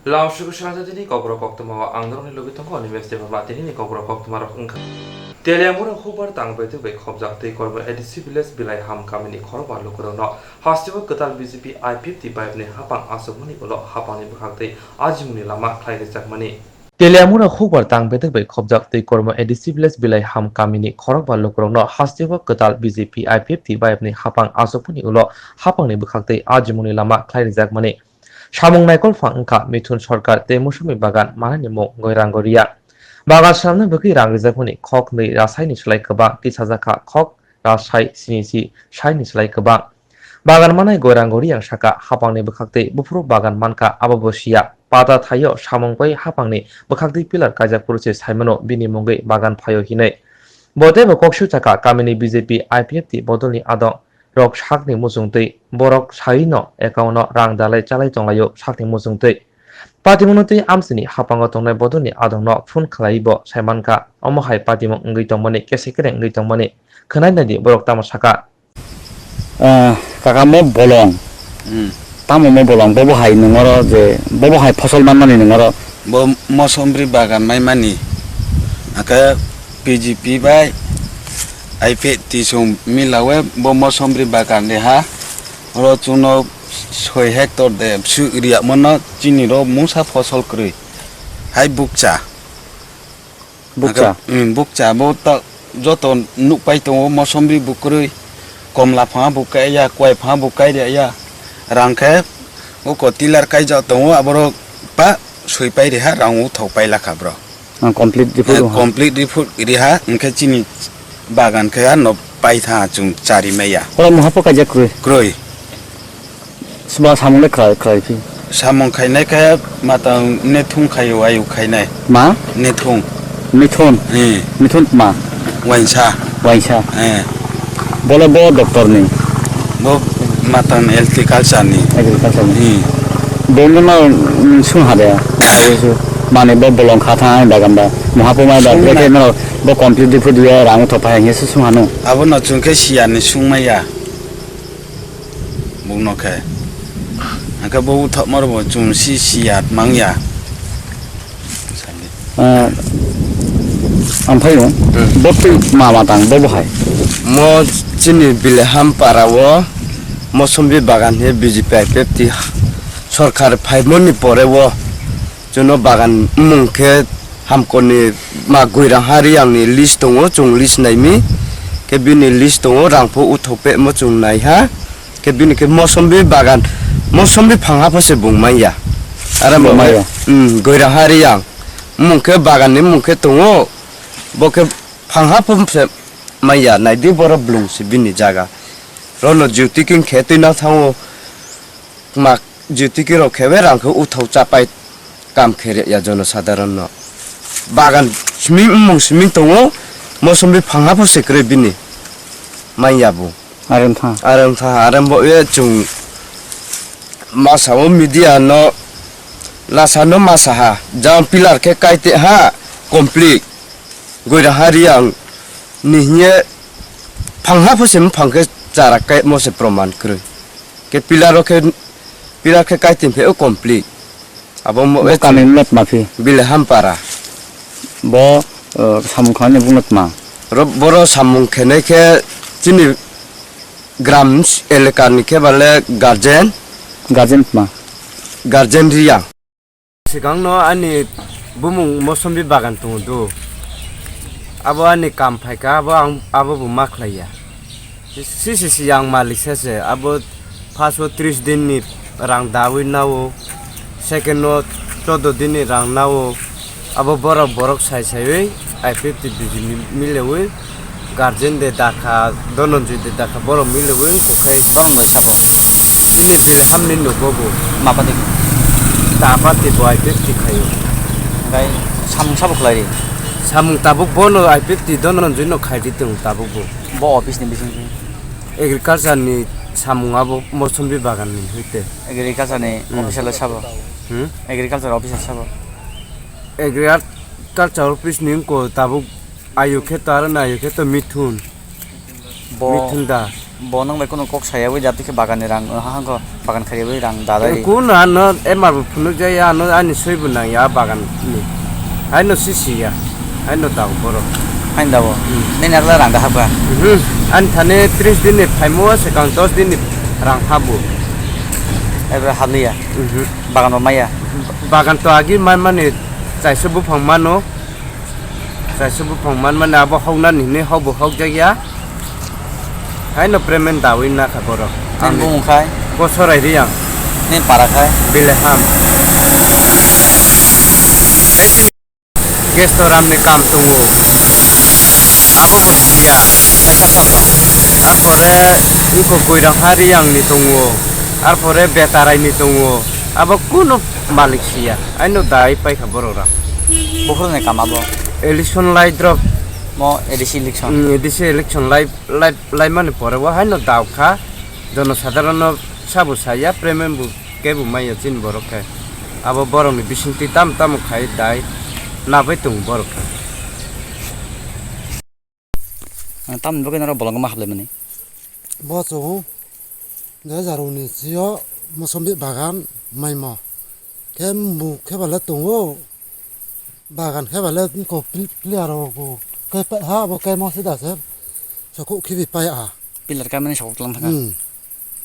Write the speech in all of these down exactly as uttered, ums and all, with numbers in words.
Lamsukhu Srajatini kokborok koktwmao ang norokni logi tongo, Animesh Debbarma. Tinini kokborok koktwmarok wngkha: Teliamura hukbar tang bedek bai khobjak tei Kormo A D C village Bilaiham kamini khorokba lukurokno hasteo kwtal B J P I P F T bayapni hapang achukmani ulo hapangni bwkhak tei ajimungni lama khlai rijakmani. Teliamura hukbar tang bedek bai khobjak tei Kormo A D C village Bilaiham kamini khorokba lukurokno hasteo kwtal B J P I P F T bayapni hapang achukmani ulo hapangni bwkhak tei ajimungni lama khlai rijakmani. Samung naikolphang wngkha Mithun Sarkar tei Mosumi bagan manani mung Goirang Goria. Bagan swnamna bagwi rang rijakmani khok nwi rasaini slai kwbang, tisajakha khok rasai sini si saini slai kwbang. Bagan manai Goirang Goria saka, hapangni bwkhaktwi buphuru bagan mankha, abo bo siya. Pata thaio samung bai hapangni bwkhaktwi pillar kaijak phuru se saimano bini mungwi bagan phaio hinwi. Bo teibo kok sui chakha kamini B J P I P F T bodolni adong rok sakni muchungtwi, borok saino account-o rang dalai chalai tonglaio sakni muchungtwi. Patimungno twi amchini hapango tongnai bodolni adongno phone khlaiwi bo sai mankha, omo hai patimung wngwi tongmani, kese kereng wngwi tongmani. Khwnai naidi borok tamo sakha. Ah, kaka mo bolong. Hmm. Tamo mo bolong, bobo hai nungoro je, bobo hai phosol manmani nungoro. Bo mosomri bagan maimani, aka P G P bai I P T song milawe bo mosomri bagan de ha. Oro chuno soi hectare de su riya mono chini ro mungsa phosol kwrwi. Hai bukcha. Bukcha? Aka, um, bukcha bo ta joto nukpai tongo, mosomri bo kwrwi, komla phangha bo kaiya, kwai phangha bo kairya, rang khe uko tiller kaijak tongo, aborok pa sui pai riha, rang uthok pai lakha bro. Ah, complete report. Eh, complete report riha, hwnkhe chini bagan khe ano paitha chwng chari maya. Oro muha po kaijak kwrwi? Kwrwi. Sba samung le khwlai, khwlai phi? Samung khainai khe matang nethung khaio, ayu khainai. Ma? Nethung. Mithun? Eh. Mithun ma? Wainsa. Wainsa? Eh. Bole bo doctor ni? Bo matang agriculture ni. Agriculture ni? Eh. Bo no, mm, sung ha de? Mane bo bolong kha tha da gam da. Muha po mai da, sung na. Beke no bo complete di phu diya rang tho pa hingye sung ha no. Abo no chwng khe siya ni sung maya. Bukno khe. Hwnkhe bo uthokmarok bo chwng si siya mangya. Ah, ang phaio. Hmm. Bo twi ma ma tang bo bo hai. Mo chini Bileham para o mosombi bagan he B J P I P F T sorkar phaimani pore o. Chuno bagan wngmung khe Hamkorni ma Goirang ha Riyang ni list tongo, chwng list naimi. Khe bini list tongo, rang pho uthok pemo chwng naiha. Khe bini khe mosombi bagan, mosombi phangha pho se bung manya. Are bo maya. Hmm, Goirang ha Riyang. Wngmung khe bagan ni wngmung khe tongo, bo khe phangha pho se manya. Naidi boro blung se bini jaga. Rono juti king khe twi na thango. Ma Jyotiki rok khe bai rang khe uthok chapai kam khe rya jono sadharon no. Bagan simi wngmung simi tongo, mosombi phangha pho se kwrwi bini. Manya bo. Are wngkha. Are wngkha, are bo ye chwng masa o media no lasa no masa ha. Jang pillar khe kaite ha complete. Goira ha Riyang ni hiye phangha pho se mphang khe chara kaimo se proman kwrwi. Khe pillar o khe, pillar khe kaitim phe o complete. Abo mo bo e kami chwng mlet ma phi? Bile Hampara. Bo, uh, samung khlainai bung tma? Ro-, boro samung khenai khe chini gram elaka ni khe bale guardian. Guardian tma? Guardian Riyang. Swkangno ani bumung mosombi bagan tongo do. Abo ani kam phaikha, abo ang, abo bo ma khlaiya. Sisi si ang malik sese, abo first o tris din ni rang dawi nao, second o chodo din ni rang nao, abo borok borok sai saiwi I P F T B J P milewi, guardian de dakha, Dhananjay de dakha, borok milewi. Oke, bono bai sabo? Chini Bilham ni nugo bo. Mapati? Tapati bo I P F T khayo. Oke, samung sabo khlai ri? Samung tabuk bono I P F T Dhananjay no khai di tong tabuk bo. Bo office ni bising? Agriculture ni samung abo mosombi bagan ni hoite. Agriculture ni hmm official sabo? Hmm? Agriculture officer sabo? Agriculture office ni ko tabuk ayo khe to aro na ayo khe to Mithun. Bo Mithun da. Bo nwng bai kunu kok sayawi jatwi khe bagan ni rang, ha, hangko bagan khaiyawi rang dadai. Kun ano emar bo phunuk jaya, ano ani soi bo nang ya bagan ni. Haino sisi ya. Haino da boro. Haino da bo. Hmm. Nini agla rang da hapka. Hmm. Ani thani tris din ni phaimo, sekang dos din ni rang habu. Ebra haliya. Hmm. Bagan bo maya. Bagan to agi man mani chaisa buphang mano. Chaisa buphang man mani abo hokna ni hini hok bo hok jak ya. Haino payment dawi na kha borok. Nini bumung khai? Bo Sorai Riyang. Nini para khai? Bileham. Gas to ram ni kam tongo. Abo bo siya. Arpore iko Koirang ha Riyang ni tongo. Arpore Betarai ni tongo. Abo kuno malik siya. Aino dai paikha borok ram. Buphuru ni kam abo? Election lai drop. Mo A D C election? Mm, A D C election lai, lai, lai mani pore bo haino daukha. Jono sadharono sabo saya, payment bo kebo maya chini borok khe. Abo borokni bisingtwi tamo tamo khai dai nabai tongo borok khe. Tamni bagwi norok bolongma haplaimani? Bo chwng je jaruni sio mosombi bagan maimo. Khe muk khe bale tongo. Bagan khe bale ko pil-, player rok bo khe pa-, ha bo khe mo sida se sokuk khibi pai a. Pillar kaimani sokuk tlang thaka. Hmm.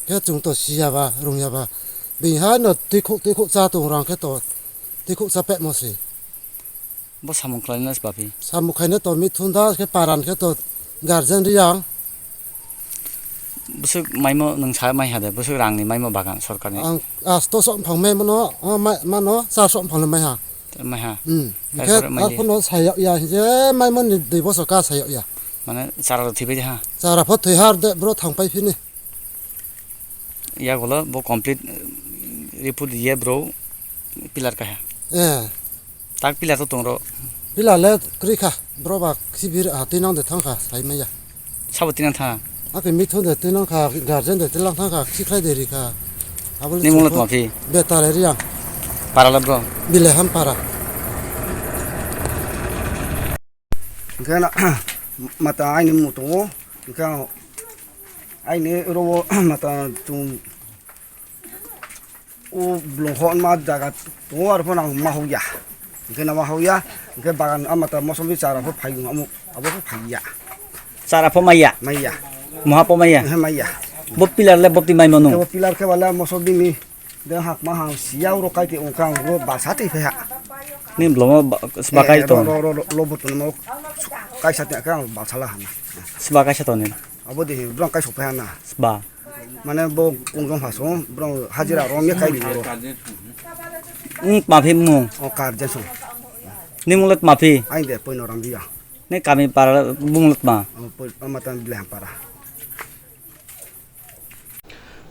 Khe chwng to siya ba, rung ya ba. Bini ha no twikhuk twikhuk cha tong rang khe to twikhuk cha pek mo si. Bo samung khlai na sba phi? Samung khaina to mithun da khe paran khe to guardian Riyang. Bwswk maimo nwng sa mai ha de, bwswk rangni maimo bagan sorkarni? Ang asto sok phang mai mano, o mai, mano char sok phang mai ha. Mai ha? Hmm. Khe arpore mai de? Arphuno sayok ya, je maimo ni dui bosor ka sayok ya. Mane chara rok thwi bai de ha? Chara pho thwi har de, bro thang pai phini. Yagulo bo complete, eh, report ye bro pillar kaha. Eh. Tak pillar to tong ro. Pillar le kri kha, bro ba khibir a tinang de thang kha, sai maya. Sabo tinang tha? Ake mithun de tinang kha, guardian de tinang thang kha, khi khlai de ri kha. Abo le ni munglet chukho ma phi? Betare Riyang. Para le bro? Bileham para. Hingke na, mata aini mutungo, hingke ang aini rogo mata tung o blong hon ma jaga tongo, arphuno ang ma hokya. Hingke na ma hokya, hingke bagan a mata mosom bi chara pho phai amo, abo pho phaiya. Chara pho maiya? Maiya. Moha pho maiya? He maiya. Bo pillar le bo ti mai manu? Bo pillar khe bala mosom bi ni. De hakma hang siya uro kai te ungkang uro balsa te phe ha. Ni blomo ba-, sba kai to. Ro, ro, ro, lo butun mo kaisa te kang balsa la hana. Sba kaisa to ni. Abo de bro kai sok phe hana. Sba. Mane bo kungjong phaso bro hajira rom ye kai ni bro. Ni ma phi mung. O kar je so. Ni mung let ma phi. Ai de poi no ram dia. Ni kami para mung let ma. O poi ama tan bile para.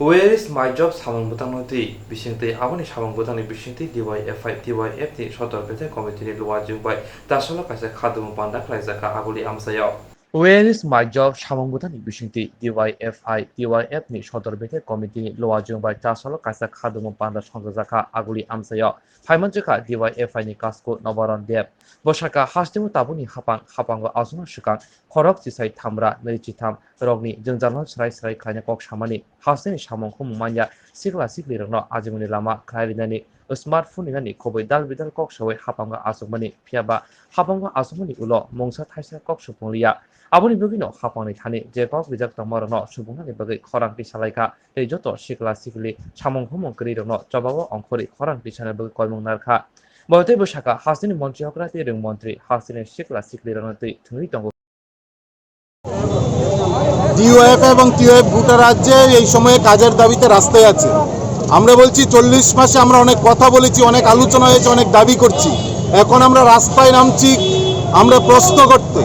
Where is my job samung bwtangno twi bisingtwi aboni samung bwtangni bisingtwi D Y F I D Y F ni Sodor Bethai Committee ni luajwng bai tasalo kaisa khadumung panda khlaijak kha aguli amchaio. Where is my job samung bwtangni bisingtwi D Y F I D Y F ni Sodor Bethai Committee ni luajwng bai tasalo kaisa khadumung panda songjak kha aguli amchaio. Phaimanjak kha D Y F I ni kasku Nobaron Deb. Bo sakha, hasteo tabukni hapang, hapango aswkno swkang khorok chisai thamra nwi chitham rokni jwngjal no srai srai khlaina kok samani, hasteni samung humung manya sikla sikli rokno ajimani lama khlai rinani, smartphone rinani khobwi dal bidal kok sawi hapango achukmani, phiyaba hapango achukmani ulo mungsa thaisa kok supung liya. Aboni bagwino hapangni thani je kok rijak tongma rokno supungnani bagwi khorang tisa lai kha, tei joto sikla sikli samung humung kwrwi rokno chobao ongkhorwi khorang tisana bagwi koimung nar kha. Bo tei bwsakha hasteni montri okra tei rwng montri hasteni sikla sikli rokno twi thwngwi tongo. ডিওএফ এবং টিওএফ গোটা রাজ্যে এই সময়ে কাজের দাবিতে রাস্তায় আছে। আমরা বলছি, চল্লিশ মাসে আমরা অনেক কথা বলেছি, অনেক আলোচনা হয়েছে, অনেক দাবি করছি, এখন আমরা রাস্তায় নামছি আমরা প্রশ্ন করতে।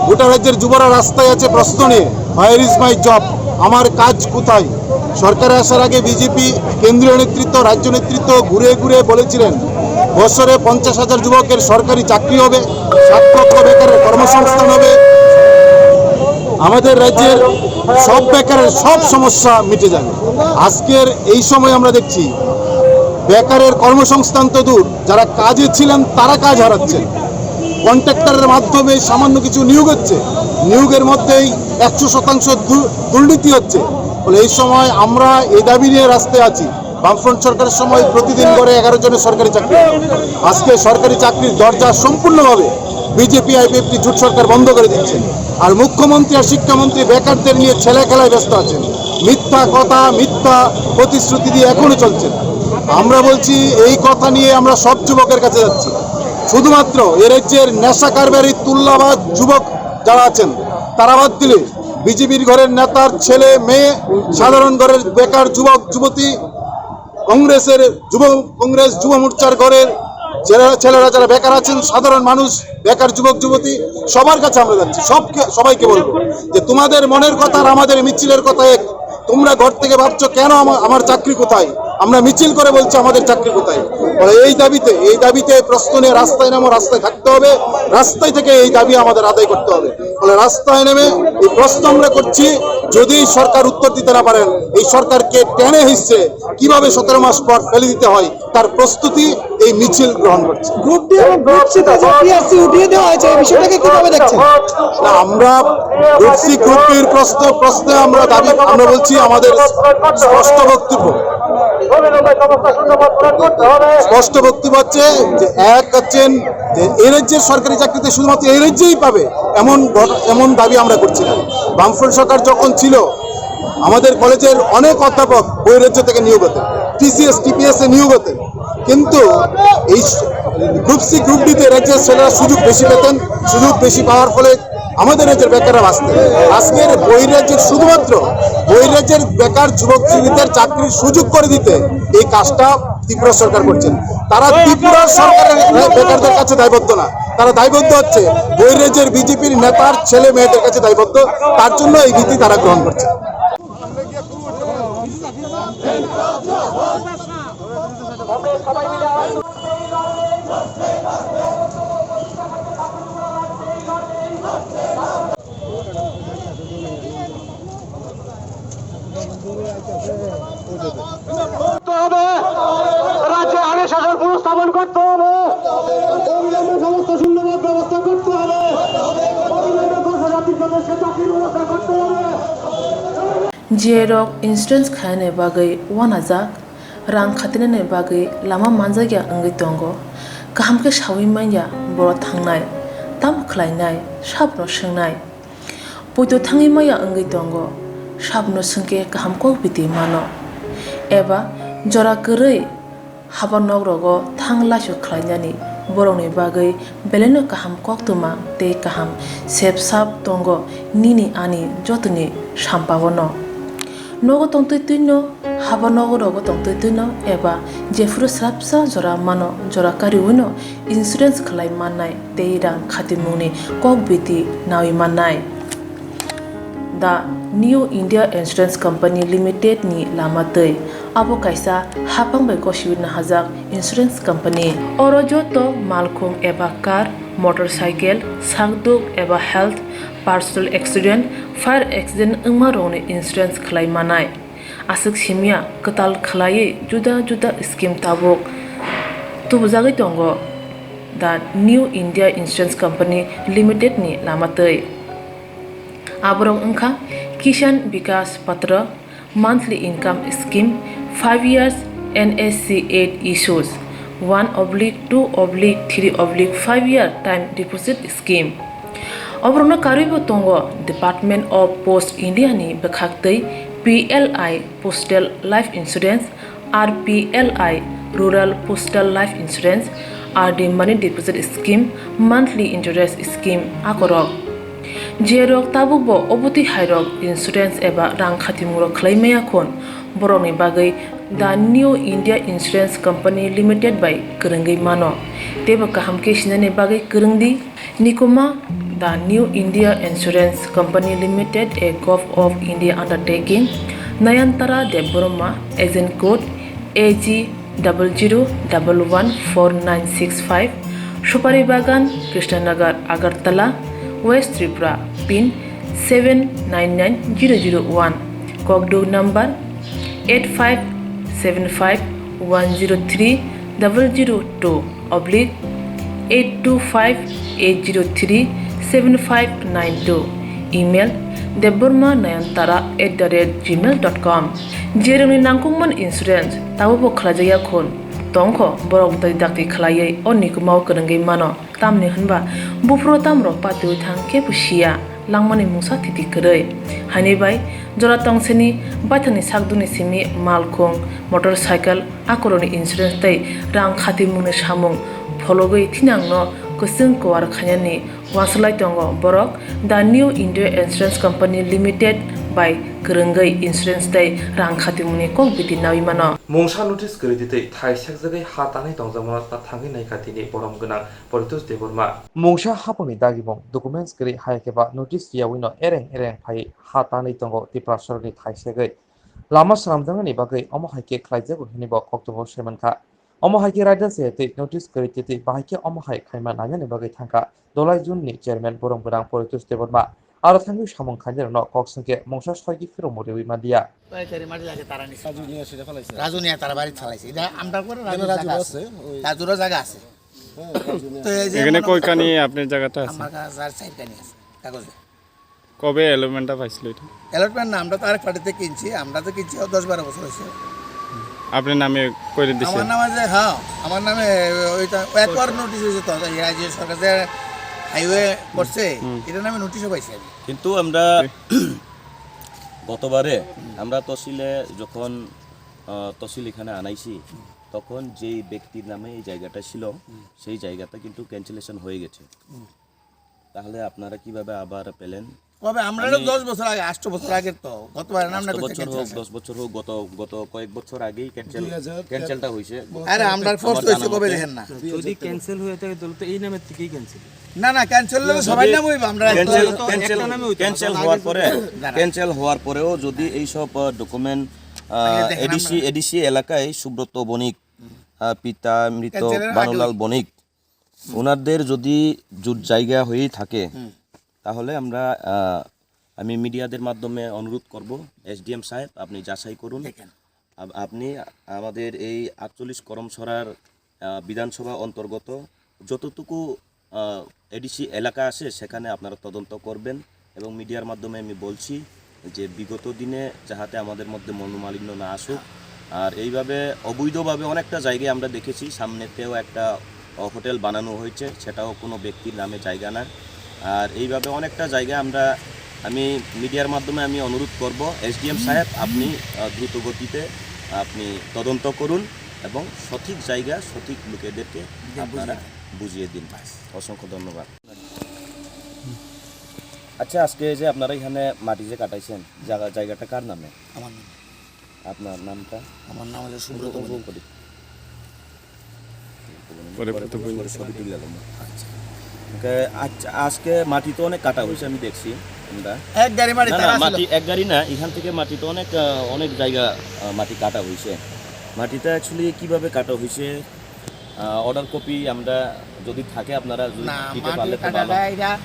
গোটা রাজ্যের যুবরা রাস্তায় আছে প্রশ্ন নিয়ে, "Where is my job?" আমার কাজ কোথায়? সরকারে আসার আগে বিজেপি কেন্দ্রীয় নেতৃত্ব, রাজ্য নেতৃত্ব ঘুরে ঘুরে বলেছিলেন, বছরে পঞ্চাশ হাজার যুবকের সরকারি চাকরি হবে, সাত লক্ষ বেকারের কর্মসংস্থান হবে, আমাদের রাজ্যের সব বেকারের সব সমস্যা মিটে যাবে। আজকের এই সময় আমরা দেখছি বেকারের কর্মসংস্থান তো দূর, যারা কাজে ছিলেন তারা কাজ হারাচ্ছেন। কন্ট্রাক্টরের মাধ্যমে সামান্য কিছু নিয়োগ হচ্ছে, নিয়োগের মধ্যেই একশো শতাংশ দু-, দুর্নীতি হচ্ছে। ফলে এই সময় আমরা এই দাবি নিয়ে রাস্তায় আছি। বামফ্রন্ট সরকারের সময় প্রতিদিন করে এগারো জনের সরকারি চাকরি, আজকে সরকারি চাকরির দরজা সম্পূর্ণভাবে বিজেপি আইপিএফটি জোট সরকার বন্ধ করে দিচ্ছে। আর মুখ্যমন্ত্রী আর শিক্ষামন্ত্রী বেকারদের নিয়ে ছেলে খেলায় ব্যস্ত আছেন। মিথ্যা কথা, মিথ্যা প্রতিশ্রুতি দিয়ে এখনো চলছে। আমরা বলছি, এই কথা নিয়ে আমরা সব যুবকের কাছে যাচ্ছি। শুধুমাত্র এ রাজ্যের নেশা কারবারি তুল্লাবাজ যুবক যারা আছেন, তারা বাদ দিলে বিজেপির ঘরের নেতার ছেলে মেয়ে, সাধারণ ঘরের বেকার যুবক যুবতী, কংগ্রেসের যুব, কংগ্রেস যুব মোর্চার ঘরের ছেলে-, ছেলেরা যারা বেকার আছেন, সাধারণ মানুষ, বেকার যুবক যুবতী, সবার কাছে আমরা যাচ্ছি, সবকে, সবাইকে বলবো যে তোমাদের মনের কথা আর আমাদের মিছিলের কথা এক। তোমরা ঘর থেকে ভাবছো কেন আমা-, আমার চাকরি কোথায়, আমরা মিছিল করে বলছি আমাদের চাকরি কোথায়। ফলে এই দাবিতে, এই দাবিতে প্রশ্ন নিয়ে রাস্তায় নামো, রাস্তায় থাকতে হবে, রাস্তায় থেকে এই দাবি আমাদের আদায় করতে হবে। ফলে রাস্তায় নেমে এই প্রশ্ন আমরা করছি, যদি সরকার উত্তর দিতে না পারেন, এই সরকারকে টেনে হিসছে কিভাবে সতেরো মাস পর ফেলে দিতে হয়, তার প্রস্তুতি এই মিছিল গ্রহণ করছে। গ্রুপ ডি এবং গ্রুপ সি তে যে পিএসসি উঠিয়ে দেওয়া হয়েছে, এই বিষয়টাকে কিভাবে দেখছেন? না, আমরা গ্রুপ সি, গ্রুপ বির প্রশ্ন, প্রশ্নে আমরা দাবি, আমরা বলছি আমাদের স্পষ্ট বক্তব্য, স্পষ্ট বক্তব্য হচ্ছে যে এক হচ্ছেন যে এই রাজ্যের সরকারি চাকরিতে শুধুমাত্র এই রাজ্যেই পাবে, এমন ঘট-, এমন দাবি আমরা করছি না। বামফ্রন্ট সরকার যখন ছিল, আমাদের কলেজের অনেক অধ্যাপক বহিরাজ্য থেকে নিয়োগ হতেন, টিসিএস, টিপিএস এ নিয়োগ হতেন, কিন্তু এই গ্রুপ সি, গ্রুপ ডি তে রাজ্যের ছেলেরা সুযোগ বেশি পেতেন। সুযোগ বেশি পাওয়ার ফলে আমাদের রাজ্যের বেকাররা বাঁচতেন। আজকের বহিরাজ্যের, শুধুমাত্র বহিরাজ্যের বেকার যুবক যুবতীদের চাকরির সুযোগ করে দিতে এই কাজটা ত্রিপুরা সরকার করছেন। তারা ত্রিপুরা সরকারের বেকারদের কাছে দায়বদ্ধ না, তারা দায়বদ্ধ হচ্ছে বহিরাজ্যের বিজেপির নেতার ছেলে মেয়েদের কাছে দায়বদ্ধ। তার জন্য এই রীতি তারা গ্রহণ করছে। করতে হবে, রাজ্যে আইনের শাসন পুনঃস্থাপন করতে হবে, অবিলম্বে সমস্ত শূন্যপদ ব্যবস্থা করতে হবে, অবিলম্বে ঘোষণা জাতির জন্য সে চাকরির ব্যবস্থা করতে হবে। G I rok insurance khainani bagwi uanajak, rang khatinani bagwi lama manjakya wngwi tongo. Kaham khe saui manya borok thangnai, tamo khlainai, sabono swngnai. Poito thangwi maya wngwi tongo, sabono swngkhe kaham kok biti mano. Eba jora kwrwi haba nok rogo thang laisu khlainani borokni bagwi belaino kaham koktwma tei kaham sep sap tongo nini ani jotoni sampao no. Nogo tongtwi twino, haba nogo rogo tongtwi twino eba jephuru swrapsa jora mano, jora kariwino insurance khlai mannai tei rang khatimungni kok biti naui mannai. The New India Insurance Company Limited ni lama twi. Abo kaisa hapang bai gosiwi nahajak insurance company. Oro joto malkhung eba car, motorcycle, sakduk eba health, personal accident, fire accident wngma rokni insurance khlai manai. Aswk simya kwtal khlaiwi juda juda scheme tabuk tubujagwi tongo The New India Insurance Company Limited ni lama twi. Aborok wngkha Kisan Vikas Patra, monthly income scheme, five years N S C eight issues, one oblique two oblique three oblique five year time deposit scheme. Oborokno karwibo tongo Department of Post India ni bwkhaktwi P L I Postal Life Insurance, R P L I Rural Postal Life Insurance, R D Money Deposit Scheme, Monthly Interest Scheme akorok. Jerok tabukbo obotwi hairok insurance eba rang khatimungrok khlai maya khun, borokni bagwi The New India Insurance Company Limited bai kwrwngwi mano. Teibo kaham khe sinani bagwi kwrwngdi. Nikuma, The New India Insurance Company Limited, a Govt of India undertaking, Nayantara Debbarma, agent code A G double zero double one four nine six five, Supari Bagan, Krishnanagar, Agartala, West Tripura, pin seven nine nine zero zero one, kokduk number eight five seven five one zero three double zero two oblique eight two five eight zero three seven five nine two, email Debbarma Nayantara at the rate gmail dot com. Jeremni nangkukmani insurance, tabukbo khlaijakya khun. Tongkho, borok dai dakti khlaiwi o nikumao kwrwngwi mano. Tamni hwnba, buphuru tamrok patiwi thang kebo siya, langmani mungsa thiti kwrwi. Haini bai, jora tongsini, baithangni sakduni simi, malkhung, motorcycle, akoroni insurance tei rang khatimungni samung phologwi thinangno kwchwng kuar khainani uansuk lai tongo borok The New India Insurance Company Limited bai kwrwngwi insurance tei rang khatimungni kok biti naui mano. Mungsa notice kwrwi twi thai sekjagwi ha tanwi tongjakmano ta thangwi naikha tini borom gwnang Paritosh Debbarma. Mungsa hapungni dagimung documents kwrwi hai khe ba notice riyawino ereng ereng phai ha tanwi tongo Tiprasarokni thai segwi. Lama swnamjaknani bagwi omo hai khe khlaijago hwnwi bo koktwmao saimankha. Omo hai khe raida se tei notice kwrwi twi twi bahai khe omo hai khaima nangnani bagwi thangkha Dolai June ni chairman borom gwnang Paritosh Debbarma. Aro thangwi samung khainai rokno kok swngkhe mungsa soigi phirokmo riwi manliya. কয়েক গাড়ি মাটি লাগে তারা নিছে। রাজু নিয়ে সেটা ফেলাইছে। রাজু নিয়ে তারা বাড়ি চালাইছে। এটা আমরা করে কেন রাজুর রাজু জায়গা আছে? আছে, ওই রাজুরও জায়গা আছে। হ্যাঁ, রাজু নিয়ে তো এই যে এখানে মনে কয় করো কানি আপনার জায়গাটা আছে? আমার কাছে আর চার কানি আছে কাগজে। কবে অ্যালটমেন্টটা পাইছিল এটা? অ্যালটমেন্ট না, আমরা তো আরেক পার্টিতে কিনছি, আমরা তো কিনছি দশ বারো বছর হয়েছে। আপনার নামে করে দিছে? আমার নামে যে, হ্যাঁ, আমার নামে ওইটা একবার নোটিশ হয়েছে তো, এই রাজ্য সরকার যে হাইওয়ে করছে, হুম। এটার নামে নোটিশও পাইছি আমি। কিন্তু আমরা গতবারে আমরা তহসিলে যখন, আহ, তহসিল এখানে আনাইছি, তখন যেই ব্যক্তির নামে এই জায়গাটা ছিল, সেই জায়গাটা কিন্তু ক্যান্সেলেশন হয়ে গেছে। তাহলে আপনারা কিভাবে আবার পেলেন? কবে? আমরা তো আমি দশ বছর আগে, আট বছর আগে তো, গতবার নাম আট না বছর করতে হোক, গেছে। দশ বছর হোক, গত, গত কয়েক বছর আগেই ক্যান্সেল, দুই হাজার তেরো ক্যান্সেলটা হইছে। আরে, আমরা আমার ফোর্স জানা হইছে কবে মতে। দেখেন না। যদি ক্যান্সেল হয়ে থাকে, তাহলে তো এই নামের থেকেই ক্যান্সেল। না, না, ক্যান্সেল হলে সবাই যদি নামে হইবে, আমরা ক্যান্সেল, তো ক্যান্সেল, একটা নামে হইতো না, ক্যান্সেল হওয়ার আগে পরে, দাঁড়া। ক্যান্সেল হওয়ার পরেও যদি এই সব, আহ, ডকুমেন্ট, আহ, আগে দেখেন এডিসি, আমরা। এডিসি এলাকায় সুব্রত বণিক, আহ, পিতা মৃত ক্যান্সেলের আগে বানুলাল হইতো। বণিক, ওনাদের যদি জুট জায়গা হয়েই থাকে, হুম। তাহলে আমরা, আহ, আমি মিডিয়াদের মাধ্যমে অনুরোধ করব, এসডিএম সাহেব, আপনি যাচাই করুন। দেখেন। আপ-, আপনি আমাদের এই আটচল্লিশ করমছড়ার, আহ, বিধানসভা অন্তর্গত যতটুকু, আহ, এডিসি এলাকা আছে, সেখানে আপনারা তদন্ত করবেন। এবং মিডিয়ার মাধ্যমে আমি বলছি যে বিগত দিনে যাহাতে আমাদের মধ্যে মনোমালিন্য না আসুক। আর এইভাবে অবৈধভাবে অনেকটা জায়গায় আমরা দেখেছি, সামনেতেও একটা, আহ, হোটেল বানানো হয়েছে, সেটাও কোনো ব্যক্তির নামে জায়গা না। আর এইভাবে অনেকটা জায়গা আমরা, আমি মিডিয়ার মাধ্যমে আমি অনুরোধ করব, এসডিএম সাহেব, আপনি, আহ, দ্রুত গতিতে আপনি তদন্ত করুন এবং সঠিক জায়গা, সঠিক লোকেদেরকে আপনারা বুঝিয়ে দিন। অসংখ্য ধন্যবাদ। আচ্ছা, আজকে যে আপনারা এখানে মাটি যে কাটাইছেন, জায়গা, জায়গাটা কার নামে? আমার নামে। আপনার নামটা? আমার নাম হলো সুব্রত মণি। পরে ফটো পরে সবই তুলে আলাম। আচ্ছা। ওকে, আচ্ছা, আজকে মাটি তো অনেক কাটা হয়েছে, আমি দেখছি আমরা। এক গাড়ি মাটি না, তারা না, ছিল। মাটি এক গাড়ি না, এখান থেকে মাটি তো অনেক, আহ, অনেক জায়গা, আহ, মাটি কাটা হয়েছে। মাটিটা অ্যাকচুয়ালি কিভাবে কাটা হয়েছে, আহ, অর্ডার কপি আমরা যদি থাকে, আপনারা যদি না, দিতে মাটি পারলে তো কাটা ভালো। যায় এটা,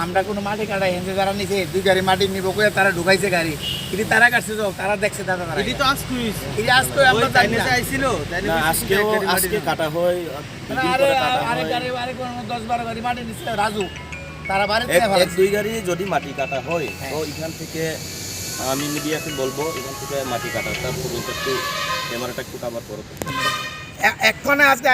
আমরা কোনো মাটি কাটা এনতে যারা নিছে, দুই গাড়ি মাটি নিব কইয়া তারা ঢুকাইছে গাড়ি। এটি তারা কাটছে তো, তারা দেখছে দাদা তারা। এটি তো আজকে হইছে। এটি আজকে আমরা ওই জানি চাইনিজ না। আইছিল, চাইনিজ না, আইছিল, আজকেও, এক গাড়ি মাটি আজকে নিছে। কাটা হয়, দুই না, দিন আরে, পরে কাটা আরে হয়। গাড়ি, আরে কোনো দশ বারো গাড়ি মাটি নিছে রাজু। তারা বাড়িতে এক, ফেলাইছে। এক দুই গাড়ি যদি মাটি কাটা হয়, হ্যাঁ। তো এখান থেকে আমি মিডিয়াকে বলবো, এখান থেকে মাটি কাটাটা পর্যন্ত একটু ক্যামেরাটা একটু কভার করো তো। এ-, এক্ষণে আজকে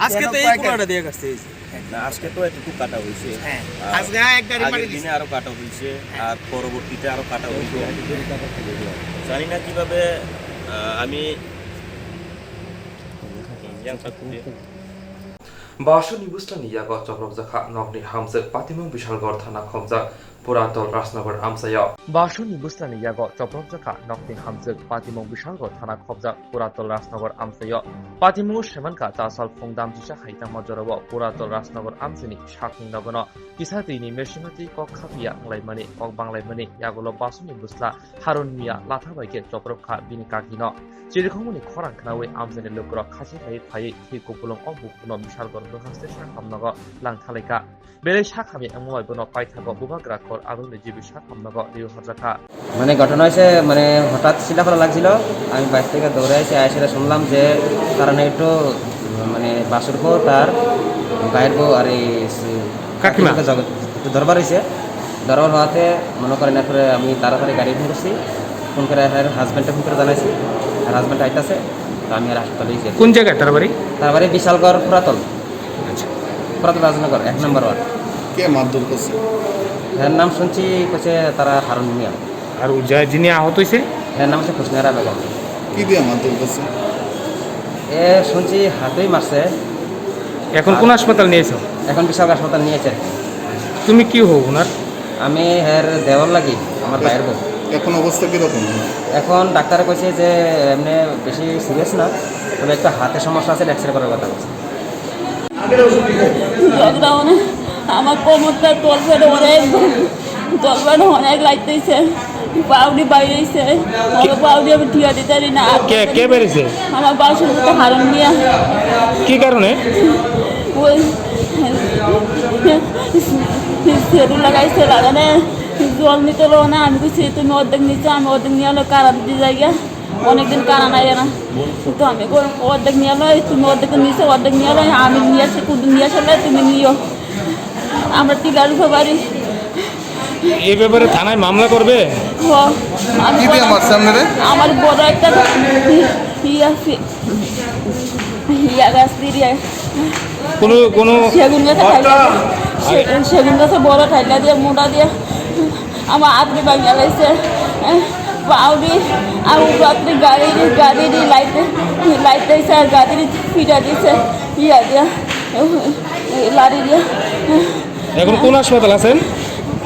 আজকে তো এই কয়েকটা পুরাটা দিয়ে গেছে, এই যে। না, আজকে তো এটুকু কাটা হয়েছে। হ্যাঁ, আর আজকে এক গাড়ি আগের মাটি দিনে দিছে। আরো কাটা হয়েছে, হ্যাঁ। আর পরবর্তীতে আরো কাটা হয়েছে। জানি না কিভাবে, আহ, আমি Basuni bwslani yago chopropjakha nokni hamjwk patimung Bishalgarh thana khobjak Puratol Rajnagar amchaio. Basuni bwslani yago chopropjakha nokni hamjwk patimung Bishalgarh thana khobjak Puratol Rajnagar amchaio. Patimungo semankha chasal phung damchisa hai tangma jorao Puratol Rajnagar amchaini sakni nogono kisa twini mesingo twi kok khapya wnglaimani, kok banglaimani yagulo Basuni bwsla Harun Miya latha bai khe chopropkha bini kakino. Chirikhongmani khorang khnaui amchaini lukurok khachi khlaiwi phaiwi thwi kupulung o bukhukno Bishalgarh bwkhaste sakhamnogo lang thalaikha. Belai sakhamya wngma bai bono paithago bubagra khor aroni jibi sakhamnogo riwi horjakha. মানে ঘটনা হয়েছে, মানে হঠাৎ চিল্লাফাল্লা লাগছিল। আমি বাইরে থেকে দৌড়ে এসে এসে শুনলাম যে তারা নাকি একটু, মানে বাসুর বউ, তার ভাইয়ের বউ আর এই কাকিমা। কাকিমাকে জগ-, একটু দরবার হয়েছে। দরবার হওয়াতে মনে করেন এরপরে আমি তাড়াতাড়ি গাড়ি ফোন করছি, ফোন করে এর হাজব্যান্ডে ফোন করে জানাইছি, আর হাজব্যান্ড আইতাছে, তো আমি আর হাসপাতালে গেছি। কোন জায়গায় তার বাড়ি? তার বাড়ি বিশালগড় পুরাতন। আচ্ছা। পুরাতন রাজনগর এক নম্বর ওয়ার্ড। কে মারধর করছে? এর নাম শুনছি, কইছে তারা হারুন মিয়া। আর ও যা, যিনি আহত হয়েছে? এর নাম হচ্ছে হুসনারা বেগম। কি দিয়ে মারধর করছে? এ শুনছি হাতেই মারছে। এখন কোন আর হাসপাতাল নিয়ে এসো? এখন বিশাল হাসপাতাল নিয়ে এসে। তুমি কি হো ওনার? আমি এর দেওয়ার লাগি, আমার ভাইয়ের বউ। এখন অবস্থা কিরকম? এখন ডাক্তারে কইছে যে এমনি বেশি সিরিয়াস না, তবে একটা হাতে সমস্যা আছে, এক্সরে করার কথা বলছে। লকডাউনে আমার কোমরটা তলপেটে অনেক, তলপেটে অনেক লাগতেছে, পাউডি বাইরেছে, আমার পাউডি আমি ঠিয়া দিতে পারি না। কে, কে বেরিয়েছে? আমার বাসন করতে হারণ দিয়া। কি কারণে? ওই সেলুন লাগাইছে, লাগানে জল নিতে পারো না। আমি কইছি, "তুমি অর্ধেক নিচ্ছ, আমি অর্ধেক নিয়ে হলো কারা দিতে যাই গিয়া।" অনেকদিন কারা নাই না। তো আমি কই, "অর্ধেক নিয়ে লই, তুমি অর্ধেক নিছো, অর্ধেক নিয়ে লই, আমি নিয়ে আসি, কুদুম নিয়ে আসলে তুমি নিও।" আমরা টিলার উপরে বাড়ি। এই ব্যাপারে থানায় মামলা করবে? হ, আমি কি দিয়ে বড়, মারছে আপনারে? আমার বড় একটা ইয়া ফি-, ইয়া গাছ দিয়ে কোনো, কোনো সেগুন গাছে ঠাইলা দিয়ে, সে-, সেগুন গাছে বড় ঠাইলা দিয়ে, মোটা দিয়ে আমার আত্রি ভাঙিয়া লাইছে। পাউরি, আমি রাত্রে গাড়ি দি, গাড়ি দি লাইট, লাইট দিছে, গাড়ি দি ফিটা দিছে, ইয়া দিয়া, লাড়ি দিয়া। এখন কোন হাসপাতাল আছেন?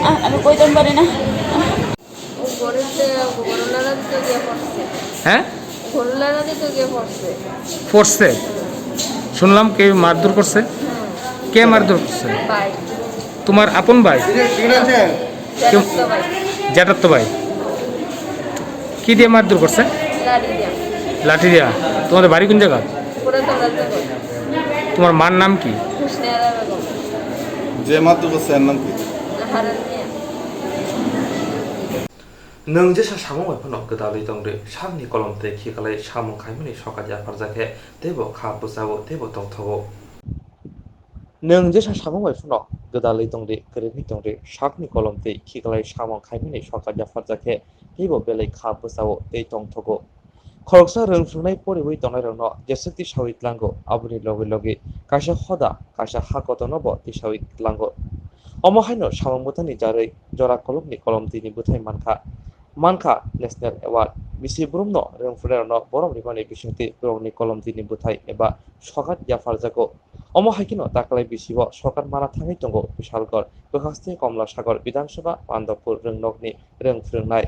আ-, আমি কইতাম পারি না। ও ঘরেতে, ও ঘরওয়ালারা তো গিয়ে পড়ছে। হ্যাঁ? ঘরওয়ালারা তো গিয়ে পড়ছে। পড়ছে? শুনলাম কে মারধর করছে? হুম। কে মারধর করছে? ভাই। তোমার আপন ভাই? কেউ? জ্যাঠাতো ভাই। জ্যাঠাতো ভাই। কি দিয়ে মারধর করছে? লাঠি দিয়া। লাঠি দিয়া? তোমাদের বাড়ি কোন জায়গা? পুরাতন রাজনগর। তোমার মার নাম কি? হুসনিয়ারা বেগম। যে মারধর করছে এর নাম কি? হারান মিয়া। Nwng jesa samung bai phano gwdalwi tong di, sakni kolom tei khiklai samung khaimani sokat yapharjak khe teibo kha bwchao teibo tongthogo. Nwng jesa samung bai phano gwdalwi tong di, kwrwngwi tong di, sakni kolom tei khiklai samung khaimani sokat yapharjak khe teibo belai kha bwchao tei tongthogo. Khoroksa rwng phwrwngnai poriwi tongnairokno jeswk tisawi tlango, aboni logi logi kaisa hoda, kaisa ha kotornobo tisawi tlango. Omo haino samung bwthani jarwi jora kolokni kolom tini bwthai mankha, mankha National Award. Bisi boromno rwng phwrwngnairokno borom rimani bisingtwi borokni kolom tini bwthai eba sokat yapharjago. Omo hai kheno daklai bisi o sokat mana thangwi tongo Bishalgarh, bwkhakste Komla Sagar Bidhan Sabha Pandopur rwngnokni rwng phwrwngnai.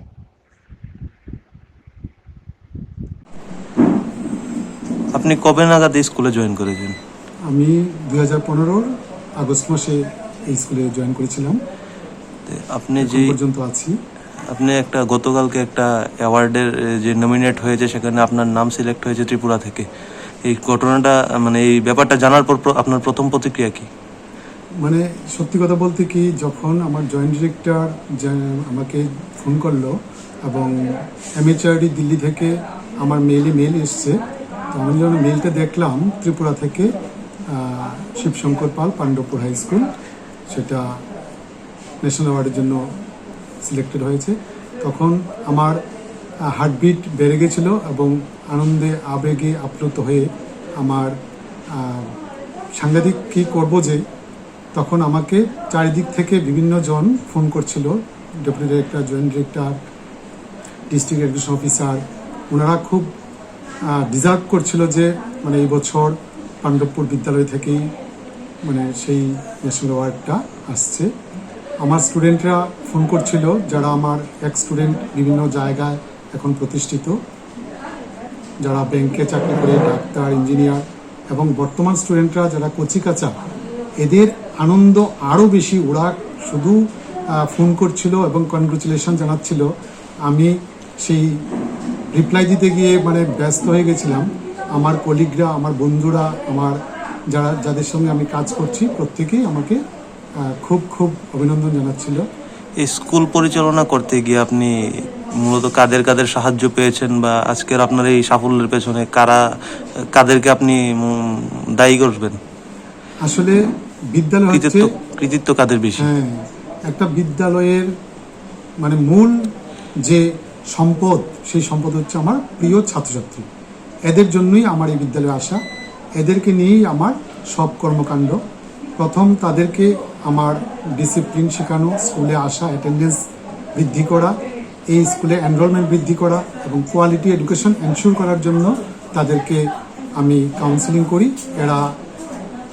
আপনি কবে নাগাদ এই স্কুলে জয়েন করেছেন? আমি দুই হাজার পনেরোর আগস্ট মাসে এই স্কুলে জয়েন করেছিলাম। তে আপনি এখন যে পর্যন্ত আছি। আপনি একটা গতকালকে একটা অ্যাওয়ার্ডের, এ, যে নমিনেট হয়েছে, সেখানে আপনার নাম সিলেক্ট হয়েছে ত্রিপুরা থেকে। এই ঘটনাটা, মানে, এই ব্যাপারটা জানার পর প্র-, আপনার প্রথম প্রতিক্রিয়া কি? মানে, সত্যি কথা বলতে কি, যখন আমার জয়েন্ট ডিরেক্টর যে আমাকে ফোন করলো এবং এমএইচআরডি দিল্লি থেকে আমার মেইলে মেইল এসছে, তো আমি যখন মেইলটা দেখলাম ত্রিপুরা থেকে, আহ, শিবশঙ্কর পাল, পাণ্ডবপুর হাই স্কুল, সেটা ন্যাশনাল অ্যাওয়ার্ডের জন্য সিলেক্টেড হয়েছে, তখন আমার, আহ, হার্টবিট বেড়ে গেছিল এবং আনন্দে আবেগে আপ্লুত হয়ে আমার, আহ, সাংঘাতিক কী করব যে, তখন আমাকে চারিদিক থেকে বিভিন্ন জন ফোন করছিল, deputy director, joint director, district education officer, ওনারা খুব, আহ, ডিজার্ভ করছিল যে, মানে, এই বছর পাণ্ডবপুর বিদ্যালয় থেকেই, মানে, সেই ন্যাশনাল অ্যাওয়ার্ডটা আসছে। আমার স্টুডেন্টরা ফোন করছিল, যারা আমার এক্স স্টুডেন্ট, বিভিন্ন জায়গায় এখন প্রতিষ্ঠিত, যারা ব্যাংকে চাকরি করে, ডাক্তার, ইঞ্জিনিয়ার, এবং বর্তমান স্টুডেন্টরা যারা কচিকাঁচা, এদের আনন্দ আরও বেশি। ওরা শুধু, আহ, ফোন করছিল এবং কনগ্রাচুলেশন জানাচ্ছিল। আমি সেই রিপ্লাই দিতে গিয়ে, মানে, ব্যস্ত হয়ে গেছিলাম। আমার কলিগরা, আমার বন্ধুরা, আমার যারা, যাদের সঙ্গে আমি কাজ করছি, প্রত্যেকেই আমাকে, আহ, খুব, খুব অভিনন্দন জানাচ্ছিল। এই স্কুল পরিচালনা করতে গিয়ে আপনি মূলত কাদের কাদের সাহায্য পেয়েছেন বা আজকের আপনার এই সাফল্যের পেছনে কারা, কাদেরকে আপনি, উম, দায়ী করবেন? আসলে বিদ্যালয় হচ্ছে কৃতিত্ব, কৃতিত্ব কাদের বেশি? হ্যাঁ, একটা বিদ্যালয়ের মানে মূল যে সম্পদ, সেই সম্পদ হচ্ছে আমার প্রিয় ছাত্রছাত্রী। এদের জন্যই আমার এই বিদ্যালয়ে আসা, এদেরকে নিয়েই আমার সব কর্মকাণ্ড। প্রথম তাদেরকে আমার ডিসিপ্লিন শেখানো, স্কুলে আসা, অ্যাটেন্ডেন্স বৃদ্ধি করা, এই স্কুলে এনরোলমেন্ট বৃদ্ধি করা এবং কোয়ালিটি এডুকেশন এনশিওর করার জন্য তাদেরকে আমি কাউন্সেলিং করি। এরা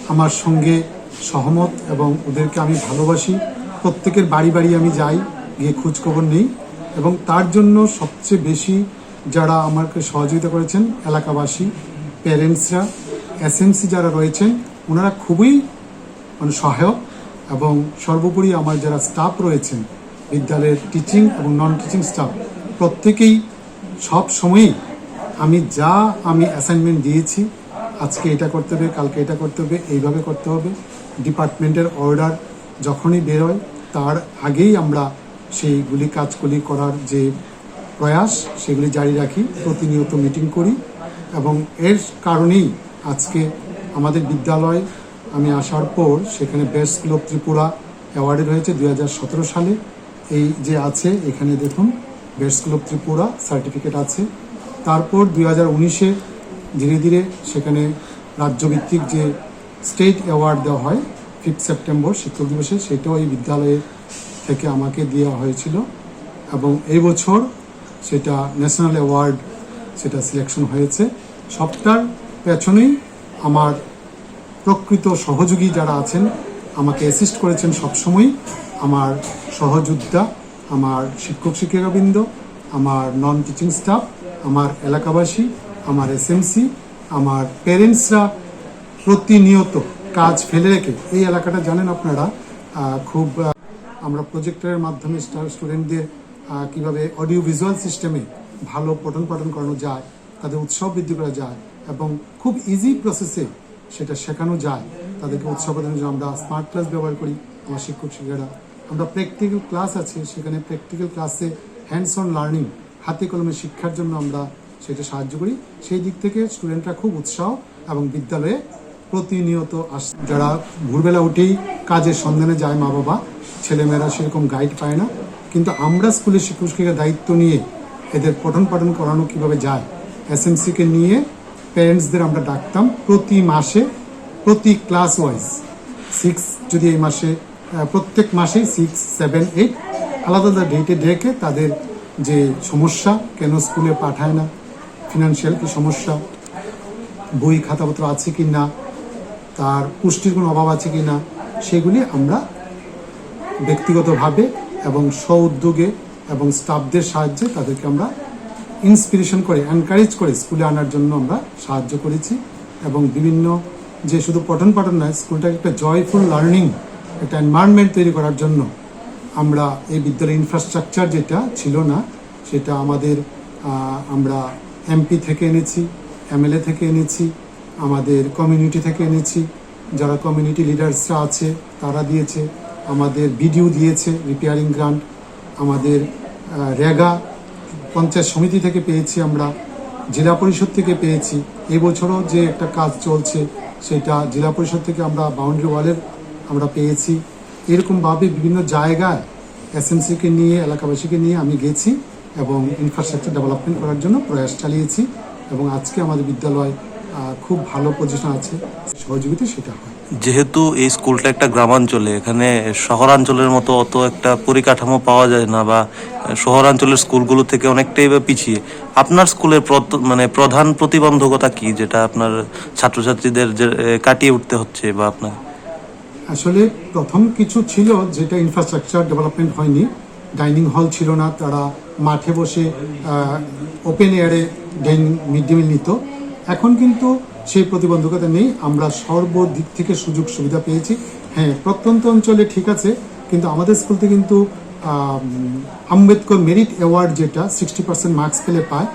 আমার সঙ্গে সহমত এবং ওদেরকে আমি ভালোবাসি। প্রত্যেকের বাড়ি বাড়ি আমি যাই, গিয়ে খোঁজ খবর নেই। এবং তার জন্য সবচেয়ে বেশি যারা আমাকে সহযোগিতা করেছেন, এলাকাবাসী, প্যারেন্টসরা, এসএমসি যারা রয়েছেন, ওনারা খুবই মানে সহায়ক। এবং সর্বোপরি আমার যারা স্টাফ রয়েছেন, বিদ্যালয়ের টিচিং এবং নন টিচিং স্টাফ, প্রত্যেকেই সব সময়ই আমি যা আমি অ্যাসাইনমেন্ট দিয়েছি, আজকে এটা করতে হবে, কালকে এটা করতে হবে, এইভাবে করতে হবে, ডিপার্টমেন্টের অর্ডার যখনই বেরোয়, তার আগেই আমরা সেইগুলি কাজগুলি করার যে প্রয়াস, সেগুলি জারি রাখি। প্রতিনিয়ত মিটিং করি এবং এর কারণেই আজকে আমাদের বিদ্যালয়, আমি আসার পর সেখানে বেস্ট স্কুল অফ ত্রিপুরা অ্যাওয়ার্ডেড হয়েছে দুই হাজার সতেরো সালে। এই যে আছে এখানে দেখুন, বেস্ট স্কুল অফ ত্রিপুরা সার্টিফিকেট আছে। তারপর দুই হাজার উনিশে ধীরে ধীরে সেখানে রাজ্যভিত্তিক যে স্টেট অ্যাওয়ার্ড দেওয়া হয় ফিফথ সেপ্টেম্বর শিক্ষক দিবসে, সেটাও এই বিদ্যালয় থেকে আমাকে দেওয়া হয়েছিল। এবং এই বছর সেটা ন্যাশনাল অ্যাওয়ার্ড, সেটা সিলেকশন হয়েছে। সবটার পেছনেই আমার প্রকৃত সহযোগী যারা আছেন, আমাকে অ্যাসিস্ট করেছেন সবসময়, আমার সহযোদ্ধা, আমার শিক্ষক শিক্ষিকাবৃন্দ, আমার নন টিচিং স্টাফ, আমার এলাকাবাসী, আমার এসএমসি, আমার প্যারেন্টসরা প্রতিনিয়ত কাজ ফেলে রেখে এই এলাকাটা জানেন আপনারা, আহ, খুব, আহ, আমরা প্রজেক্টরের মাধ্যমে স্টার স্টুডেন্টদের, আহ, কীভাবে অডিও ভিজুয়াল সিস্টেমে ভালো পঠন পাঠন করানো যায়, তাদের উৎসাহ বৃদ্ধি করা যায় এবং খুব ইজি প্রসেসে সেটা শেখানো যায়। তাদেরকে উৎসাহ প্রদানের জন্য আমরা স্মার্ট ক্লাস ব্যবহার করি। আমার শিক্ষক শিক্ষিকারা, আমরা প্র্যাকটিক্যাল ক্লাস আছে, সেখানে প্র্যাকটিক্যাল ক্লাসে হ্যান্ডস অন লার্নিং, হাতে কলমে শিক্ষার জন্য আমরা সেটা সাহায্য করি। সেই দিক থেকে স্টুডেন্টরা খুব উৎসাহ এবং বিদ্যালয়ে প্রতিনিয়ত আস যারা ভোরবেলা উঠেই কাজের সন্ধানে যায় মা বাবা, ছেলেমেয়েরা সেরকম গাইড পায় না। কিন্তু আমরা স্কুলের শিক্ষক শিক্ষিকার দায়িত্ব নিয়ে এদের পঠন পাঠন করানো কীভাবে যায়, এসএমসিকে নিয়ে প্যারেন্টসদের আমরা ডাকতাম প্রতি মাসে, প্রতি ক্লাস ওয়াইজ। সিক্স যদি এই মাসে, আহ, প্রত্যেক মাসেই সিক্স, সেভেন, এইট আলাদা আলাদা ডেটে ডেকে তাদের যে সমস্যা, কেন স্কুলে পাঠায় না, ফিনান্সিয়াল কি সমস্যা, বই খাতাপত্র আছে কি না, তার পুষ্টির কোনো অভাব আছে কি না, সেগুলি আমরা ব্যক্তিগতভাবে এবং স্ব উদ্যোগে এবং স্টাফদের সাহায্যে তাদেরকে আমরা ইন্সপিরেশন করে, এনকারেজ করে স্কুলে আনার জন্য আমরা সাহায্য করেছি। এবং বিভিন্ন যে শুধু পঠন পাঠন নয়, স্কুলটাকে একটা জয়ফুল লার্নিং, একটা এনভায়রনমেন্ট তৈরি করার জন্য আমরা এই বিদ্যালয়ের ইনফ্রাস্ট্রাকচার যেটা ছিল না, সেটা আমাদের, আহ, আমরা এমপি থেকে এনেছি, এমএলএ থেকে এনেছি, আমাদের কমিউনিটি থেকে এনেছি, যারা কমিউনিটি লিডার্সরা আছে তারা দিয়েছে, আমাদের বিডিও দিয়েছে রিপেয়ারিং গ্রান্ট, আমাদের, আহ, রেগা পঞ্চায়েত সমিতি থেকে পেয়েছি আমরা, জেলা পরিষদ থেকে পেয়েছি। এই বছরও যে একটা কাজ চলছে, সেটা জেলা পরিষদ থেকে আমরা বাউন্ডারি ওয়ালের আমরা পেয়েছি। এরকমভাবে বিভিন্ন জায়গায় এসএমসিকে নিয়ে, এলাকাবাসীকে নিয়ে আমি গেছি এবং ইনফ্রাস্ট্রাকচার ডেভেলপমেন্ট করার জন্য প্রয়াস চালিয়েছি এবং আজকে আমাদের বিদ্যালয়, আহ, খুব ভালো পজিশন আছে, সহযোগিতা সেটা হয়। যেহেতু এই স্কুলটা একটা গ্রামাঞ্চলে, এখানে শহরাঞ্চলের মতো অত একটা পরিকাঠামো পাওয়া যায় না, বা শহরাঞ্চলের স্কুলগুলো থেকে অনেকটাই বা পিছিয়ে। আপনার স্কুলের প্রত-, মানে, প্রধান প্রতিবন্ধকতা কি, যেটা আপনার ছাত্রছাত্রীদের যে, এ, কাটিয়ে উঠতে হচ্ছে বা আপনার? আসলে প্রথম কিছু ছিল, যেটা ইনফ্রাস্ট্রাকচার ডেভেলপমেন্ট হয়নি, ডাইনিং হল ছিল না, তারা মাঠে বসে, আহ, ওপেন এয়ারে ডাইনিং, মিড ডে মিল নিত। এখন কিন্তু সেই প্রতিবন্ধকতা নেই, আমরা সর্বদিক থেকে সুযোগ সুবিধা পেয়েছি। হ্যাঁ, প্রত্যন্ত অঞ্চলে ঠিক আছে, কিন্তু আমাদের স্কুলতে কিন্তু, আহ, উম, আম্বেদকর মেরিট অ্যাওয়ার্ড, যেটা সিক্সটি পার্সেন্ট মার্কস পেলে পায়,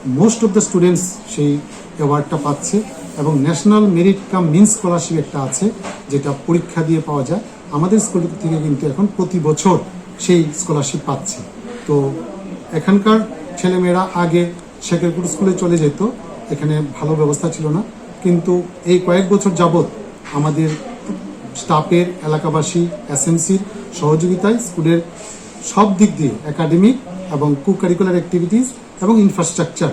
মোস্ট অফ দ্য স্টুডেন্টস সেই অ্যাওয়ার্ডটা পাচ্ছে। এবং national merit cum means scholarship একটা আছে, যেটা পরীক্ষা দিয়ে পাওয়া যায়। আমাদের স্কুল থেকে কিন্তু এখন প্রতি বছর সেই স্কলারশিপ পাচ্ছে। তো এখানকার ছেলেমেয়েরা আগে শেখেরপুর স্কুলে চলে যেত, এখানে ভালো ব্যবস্থা ছিল না, কিন্তু এই কয়েক বছর যাবত আমাদের স্টাফের, এলাকাবাসী, এসএমসির সহযোগিতায় স্কুলের সব দিক দিয়ে, একাডেমিক এবং কো কারিকুলার অ্যাক্টিভিটিস এবং ইনফ্রাস্ট্রাকচার,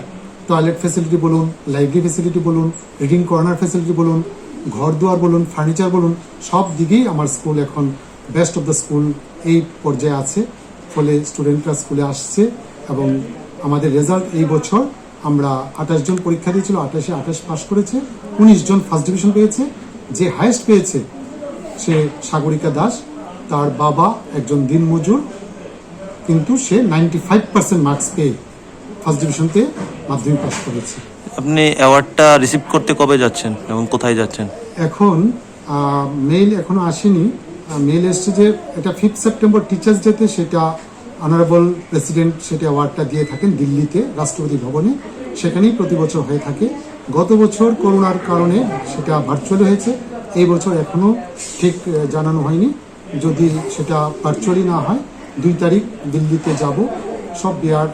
টয়লেট ফ্যাসিলিটি বলুন, লাইব্রেরি ফ্যাসিলিটি বলুন, রিডিং কর্নার ফ্যাসিলিটি বলুন, ঘর দুয়ার বলুন, ফার্নিচার বলুন, সব দিকেই আমার স্কুল এখন বেস্ট অফ দ্য স্কুল এই পর্যায়ে আছে। ফলে স্টুডেন্টরা স্কুলে আসছে এবং আমাদের রেজাল্ট এই বছর আমরা আঠাশ জন পরীক্ষা দিয়েছিল, আঠাশে আঠাশ পাস করেছে, উনিশ জন ফার্স্ট ডিভিশন পেয়েছে। যে হায়েস্ট পেয়েছে সে সাগরিকা দাস, তার বাবা একজন দিনমজুর, কিন্তু সে নাইনটি ফাইভ পার্সেন্ট মার্কস পেয়ে ফার্স্ট ডিভিশন পেয়ে মাধ্যমিক পাস করেছে। আপনি অ্যাওয়ার্ডটা রিসিভ করতে কবে যাচ্ছেন এবং কোথায় যাচ্ছেন? এখন মেইল এখনো আসেনি। মেইল এসছে যে এটা ফিফথ সেপ্টেম্বর টিচার্স ডেতে, সেটা অনারেবল প্রেসিডেন্ট সেটা অ্যাওয়ার্ডটা দিয়ে থাকেন দিল্লিতে রাষ্ট্রপতি ভবনে, সেখানেই প্রতি বছর হয়ে থাকে। গত বছর করোনার কারণে সেটা ভার্চুয়ালি হয়েছে, এই বছর এখনো ঠিক আহ, জানানো হয়নি। যদি সেটা ভার্চুয়ালি না হয়, দুই তারিখ দিল্লিতে যাব। সব বিয়ার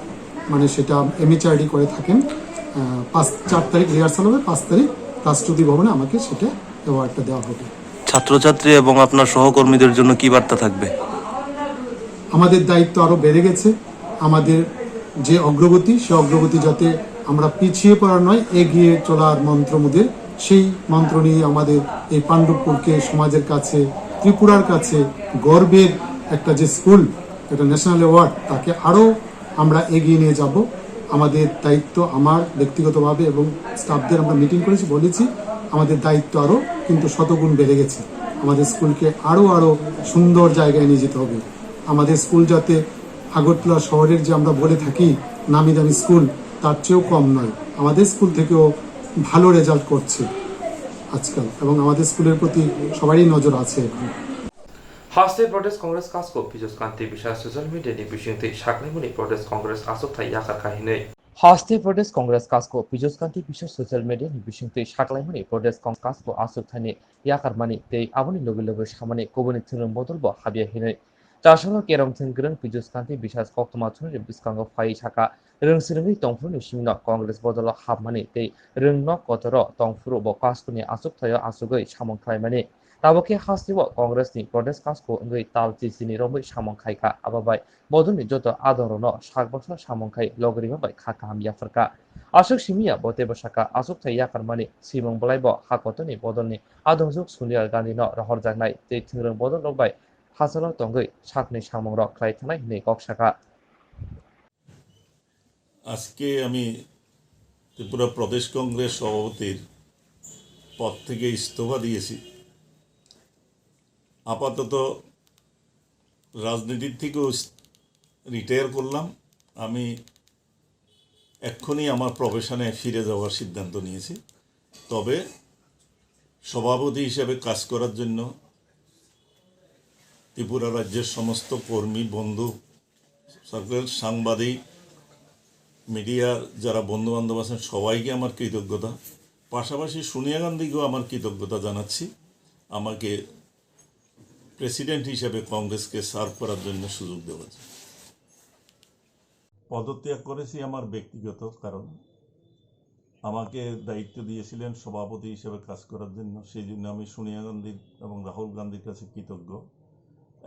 মানে সেটা এমএইচআরডি করে থাকেন। আহ, পাঁচ চার তারিখ রিহার্সাল হবে, পাঁচ তারিখ রাষ্ট্রপতি ভবনে আমাকে সেটা অ্যাওয়ার্ডটা দেওয়া হবে। ছাত্রছাত্রী এবং আপনার সহকর্মীদের জন্য কি বার্তা থাকবে? আমাদের দায়িত্ব আরও বেড়ে গেছে। আমাদের যে অগ্রগতি, সে অগ্রগতি যাতে আমরা পিছিয়ে পড়া নয়, এগিয়ে চলার মন্ত্র মোদের। সেই মন্ত্র নিয়ে আমাদের এই পাণ্ডবপুরকে সমাজের কাছে, ত্রিপুরার কাছে গর্বের একটা যে স্কুল, একটা ন্যাশনাল অ্যাওয়ার্ড, তাকে আরও আমরা এগিয়ে নিয়ে যাব। আমাদের দায়িত্ব, আমার ব্যক্তিগতভাবে এবং স্টাফদের আমরা মিটিং করেছি, বলেছি, আমাদের দায়িত্ব আরও কিন্তু শতগুণ বেড়ে গেছে। আমাদের স্কুলকে আরও আরও সুন্দর জায়গায় নিয়ে যেতে হবে। আমাদের স্কুল যাতে আগরতলা শহরের যে আমরা বলে থাকি নামি দামি স্কুল, তার চেয়েও কম নয়, আমাদের স্কুল থেকেও ভালো রেজাল্ট করছে আজকাল, এবং আমাদের স্কুলের প্রতি সবারই নজর আছে এখন। Haste Pradesh Congress Kasko Pijos Kanti Biswas social media ni bisingtwi saklaimani Pradesh Congress achukthai yakar kha hinwi. Haste Pradesh Congress Kasko Pijos Kanti Biswas social media ni bisingtwi saklaimani Pradesh Congress Kasko achukthani yakarmani tei aboni loge loge samani kubuni thwngwng bodol bo habya hinwi. Chasalo kerong thwng kwrwng Pijos Kanti Biswas koktwma thwngni bwskango phaiwi saka, rwng swrwngwi tongphuru ni simino Congress bodolo hapmani tei rwng nok kotoro tongphuru bo Kasko ni achukthai o achugwi samung khlaimani. Tabuk khe hasteo Congress ni Pradesh Kasko wngwi tal chichini romwi samung khaikha, abo bai bodolni joto adongrokno sak baksa samung khai logirima bai kha kaham yapharkha. Aswk simiya bo teibo saka, achukthai yakarmani swimung bwlaibo ha kotorni bodolni adongjwk Sonia Gandhino rohorjaknai tei thwngwrwng bodolrok bai hachalo tongwi sakni samungrok khlai thanai hwnwi kok sakha. আজকে আমি ত্রিপুরা প্রদেশ কংগ্রেস সভাপতির পদ থেকে ইস্তফা দিয়েছি। আপাতত রাজনীতির থেকেও রিটায়ার করলাম। আমি এক্ষুনি আমার প্রফেশনে ফিরে যাওয়ার সিদ্ধান্ত নিয়েছি। তবে সভাপতি হিসেবে কাজ করার জন্য ত্রিপুরা রাজ্যের সমস্ত কর্মী, বন্ধু, সার্কেল, সাংবাদিক, মিডিয়ার যারা বন্ধু-বান্ধব আছেন, সবাইকে আমার কৃতজ্ঞতা। পাশাপাশি সোনিয়া গান্ধীকেও আমার কৃতজ্ঞতা জানাচ্ছি, আমাকে প্রেসিডেন্ট হিসেবে কংগ্রেসকে সার্ভ করার জন্য সুযোগ দেওয়ার জন্য। পদত্যাগ করেছি আমার ব্যক্তিগত কারণ। আমাকে দায়িত্ব দিয়েছিলেন সভাপতি হিসেবে কাজ করার জন্য, সেই জন্য আমি সোনিয়া গান্ধীর এবং রাহুল গান্ধীর কাছে কৃতজ্ঞ।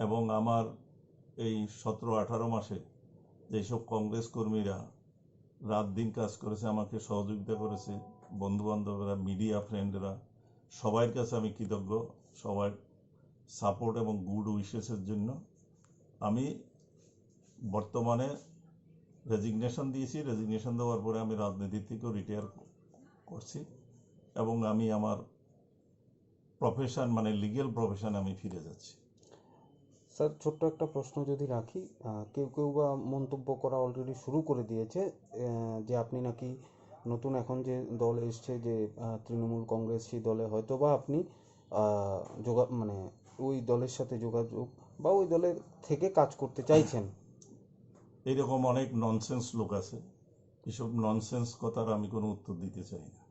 এবং আমার এই সতেরো আঠারো মাসে যেসব কংগ্রেস কর্মীরা রাত দিন কাজ করেছে, আমাকে সহযোগিতা করেছে, বন্ধু বান্ধবরা, মিডিয়া ফ্রেন্ডরা, সবার কাছে আমি কৃতজ্ঞ, সবার সাপোর্ট এবং গুড উইশেসের জন্য। আমি বর্তমানে রেজিগনেশন দিয়েছি। রেজিগনেশন দেওয়ার পরে আমি রাজনীতি থেকেও রিটায়ার করছি এবং আমি আমার প্রফেশন, মানে লিগ্যাল প্রফেশন, আমি ফিরে যাচ্ছি। স্যার, ছোট্ট একটা প্রশ্ন যদি রাখি, আহ, কেউ কেউ বা মন্তব্য করা অলরেডি শুরু করে দিয়েছে, আহ, যে আপনি নাকি নতুন এখন যে দল এসছে, যে, আহ, তৃণমূল কংগ্রেস, সেই দলে হয়তো বা আপনি, আহ, যোগা-, মানে ওই দলের সাথে যোগাযোগ বা ওই দলের থেকে কাজ করতে চাইছেন। এইরকম অনেক ননসেন্স লোক আছে, এসব ননসেন্স কথার আমি কোনো উত্তর দিতে চাই না।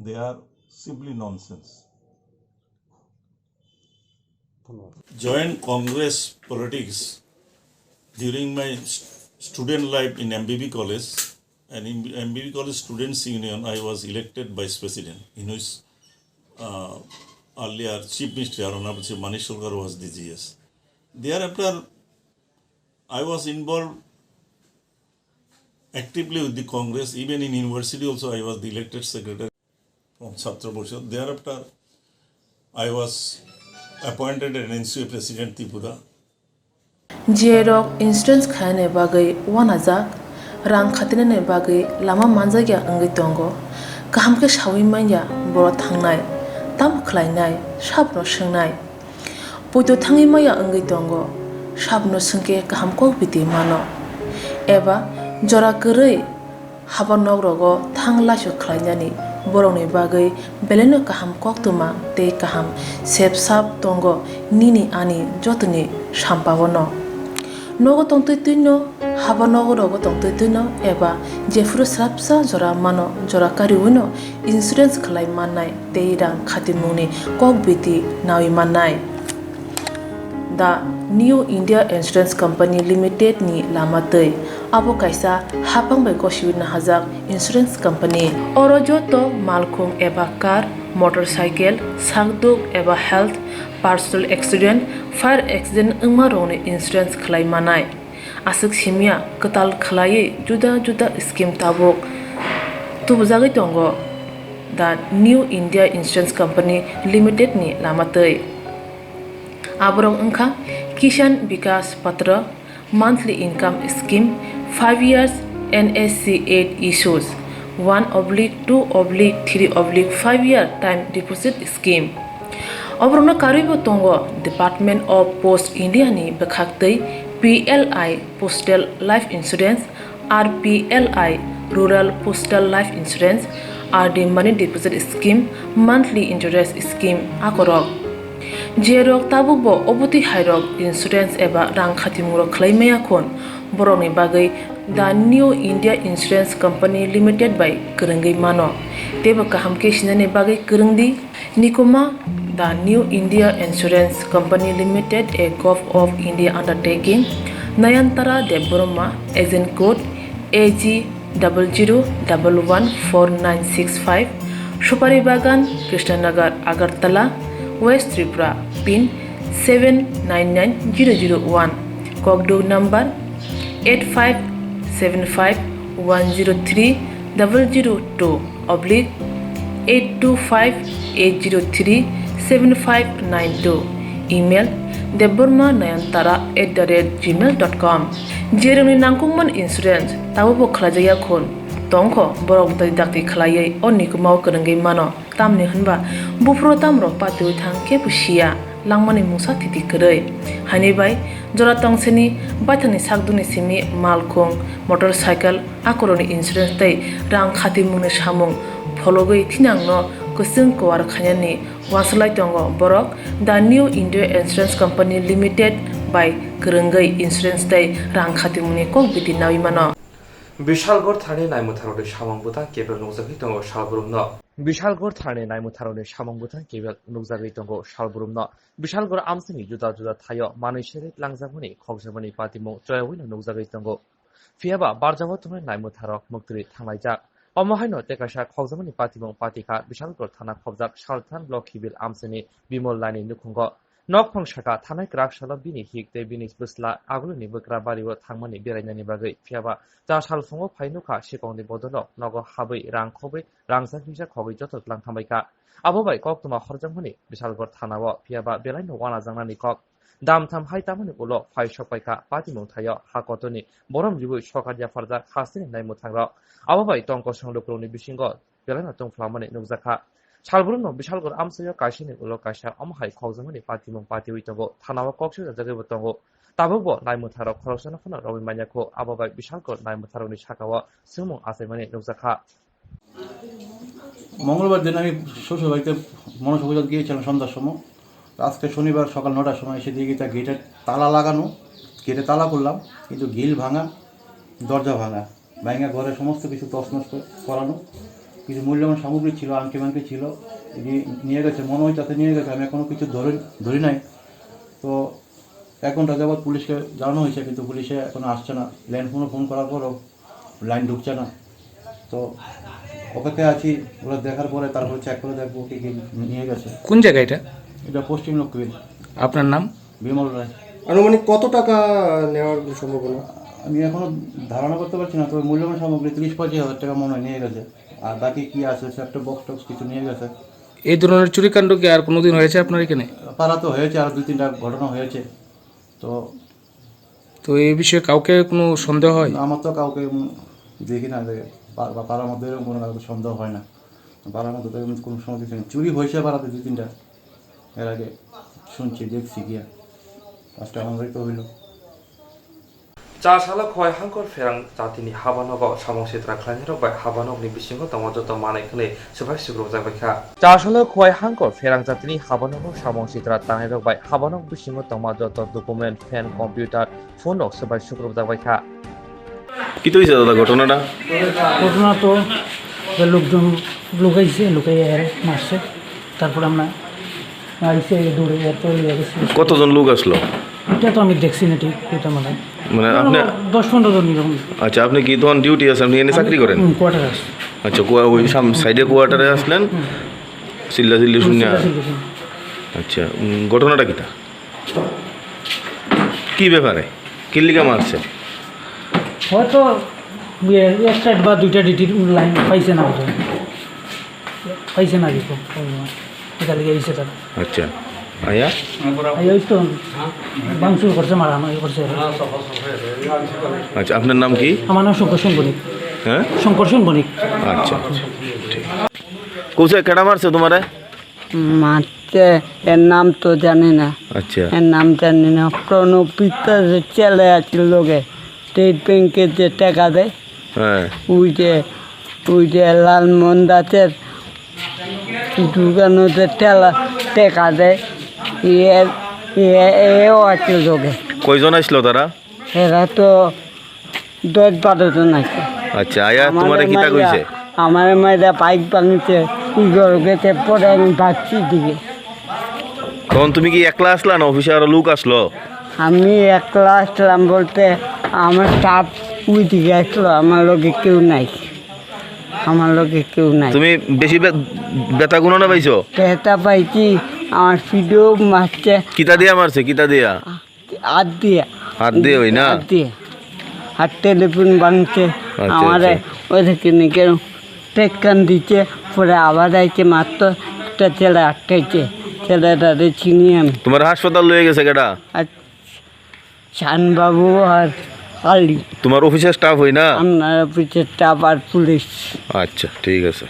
They are simply nonsense. ধন্যবাদ। Joined Congress politics during my st-, student life in M B B College, and in M B B College Students Union, I was elected vice president, in which, uh, Earlier Chief Minister Arunabhai Manik Sarkar was the G S. Thereafter, I was involved actively with the Congress. Even in university also, I was the elected secretary from Chhatra Parishad. Thereafter, I was appointed an N C U A president Tripura. Jiyai rok insurance khainani bagwi uanajak, rang khatinani bagwi lama manjakya wngwi tongo. Kaham khe sawi manya boro thangnai, tamo khlainai, sabono swngnai. Poito thangwi maya wngwi tongo, sabono swngkhe kaham kok biti mano. Eba jora kwrwi haba nok rogo thang laisu khlainani borokni bagwi belaino kaham koktwma tei kaham sep sap tongo nini ani jotoni sampao no. Nogo tongtwi twino, haba nogo rogo tongtwi twino eba jephuru swrapsa jora mano jora kariwino insurance khlai mannai tei rang khatimungni kok biti nawi mannai. The New India Insurance Company Limited ni lama twi. Abo kaisa hapang bai gosiwi nahajak insurance company. Oro joto malkhung eba car, motorcycle, sakduk eba health, personal accident, fire accident wngma rokni insurance khlai manai. Aswk simya kwtal khlaiwi juda juda scheme tabuk tubujagwi tongo the New India Insurance Company Limited ni lama twi. Aborok wngkha Kisan Vikas Patra, monthly income scheme, five years N S C eight issues, one oblique two oblique three oblique five year time deposit scheme. Oborokno karwibo tongo Department of Post India ni bwkhaktwi P L I Postal Life Insurance, R P L I Rural Postal Life Insurance, R D Money Deposit Scheme, Monthly Interest Scheme akorok. Jerok tabukbo obotwi hairok insurance eba rang khatimungrok khlai maya khun, borokni bagwi The New India Insurance Company Limited bai kwrwngwi mano. Teibo kaham khe sinani bagwi kwrwngdi. Nikuma, The New India Insurance Company Limited, a Govt of India undertaking, Nayantara Debbarma, agent code A G double zero double one four nine six five, Supari Bagan, Krishnanagar, Agartala, West Tripura, pin seven nine nine zero zero one, kokduk number eight five seven five one zero three double zero two oblique eight two five eight zero three seven five nine two, email debbarma nayantara at the rate gmail dot com. Jerokni nangkukmani insurance tabukbo khlaijakya khun tongkho, borok dakti dakti khlaiwi o nikumao kwrwngwi mano. Tamni hwnba buphuru tamrok patiwi thang kebo siya, langmani mungsa thiti kwrwi. Haini bai jora tongsini baithangni sakduni simi malkhung, motorcycle, akorokni insurance tei rang khatimungni samung phologwi thinangno kwchwng kuar khainani uansuk lai tongo borok The New India Insurance Company Limited bai kwrwngwi insurance tei rang khatimungni kok biti nawi mano. Bishalgarh tharni naimwtharokni samung bwtang kebel nukjagwi tongo salbrumno. Bishalgarh tharni naimwtharokni samung bwtang kebel nukjagwi tongo salbrumno. Bishalgarh amchaini juda juda thaio manwi sere twlangjakmani khokjakmani patimung choyawino nukjagwi tongo. Phiyaba barjao tongnai naimwtharok mwktwi thanglaijak. Omo haino tei kaisa khokjakmani patimung patikha Bishalgarh thana khobjak Salthan Block Hibil amchaini Bimol Laini nukhungo. Nokphang saka thanai kwrak salo bini hik tei bini bwsla agulini bwkra bario thangmani berainani bagwi, phiyaba cha salphungo phai nukha sikongni bodolo nogo habwi rang khobwi rangchak hisa khogwi joto tlang thangbaikha. Abo bai koktwma horjakmani Bishalgarh thanao, phiyaba belaino uanajaknani kok. Damtham hai tamani ulo phai sokpaikha patimung thaio ha kotorni borom ribwi sokar yapharjak hasteni naimwthangrok. Abo bai tong kosong lukurokni bisingo belaino tongphlamani nukjakha. Salbrumno Bishalgarh amchaio kaisani ulo kaisa omo hai khokjakmani patimung patiwi tongo, thanao kok sujajagwibo tongo. Tabukbo naimwtharok khoroksano phano romwi manya kho, abo bai Bishalgarh naimwtharokni sakao swngmung achaimani nukjakha. মঙ্গলবার দিন আমি শ্বশুরবাড়িতে মনসা পুজো গিয়েছিলাম সন্ধ্যার সময়। তো আজকে শনিবার সকাল নটার সময় এসে দেখি তা গেটের তালা লাগানো, গেটে তালা করলাম, কিন্তু গ্রিল ভাঙা, দরজা ভাঙা। ভাঙা ঘরে সমস্ত কিছু তছনছ করে-, করানো। কিছু মূল্যবান সামগ্রী ছিল, আংটি মাংটি ছিল, এগুলি নিয়ে গেছে, মনে হয় তাতে নিয়ে গেছে, আমি এখনও কিছু ধরে, ধরি নাই। তো এক ঘন্টা যাবৎ পুলিশকে জানানো হয়েছে, কিন্তু পুলিশে এখনও আসছে না। ল্যান্ড ফোনও ফোন করার পরও লাইন ঢুকছে না। তো অপেক্ষায় আছি, ওরা দেখার পরে তারপরে চেক করে দেখবো কি কি নিয়ে গেছে। কোন জায়গা এটা? এটা পশ্চিম লক্ষ্মীবিল। আপনার নাম? বিমল রায়। আনুমানিক কত টাকা নেওয়ার সম্ভাবনা? আমি এখনো ধারণা করতে পারছি না, তবে মূল্যবান সামগ্রী তিরিশ পঁয়ত্রিশ হাজার টাকা মনে হয় নিয়ে গেছে। আর বাকি কি আছে, সে একটা বক্স টক্স কিছু নিয়ে গেছে। এই ধরনের চুরিকাণ্ড কি আর কোনোদিন হয়েছে আপনার এখানে? পাড়া তো হয়েছে, আর দুই তিনটা ঘটনা হয়েছে। তো তো এই বিষয়ে কাউকে কোনো সন্দেহ হয়? না, আমার তো কাউকে, উম, দেখি না, যে পা-, পা-, পাড়ার মধ্যে এরকম কোনো কাউকে সন্দেহ হয় না। পাড়ার মধ্যে তো এরকম কোনো সময় কিছু নেই। চুরি হয়েছে পাড়াতে দুই তিনটা, এর আগে শুনছি, দেখছি গিয়া। আজকে আমাদেরই তো হইলো। Chasalo Khowai Hangkor Pherang jatini habanogo samung sitra khlainairok bai habanokni bisingo tongo joto manwi hwnwi swbai sukrubjak bai kha. Chasalo Khowai Hangkor Pherang jatini habanogo samung sitra tangnairok bai habanok bisingo tongma joto document, fan, computer, phone rok swbai sukrubjak bai kha. কি তো হয়েছে দাদা ঘটনাটা? ঘটনা তো যে লোকজন লুকাইছে, লুকাইয়া এরা মারছে। তারপর আমরা আইসি আগে দৌড়ে এত ইয়ে গেছে। কতজন লোক আসলো? এটা তো আমি দেখছি না ঠিক, এটা মানে মানে আপনি দশ পনেরো জন এরকম। আচ্ছা, আপনি কি তখন ডিউটি আছে, আপনি এনে চাকরি করেন? হুম, কোয়ার্টার আছে। আচ্ছা, কোয়া-, ওই সাম-, সাইডে কোয়ার্টারে আসলেন, হুম। চিল্লা চিল্লি হুম, শুনে। চিল্লা চিল্লি শুনে। আচ্ছা, উম, ঘটনাটা কিটা? কি ব্যাপারে? কিল্লিকা মারছে? হয়তো ইয়ে, এক সাইড বা দুইটা ডিটির লাইন পাইছে না বোধহয়। পাইছে না কি? এটা লিখে দিছে তারা। আচ্ছা। আয়া? আয়া ওই তো ভাঙচুর করছে, মারামারি করছে। আচ্ছা, আপনার নাম কি? আমার নাম শঙ্কর সেন বণিক। হ্যাঁ? শঙ্কর সেন বণিক। আচ্ছা, আচ্ছা। ঠিক। কোথায় কেডা মারছে তোমারে? মারছে, এর নাম তো জানি না। আচ্ছা। এর নাম জানি না। প্রণব পিতা যে ছেলে আছে লগে, স্টেট ব্যাংকে যে টাকা দেয়, হ্যাঁ। ওই যে, ওই যে লালমোহন দাসের দোকানো যে টেলা, টাকা দেয়, এ, এ, এও আছে লগে। কয়জন আসলো তারা? এরা তো দশ বারো জন আছে। আচ্ছা, আয়া আমারে তোমারে কিতা মাইরা, কইছে? আমারে মাইরা বাইক ভাঙছে, ই ঘর গেছে, পরে আমি ভাগছি দিকে। তখন তুমি কি একলা আসলা না অফিসে আরো লোক আসলো? আমি একলা আসলাম বলতে আমার স্টাফ ওই দিকে আসলো, আমার লগে কেউ নাই, আমার লগে কেউ নাই। তুমি বেশি বে-, বেতা গুনো না পাইছো? বেতা পাইছি, আমার ফিডো মারছে। কিতা দিয়া মারছে, কিতা দিয়া? হাত দিয়া। হাত দিয়ে ওই না? হাত দিয়ে। আর টেলিফোন ভাঙছে। আচ্ছা, আমারে আচ্ছা। ওই থেকে নিয়ে টেক্কান দিচ্ছে, পরে আবার আইছে মাত্র একটা ছেলে আটকাইছে। ছেলেটারে চিনি আমি। তোমার হাসপাতাল লয়ে গেছে কেডা? আর শানবাবু আর আলী। তোমার অফিসের স্টাফ হই না? আপনার অফিসের স্টাফ আর পুলিশ। আচ্ছা, ঠিক আছে।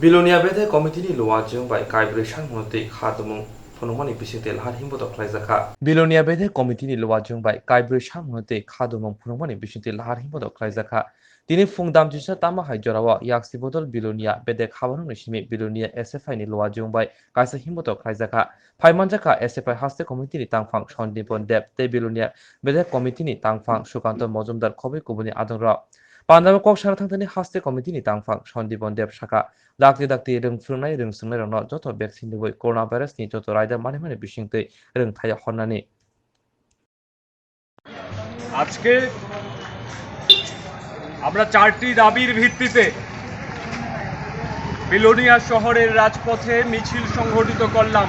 Bilonia Bedek Committee ni luajwng bai kaibrwi sangmano twi kha dumung phunukmani bisingtwi lahar himbotok khlaijakha. Bilonia Bedek Committee ni luajwng bai kaibrwi sangmano twi kha dumung phunukmani bisingtwi lahar himbotok khlaijakha. Tini phung damchisa tamo hai jorao Yaksi Bodol Bilonia Bedek habarokni simi Bilonia S F I ni luajwng bai kaisa himbotok khlaijakha. Phaimanjakha S F I haste committee ni tangphang Sandipon Deb tei Bilonia Bedek committee ni tangphang Sukanto Mojumdar khobwi kubuni adongrok. Pandao kok sana thangthani haste committee ni tangphang Sandipon Deb sakha, dakti dakti rwng phwrwngnai rwng swngnairokno joto vaccine rwui coronavirus ni joto raida manimani bisingtwi rwngthai honnani. আজকে আমরা চারটি দাবির ভিত্তিতে বিলোনিয়া শহরের রাজপথে মিছিল সংগঠিত করলাম।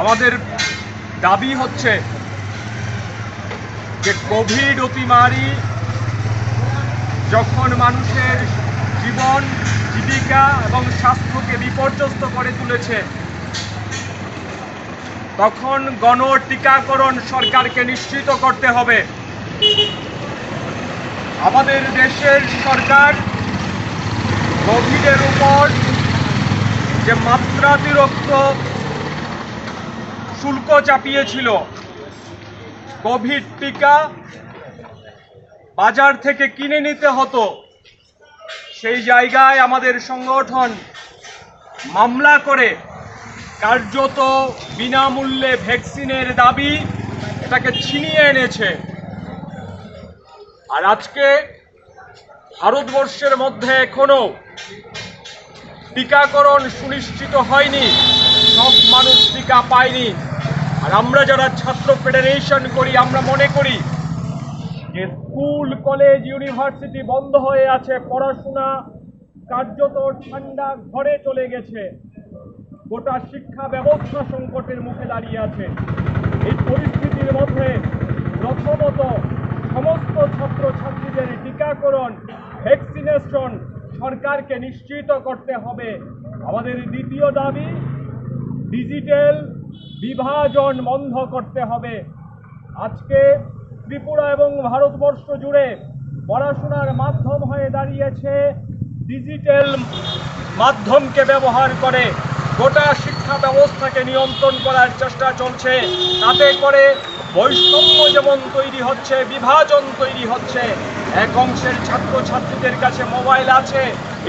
আমাদের দাবি হচ্ছে যে কোভিড অতিমারি যখন মানুষের জীবন, জীবিকা এবং স্বাস্থ্যকে বিপর্যস্ত করে তুলেছে, তখন গণ টিকাকরণ সরকারকে নিশ্চিত করতে হবে। আমাদের দেশের সরকার কোভিডের উপর যে মাত্রাতিরিক্ত শুল্ক চাপিয়েছিল, কোভিড টিকা বাজার থেকে কিনে নিতে হতো, সেই জায়গায় আমাদের সংগঠন মামলা করে কার্যত বিনামূল্যে ভ্যাকসিনের দাবি এটাকে ছিনিয়ে এনেছে। আর আজকে ভারতবর্ষের মধ্যে এখনো টিকাকরণ সুনিশ্চিত হয়নি, সব মানুষ টিকা পায়নি। আর আমরা যারা ছাত্র ফেডারেশন করি, আমরা মনে করি যে স্কুল, কলেজ, ইউনিভার্সিটি বন্ধ হয়ে আছে, পড়াশোনা কার্যত ঠান্ডা ঘরে চলে গেছে, গোটা শিক্ষা ব্যবস্থা সংকটের মুখে দাঁড়িয়ে আছে। এই পরিস্থিতির মধ্যে প্রথমত সমস্ত ছাত্রছাত্রীদের টিকাকরণ, ভ্যাকসিনেশন সরকারকে নিশ্চিত করতে হবে। আমাদের দ্বিতীয় দাবি, ডিজিটাল বিভাজন বন্ধ করতে হবে। আজকে ত্রিপুরা এবং ভারতবর্ষ জুড়ে পড়াশোনার মাধ্যম হয়ে দাঁড়িয়েছে ডিজিটাল মাধ্যমকে ব্যবহার করে গোটা শিক্ষা ব্যবস্থাকে নিয়ন্ত্রণ করার চেষ্টা চলছে। তাতে করে বৈষম্য যেমন তৈরি হচ্ছে, বিভাজন তৈরি হচ্ছে। এক অংশের ছাত্রছাত্রীদের কাছে মোবাইল আছে,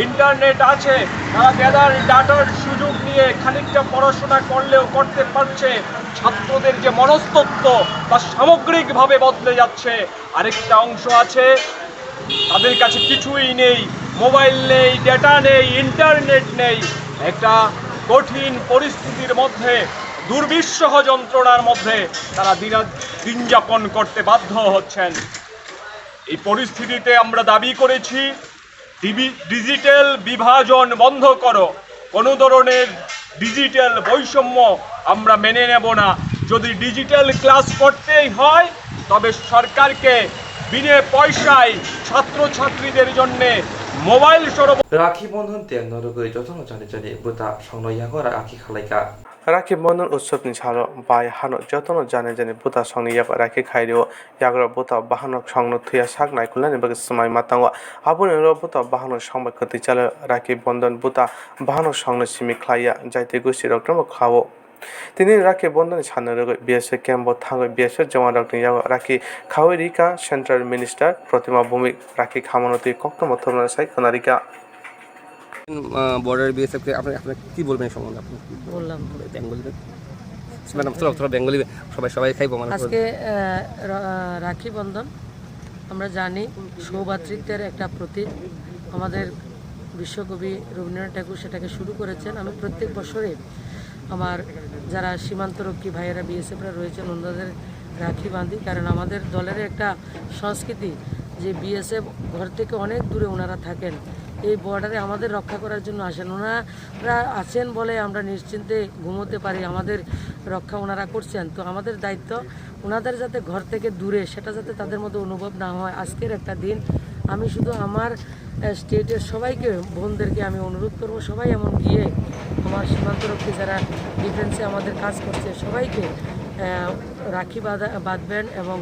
ইন্টারনেট আছে, তারা গ্যাদার ডাটার সুযোগ নিয়ে খানিকটা পড়াশোনা করলেও করতে পারছে। ছাত্রদের যে মনস্তত্ত্ব, তা সামগ্রিকভাবে বদলে যাচ্ছে। আরেকটা অংশ আছে, তাদের কাছে কিছুই নেই, মোবাইল নেই, ডেটা নেই, ইন্টারনেট নেই। একটা কঠিন পরিস্থিতির মধ্যে, দুর্বিষহ যন্ত্রণার মধ্যে তারা দিনা-, দিন যাপন করতে বাধ্য হচ্ছেন। এই পরিস্থিতিতে আমরা দাবি করেছি, ডিবি-, ডিজিটাল বিভাজন বন্ধ করো, কোনো ধরনের ডিজিটাল বৈষম্য আমরা মেনে নেব না। যদি ডিজিটাল ক্লাস করতেই হয়, তবে সরকারকে বিনা পয়সায় ছাত্রছাত্রীদের জন্যে মোবাইল সরবরাহ রাখি Bandhan tei norogwi jotono jani jani bwta songno yago rakhi khalaikha. Rakhi Bondhon utsabni salo bai hano jotono jani jani bwta songni yago rakhi khai rio. Yagrok bwta bahanok songno thwiya sak naikolnani bagwi swmai ma tongo. Aboni ulo bwta bahanok song bai kwtwi chalo. Rakhi Bondhon bwta bahanok songno simi khlaiya, jaiti gosti rok no kha-o. Tini Rakhi Bondhon ni sana rwgwi B S F camp o thangwi B S F jawan rokni yago rakhi khawi rika Central Minister Protima Bhowmik. Rakhi khamano twi koktwma thumnani sai khwna rika. আহ, border BSF কে আপনি, আপনি কি বলবেন এই সম্বন্ধে? আপনি কি বলবেন? বললাম তো। বেঙ্গলি ম্যাডাম, থোড়া, থোড়া বেঙ্গলি, সবাই, সবাই খাইবো, মানে, আজকে, আহ, রা-, রাখি বন্ধন। আমরা জানি সৌভ্রাতৃত্বের একটা প্রতীক। আমাদের বিশ্বকবি রবীন্দ্রনাথ ঠাকুর সেটাকে শুরু করেছেন। আমি প্রত্যেক বছরে আমার যারা সীমান্তরক্ষী ভাইয়েরা, বিএসএফরা রয়েছেন, ওনাদের রাখি বাঁধি, কারণ আমাদের দলের একটা সংস্কৃতি যে বিএসএফ ঘর থেকে অনেক দূরে ওনারা থাকেন, এই বর্ডারে আমাদের রক্ষা করার জন্য আসেন। ওনারা আছেন বলে আমরা নিশ্চিন্তে ঘুমোতে পারি, আমাদের রক্ষা ওনারা করছেন। তো আমাদের দায়িত্ব ওনাদের যাতে ঘর থেকে দূরে, সেটা যাতে তাদের মধ্যে অনুভব না হয়। আজকের একটা দিন আমি শুধু আমার, আহ, স্টেটের সবাইকে, বোনদেরকে আমি অনুরোধ করব, সবাই এমন গিয়ে আমার সীমান্তরক্ষী যারা ডিফেন্সে আমাদের কাজ করছে, সবাইকে, আহ, রাখি বাঁধা-, বাঁধবেন এবং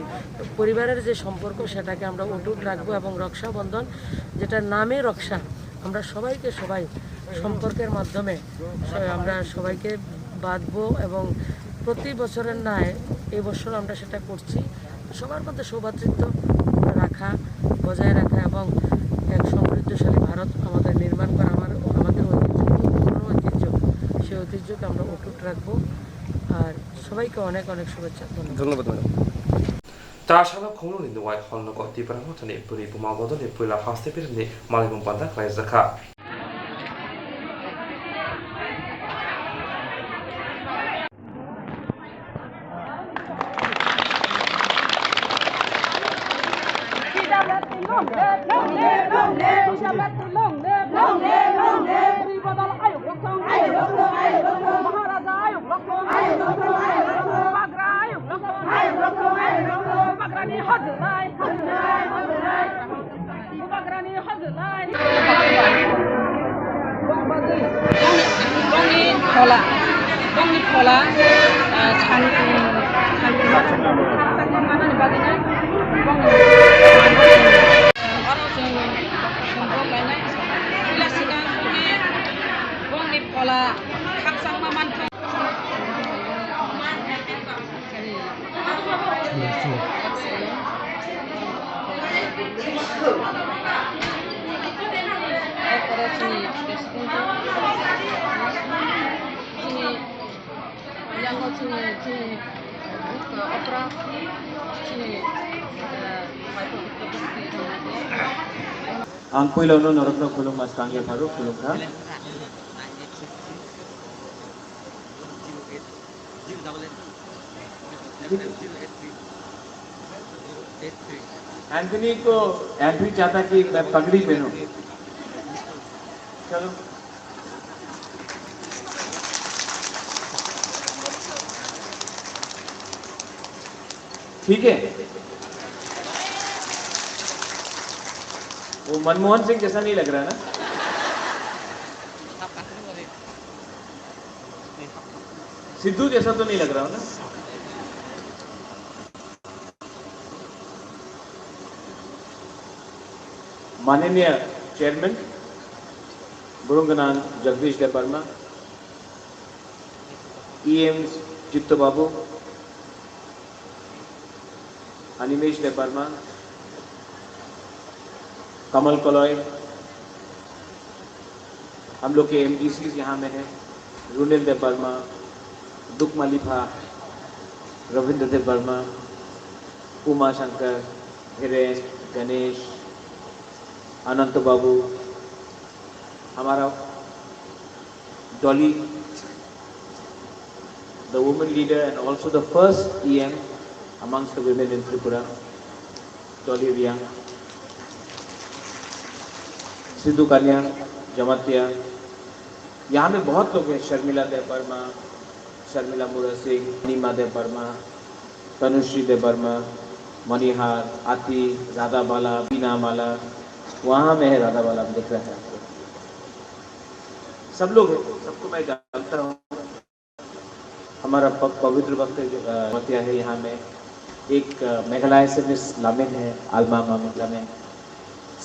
পরিবারের যে সম্পর্ক, সেটাকে আমরা অটুট রাখবো। এবং রক্ষাবন্ধন, যেটা নামে রক্ষা, আমরা সবাইকে সবাই সম্পর্কের মাধ্যমে স-, আমরা সবাইকে বাঁধবো এবং প্রতি বছরের ন্যায় এই বছর আমরা সেটা করছি। সবার মধ্যে সৌভ্রাতৃত্ব রাখা, বজায় রাখা এবং এক সমৃদ্ধশালী ভারত আমাদের নির্মাণ করা আমার, আমাদের ঐতিহ্য, খুব পুরনো ঐতিহ্য। সেই ঐতিহ্যকে আমরা অটুট রাখবো। আর সবাইকে অনেক অনেক শুভেচ্ছা, ধন্যবাদ। ধন্যবাদ, madam. Trasano khumlungni nuwai hol nogo Tipra Mothani bwrwi buma bodolni puila haste birimni malaimung panda khlaijakha. Long live, long live, long live. Long live, long live. Long live, long live. Tripura ayuk rokhong. Ayuk rokhong, ayuk rokhong. Maharaja ayuk rokhong. Ayuk rokhong, ayuk rokhong. Bubagra ayuk rokhong. Ayuk rokhong, ayuk rokhong. Bubagrani hojlai. Hojlai, hojlai. Bubagrani hojlai. Bongni phola, bongni phola, ah, san, san, manani bagwi no bongni oro chwng, chwng rok lainai. Puila swkang bongni, bongni phola khakchangma manthok. Ang puilano norokno khulumma swkang yapharo khulumkha. Anthony को, एंथनी चाहता कि मैं पगड़ी पहनूं। चलो। ठीक है। वो मनमोहन सिंह जैसा नहीं लग रहा ना? सिद्धू जैसा तो नहीं लग रहा हूँ ना? माननीय चेयरमैन गुरुंगनान जगदीश देबबर्मा, ईएम चित्त बाबू, अनिमेश देबबर्मा, कमल कलॉय, हम लोग के एमडीसीज यहाँ में हैं, रुनेल देबबर्मा, दुकमा लिपा, रविंद्र देबबर्मा, उमा शंकर, धीरेन, गणेश, अनंत बाबू, हमारा Dolly, the woman leader and also the first E M amongst the women in Tripura, Dolly Riang, Sidhu Kanya Jamatia, यहाँ में बहुत लोग हैं, शर्मिला देबबर्मा, शर्मिला मुरा सिंह, नीमा देबबर्मा, तनुश्री देबबर्मा, मणिहार, आती, राधा बाला, बीना माला, वहाँ में है राधा बाला, दिख रहा है आपको। सब लोग हैं, सबको मैं जानता हूँ। हमारा प-, पवित्र भक्त, अ, मतिया है यहाँ में। एक, अ, मेघालय से मिस लामिन है, आलमा मामिन लामिन।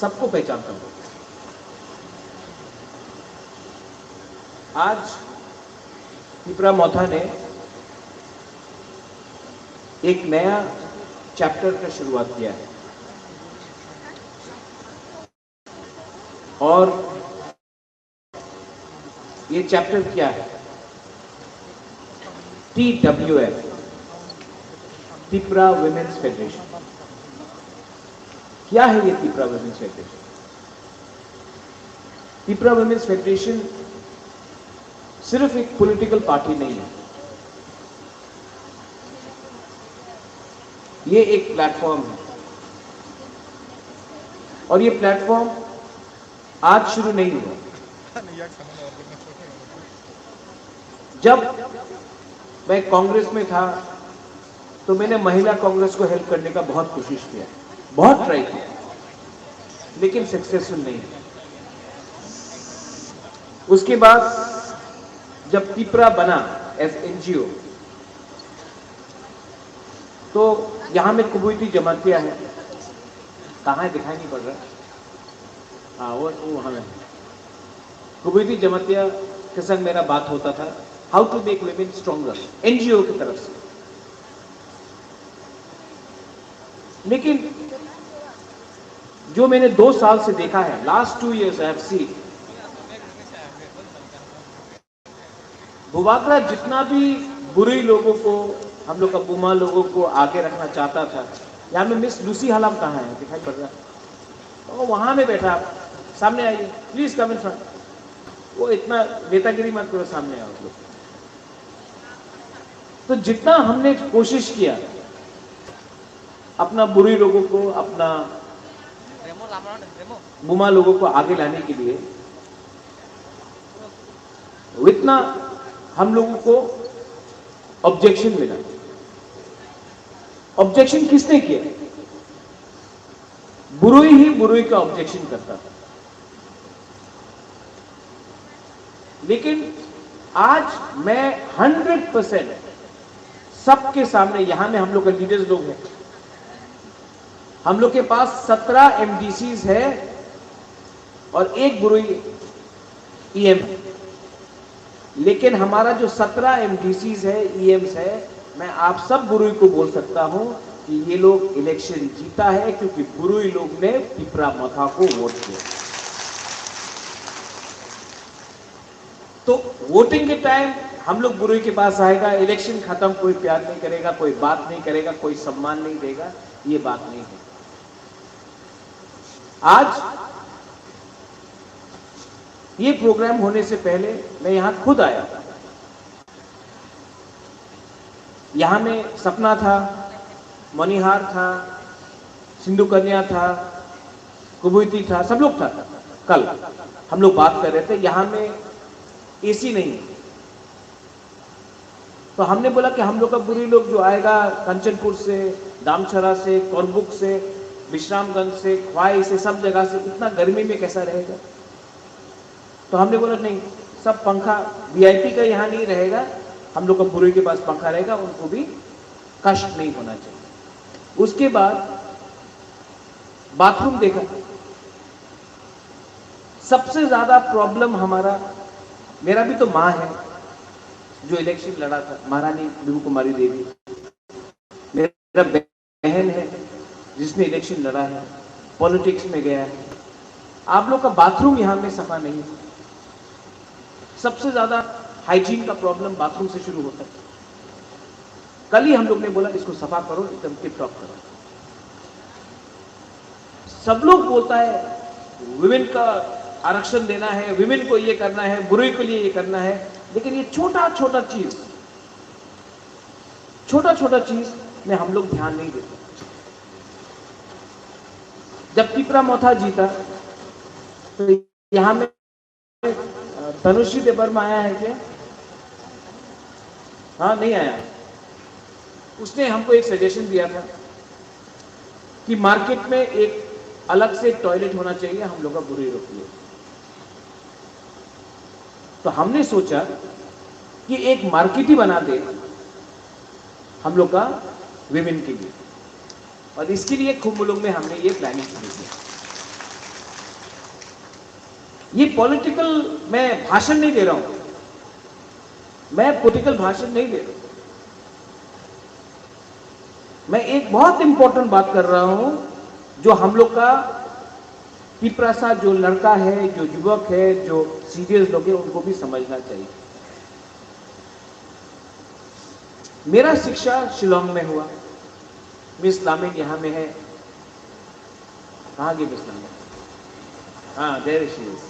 सबको पहचानता हूँ। आज तिपरा मोथा ने एक नया चैप्टर का शुरुआत किया है और ये चैप्टर क्या है? TWF, Tipra women's federation. क्या है ये Tipra women's federation? Tipra women's federation सिर्फ एक पॉलिटिकल पार्टी नहीं है, ये एक प्लेटफॉर्म है। और ये प्लेटफॉर्म आज शुरू नहीं हुआ। जब मैं कांग्रेस में था तो मैंने महिला कांग्रेस को हेल्प करने का बहुत कोशिश किया, बहुत ट्राई किया, लेकिन सक्सेसफुल नहीं। उसके बाद जब तिपरा बना एज एनजीओ, तो यहाँ में कुवैती जमातियाँ हैं, कहाँ है दिखाई नहीं पड़ रहा। हाँ, वो, वो वहाँ में। कुबैती जमातिया के संग मेरा बात होता था, how to make women stronger, NGO की तरफ से। लेकिन जो मैंने दो साल से देखा है, last two years I have seen, Bubagra जितना भी बुरुई लोगों को, हम लोग का बुमा लोगों को आगे रखना चाहता था। यहाँ में मिस लूसी हलाम कहाँ है, दिखाई पड़ रहा है? ओ, वहाँ में बैठा, सामने आइए, प्लीज कम इन फ्रंट। वो इतना नेतागिरी मत करो, सामने आओ। तो जितना हमने कोशिश किया अपना बुरुई लोगों को, अपना बुमा लोगों को आगे लाने के लिए, उतना हम लोगों को ऑब्जेक्शन मिला। ऑब्जेक्शन किसने किया? बुरुई ही बुरुई का ऑब्जेक्शन करता था। लेकिन आज मैं हंड्रेड परसेंट सबके सामने, यहाँ में हम लोग के लीडर्स लोग हैं, हम लोग के पास सत्रह एमडीसीज है और एक बुरुई ईएम है। लेकिन हमारा जो सत्रह एमडीसीज है, ईएम्स है, मैं आप सब बुरुई को बोल सकता हूं कि ये लोग इलेक्शन जीता है, क्योंकि बुरुई लोग ने पिपरा मथा को वोट किया। तो वोटिंग के टाइम हम लोग बुरुई के पास आएगा, इलेक्शन खत्म, कोई प्यार नहीं करेगा, कोई बात नहीं करेगा, कोई सम्मान नहीं देगा, ये बात नहीं है। आज ये प्रोग्राम होने से पहले मैं यहाँ खुद आया। यहाँ में सपना था, मणिहार था, सिंधु कन्या था, कुबैती था, सब लोग था। कल हम लोग बात कर रहे थे, यहाँ में एसी नहीं है। तो हमने बोला कि हम लोग का बुरुई लोग जो आएगा कंचनपुर से, दामछरा से, करबुक से, विश्रामगंज से, ख्वाई से, सब जगह से, इतना गर्मी में कैसा रहेगा? तो हमने बोला, नहीं, सब पंखा, वीआईपी का यहाँ नहीं रहेगा, हम लोग का बुरुई के पास पंखा रहेगा, उनको भी कष्ट नहीं होना चाहिए। उसके बाद बाथरूम देखा, सबसे ज्यादा प्रॉब्लम हमारा, मेरा भी तो माँ है जो इलेक्शन लड़ा था, महारानी बिमल कुमारी देवी, मेरा बहन है जिसने इलेक्शन लड़ा है, पॉलिटिक्स में गया है। आप लोग का बाथरूम यहाँ में सफा नहीं है। सबसे ज्यादा हाइजीन का प्रॉब्लम बाथरूम से शुरू होता है। कल ही हम लोग ने बोला, इसको सफा करो, एकदम टिप टॉप करो। सब लोग बोलता है, वुमेन का आरक्षण देना है, वुमेन को ये करना है, बुरुई के लिए ये करना है, लेकिन ये छोटा छोटा चीज, छोटा छोटा चीज में हम लोग ध्यान नहीं देते। जब पिपरा मोथा जीता, तो यहाँ में अ, तनुश्री देवर्मा आया है क्या? हाँ, नहीं आया। उसने हमको एक सजेशन दिया था कि मार्केट में एक अलग से टॉयलेट होना चाहिए हम लोग का बुरुई लोग के लिए। तो हमने सोचा कि एक मार्केट ही बना दे हम लोग का विमेन के लिए, और इसके लिए खुम्बुलुंग में हमने ये प्लानिंग शुरू किया। ये पॉलिटिकल मैं भाषण नहीं दे रहा हूं, मैं पॉलिटिकल भाषण नहीं दे रहा हूं। मैं एक बहुत इंपॉर्टेंट बात कर रहा हूं, जो हम लोग का तिपरासा जो लड़का है, जो युवक है, जो सीरियस लोग हैं, उनको भी समझना चाहिए। मेरा शिक्षा शिलोंग में हुआ। मिस लामिन यहाँ में है। कहाँ गई मिस लामिन? हाँ, there she is।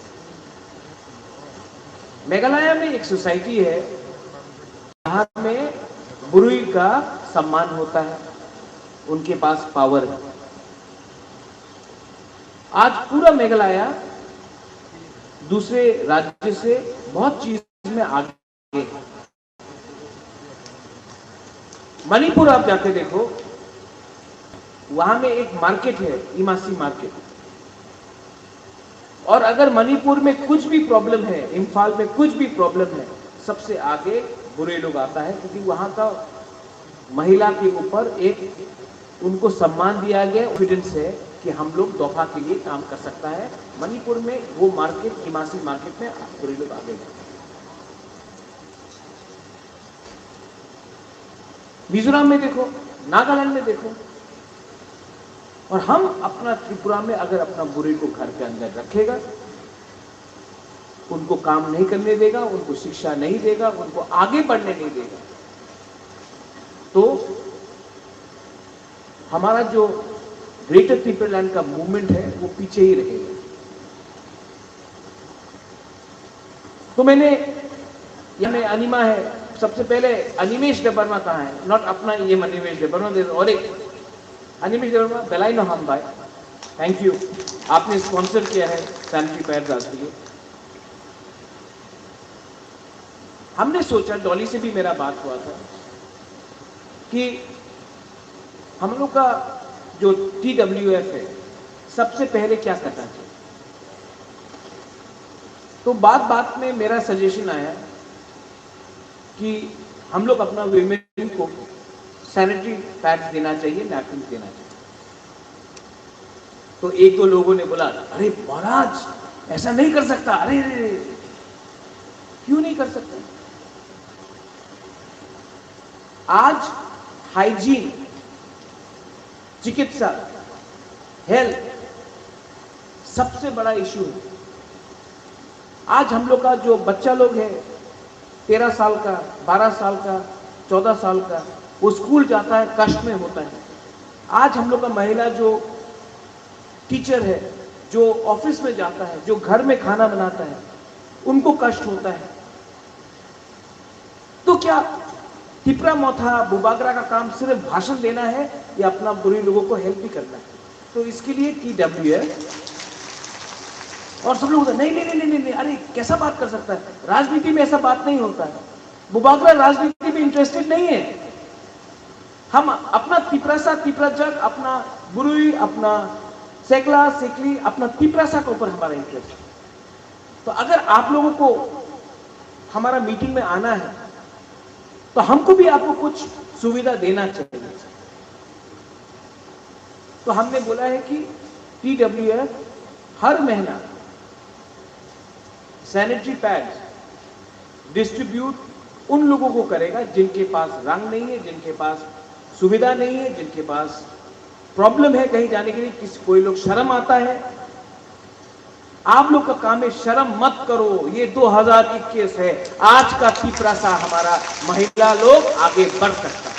मेघालय में एक सोसाइटी है, यहाँ में बुरुई का सम्मान होता है, उनके पास पावर है। आज पूरा मेघालय दूसरे राज्य से बहुत चीज में आगे। मणिपुर आप जाके देखो, वहां में एक मार्केट है, इमासी मार्केट। और अगर मणिपुर में कुछ भी प्रॉब्लम है, इम्फाल में कुछ भी प्रॉब्लम है, सबसे आगे बुरुई लोग आता है, क्योंकि वहां का महिला के ऊपर एक उनको सम्मान दिया गया, कॉन्फिडेंस है। कि हम लोग दोफा के लिए काम कर सकता है। मणिपुर में वो मार्केट, हिमासी मार्केट में आप पूरे लोग आगे जाएं। मिजोरम में देखो, नागालैंड में देखो, और हम अपना त्रिपुरा में अगर अपना बुरे को घर के अंदर रखेगा, उनको काम नहीं करने देगा, उनको शिक्षा नहीं देगा, उनको आगे बढ़ने नहीं देगा, तो हमारा जो ग्रेटर टिपरलैंड का मूवमेंट है, वो पीछे ही रहेगा। तो मैंने, यहाँ में अनिमा है, सबसे पहले अनिमेश देबबर्मा कहाँ है? नॉट अपना ये अनिमेश देबबर्मा, और एक अनिमेश देबबर्मा, बेलाई नो हम भाई, थैंक यू, आपने स्पॉन्सर किया है सैनिटरी पैड्स आज के लिए। हमने सोचा, डॉली से भी मेरा बात हुआ था कि हम लोग का जो टीडब्ल्यूएफ है, सबसे पहले क्या करना चाहिए। तो बात बात में मेरा सजेशन आया कि हम लोग अपना विमेन को सैनिटरी पैड्स देना चाहिए, नैपकिन देना चाहिए। तो एक दो लोगों ने बोला, अरे महाराज, ऐसा नहीं कर सकता। अरे, अरे, अरे, क्यों नहीं कर सकता? आज हाइजीन, चिकित्सा, हेल्थ सबसे बड़ा इशू है। आज हम लोग का जो बच्चा लोग है, तेरह साल का, बारह साल का, चौदह साल का, वो स्कूल जाता है, कष्ट में होता है। आज हम लोग का महिला जो टीचर है, जो ऑफिस में जाता है, जो घर में खाना बनाता है, उनको कष्ट होता है। तो क्या तिपरा मोथा बुबागरा का काम सिर्फ भाषण देना है या अपना बुरे लोगों को हेल्प भी करना है? तो इसके लिए टीडब्ल्यूएफ और सब लोग बोलते हैं, नहीं, नहीं, नहीं, नहीं, नहीं, अरे, कैसा बात कर सकता है? राजनीति में ऐसा बात नहीं होता है। बुबागरा राजनीति में इंटरेस्टेड नहीं है। हम अपना तिपरासा, तिपराजक, अपना बुरुई, अपना सेकला, सेकली, अपना तिपरासा के ऊपर हमारा इंटरेस्ट है। तो अगर आप लोगों को हमारा मीटिंग में आना है, तो हमको भी आपको कुछ सुविधा देना चाहिए। तो हमने बोला है कि टीडब्ल्यूएफ हर महीना सैनिटरी पैड्स डिस्ट्रीब्यूट उन लोगों को करेगा जिनके पास रंग नहीं है, जिनके पास सुविधा नहीं है, जिनके पास प्रॉब्लम है कहीं जाने के लिए, किसी, कोई लोग शर्म आता है। आप लोग का काम है, शर्म मत करो, ये दो हज़ार इक्कीस है, आज का तिपरासा हमारा महिला लोग आगे बढ़ सकता है।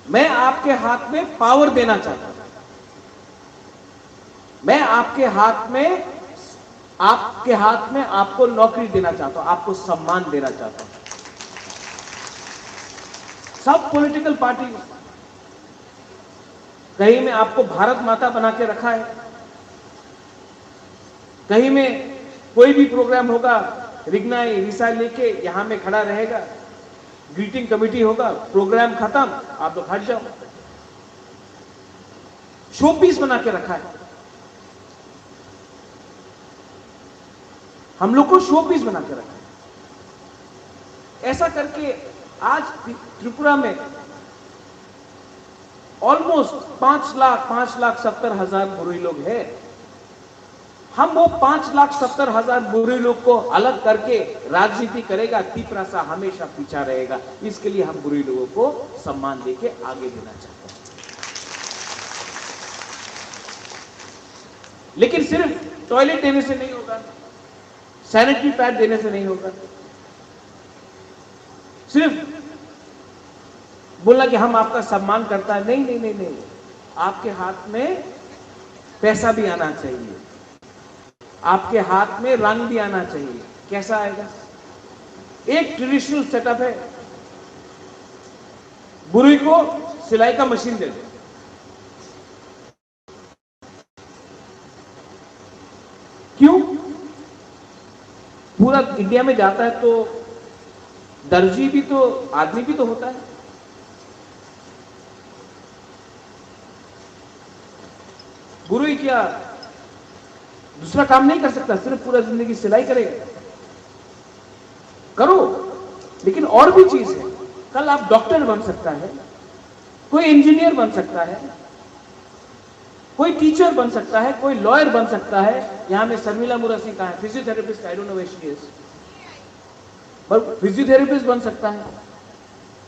मैं आपके हाथ में पावर देना चाहता हूं, मैं आपके हाथ में, आपके हाथ में आपको नौकरी देना चाहता हूं, आपको सम्मान देना चाहता हूं। सब पॉलिटिकल पार्टी, कहीं में आपको भारत माता बना के रखा है, कहीं में कोई भी प्रोग्राम होगा, रिगनाई रिसा लेके यहाँ में खड़ा रहेगा, ग्रीटिंग कमेटी होगा, प्रोग्राम खत्म, आप लोग हट जाओ। शो पीस बना के रखा है, हम लोग को शो पीस बना के रखा है। ऐसा करके आज त्रि-, त्रिपुरा में ऑलमोस्ट पांच लाख, पांच लाख सत्तर हजार बुरुई लोग हैं। हम वो पांच लाख सत्तर हजार बुरुई लोग को अलग करके राजनीति करेगा, तिपरासा हमेशा पीछा रहेगा। इसके लिए हम बुरुई लोगों को सम्मान देके आगे देना चाहते हैं। लेकिन सिर्फ टॉयलेट देने से नहीं होगा, सैनिटरी पैड देने से नहीं होगा, सिर्फ बोलना कि हम आपका सम्मान करता है, नहीं, नहीं, नहीं, नहीं। आपके हाथ में पैसा भी आना चाहिए, आपके हाथ में रंग भी आना चाहिए। कैसा आएगा? एक ट्रेडिशनल सेटअप है, बुरुई को सिलाई का मशीन दे दो। क्यों? पूरा इंडिया में जाता है तो दर्जी भी तो आदमी भी तो होता है। बुरुई क्या दूसरा काम नहीं कर सकता, सिर्फ पूरा जिंदगी सिलाई करेगा? करो, लेकिन और भी चीज है। कल आप डॉक्टर बन सकता है, कोई इंजीनियर बन सकता है, कोई टीचर बन सकता है, कोई लॉयर बन सकता है। यहाँ में शर्मिला मुरा सिंह कहाँ है? Physiotherapist, I don't know where she is. पर फिजियोथेरेपिस्ट बन सकता है,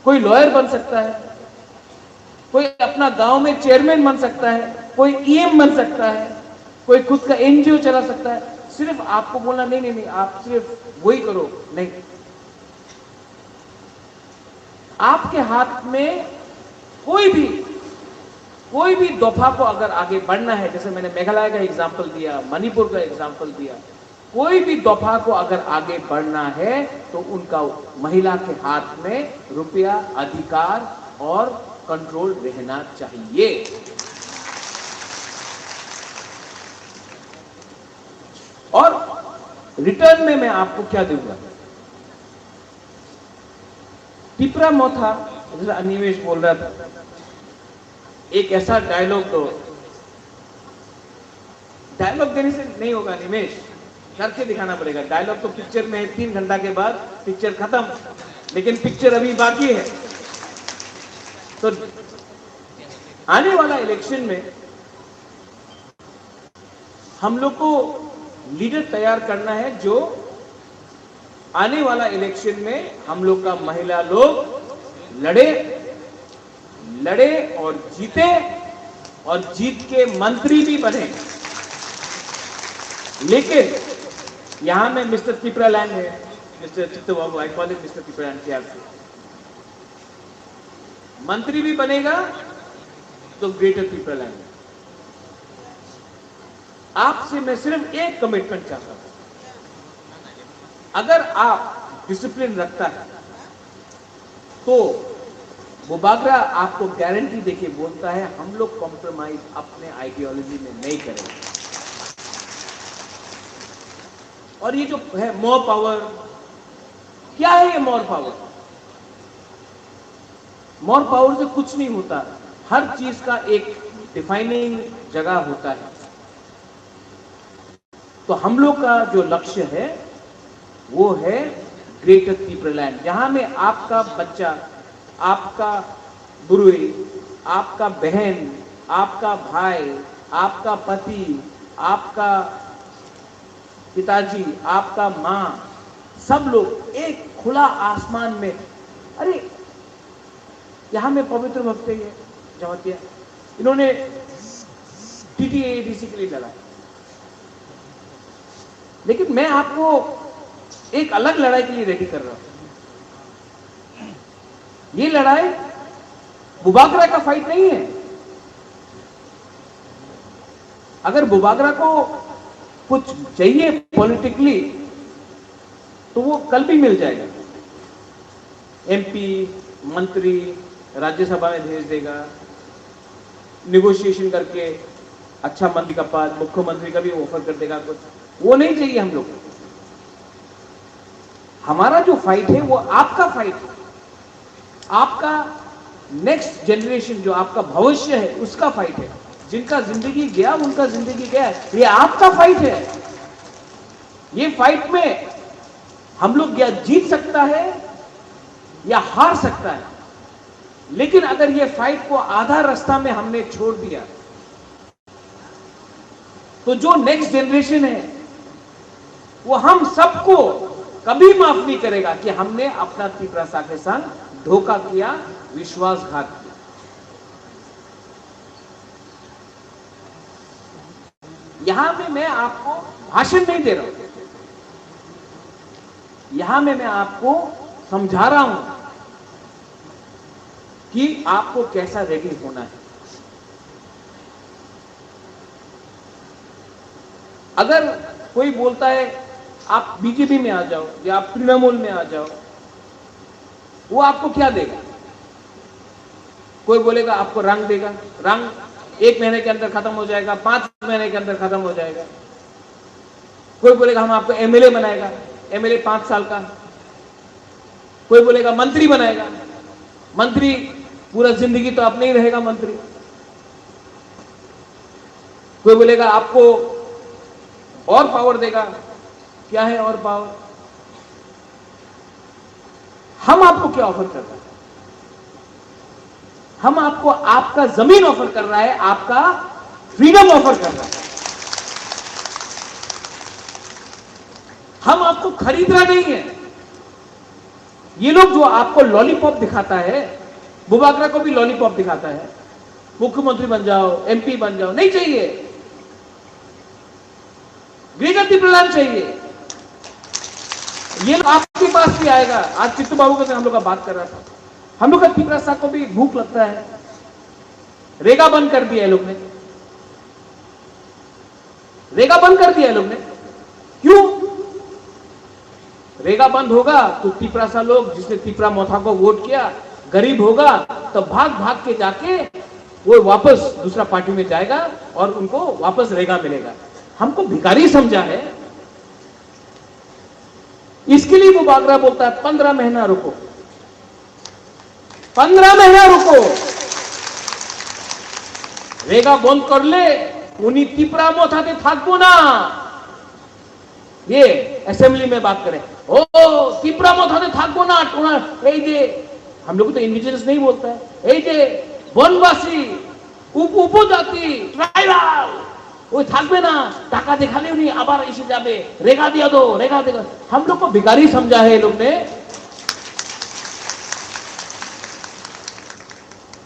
कोई लॉयर बन सकता है, कोई अपना गांव में चेयरमैन बन सकता है, कोई ईएम बन सकता है, कोई खुद का एनजीओ चला सकता है। सिर्फ आपको बोलना, "नहीं, नहीं, नहीं, आप सिर्फ वही करो", नहीं। आपके हाथ में कोई भी, कोई भी दफा को अगर आगे बढ़ना है, जैसे मैंने मेघालय का एग्जांपल दिया, मणिपुर का एग्जांपल दिया, कोई भी दफा को अगर आगे बढ़ना है, तो उनका, महिला के हाथ में रुपया, अधिकार और कंट्रोल रहना चाहिए। और रिटर्न में मैं आपको क्या दूंगा? तिपरा मोथा, जैसे अनिमेश बोल रहा था, एक ऐसा डायलॉग दो। डायलॉग देने से नहीं होगा निमेश, करके दिखाना पड़ेगा। डायलॉग तो पिक्चर में है, तीन घंटा के बाद पिक्चर खत्म, लेकिन पिक्चर अभी बाकी है। तो आने वाला इलेक्शन में हम लोग को लीडर तैयार करना है, जो आने वाला इलेक्शन में हम लोग का महिला लोग लड़े, लड़े और जीते, और जीत के मंत्री भी बने। लेकिन यहाँ में मिस्टर तिपरालैंड है, मिस्टर चित्तबाबू, I call him Mister Tipraland प्यार से। मंत्री भी बनेगा तो ग्रेटर तिपरालैंड। आपसे मैं सिर्फ एक कमिटमेंट चाहता हूं, अगर आप डिसिप्लिन रखता है तो बुबागरा आपको गारंटी देके बोलता है, हम लोग कॉम्प्रोमाइज अपने आइडियोलॉजी में नहीं करेंगे। और ये जो है मोर पावर, क्या है ये मोर पावर? मोर पावर से कुछ नहीं होता, हर चीज का एक डिफाइनिंग जगह होता है। तो हम लोग का जो लक्ष्य है वो है ग्रेटर तिपरालैंड, जहां में आपका बच्चा, आपका बुरुई, आपका बहन, आपका भाई, आपका पति, आपका पिताजी, आपका माँ, सब लोग एक खुला आसमान में। अरे, यहाँ में पवित्र भक्त है ये जमातिया, इन्होंने टीटीएडीसी के लिए लड़ा है। लेकिन मैं आपको एक अलग लड़ाई के लिए रेडी कर रहा हूं। ये लड़ाई बुबागरा का फाइट नहीं है। अगर बुबागरा को कुछ चाहिए पॉलिटिकली, तो वो कल भी मिल जाएगा। एमपी, मंत्री राज्यसभा में भेज देगा, नेगोशिएशन करके अच्छा मंत्री का पद, मुख्यमंत्री का भी ऑफर कर देगा कुछ। वो नहीं चाहिए हम लोग को। हमारा जो फाइट है वो आपका फाइट है, आपका नेक्स्ट जनरेशन, जो आपका भविष्य है, उसका फाइट है। जिनका जिंदगी गया, उनका जिंदगी गया, ये आपका फाइट है। ये फाइट में हम लोग या जीत सकता है या हार सकता है, लेकिन अगर ये फाइट को आधा रास्ता में हमने छोड़ दिया, तो जो नेक्स्ट जनरेशन है, वो हम सबको कभी माफ नहीं करेगा कि हमने अपना तिपरासा के संग धोखा किया, विश्वासघात किया। यहां में मैं आपको भाषण नहीं दे रहा हूं, यहां में मैं आपको समझा रहा हूं कि आपको कैसा रेडी होना है। अगर कोई बोलता है आप बीजेपी में आ जाओ या आप तृणमूल में आ जाओ, वो आपको क्या देगा? कोई बोलेगा आपको रंग देगा, रंग एक महीने के अंदर खत्म हो जाएगा, पांच महीने के अंदर खत्म हो जाएगा। कोई बोलेगा हम आपको एमएलए बनाएगा, एमएलए पांच साल का। कोई बोलेगा मंत्री बनाएगा, मंत्री पूरा जिंदगी तो आप नहीं रहेगा मंत्री। कोई बोलेगा आपको और पावर देगा। क्या है और पावर? हम आपको क्या ऑफर कर रहे हैं? हम आपको आपका जमीन ऑफर कर रहा है, आपका फ्रीडम ऑफर कर रहा है। हम आपको खरीद रहा नहीं है। ये लोग जो आपको लॉलीपॉप दिखाता है, बुबागरा को भी लॉलीपॉप दिखाता है, मुख्यमंत्री बन जाओ, एमपी बन जाओ, नहीं चाहिए। ग्रेटर तिप्रलान चाहिए। ये लोग आपके पास भी आएगा। आज चित्तू बाबू के साथ हम लोग का बात कर रहा था, हम लोग का तिपरासा को भी भूख लगता है। रेगा बंद कर दिया ये लोग ने, रेगा बंद कर दिया ये लोग ने। क्यों? रेगा बंद होगा तो तिपरासा लोग, जिसने तिपरा मोथा को वोट किया, गरीब होगा, तो भाग भाग के जाके वो वापस दूसरा पार्टी में जाएगा और उनको वापस रेगा मिलेगा। हमको भिखारी समझा है, इसके लिए वो बागरा बोलता है, "पंद्रह महीना रुको, पंद्रह महीना रुको, रेगा बंद कर ले, उनी तिपरा मोथा ते थकबो ना।" ये असेंबली में बात करें, "ओ, तिपरा मोथा ते थकबो ना, टोना, ए जे, हम लोग तो इंडिजिनस नहीं बोलता है, ए जे, वनवासी, উপ-, উপজাতি, ট্রাইবাল, ওই থাকবে না, টাকা দেখালে উনি আবার এসে যাবে, রেগা দিয়া দো, রেগা দিয়া দো।" हम लोग को भिखारी समझा है ये लोग ने।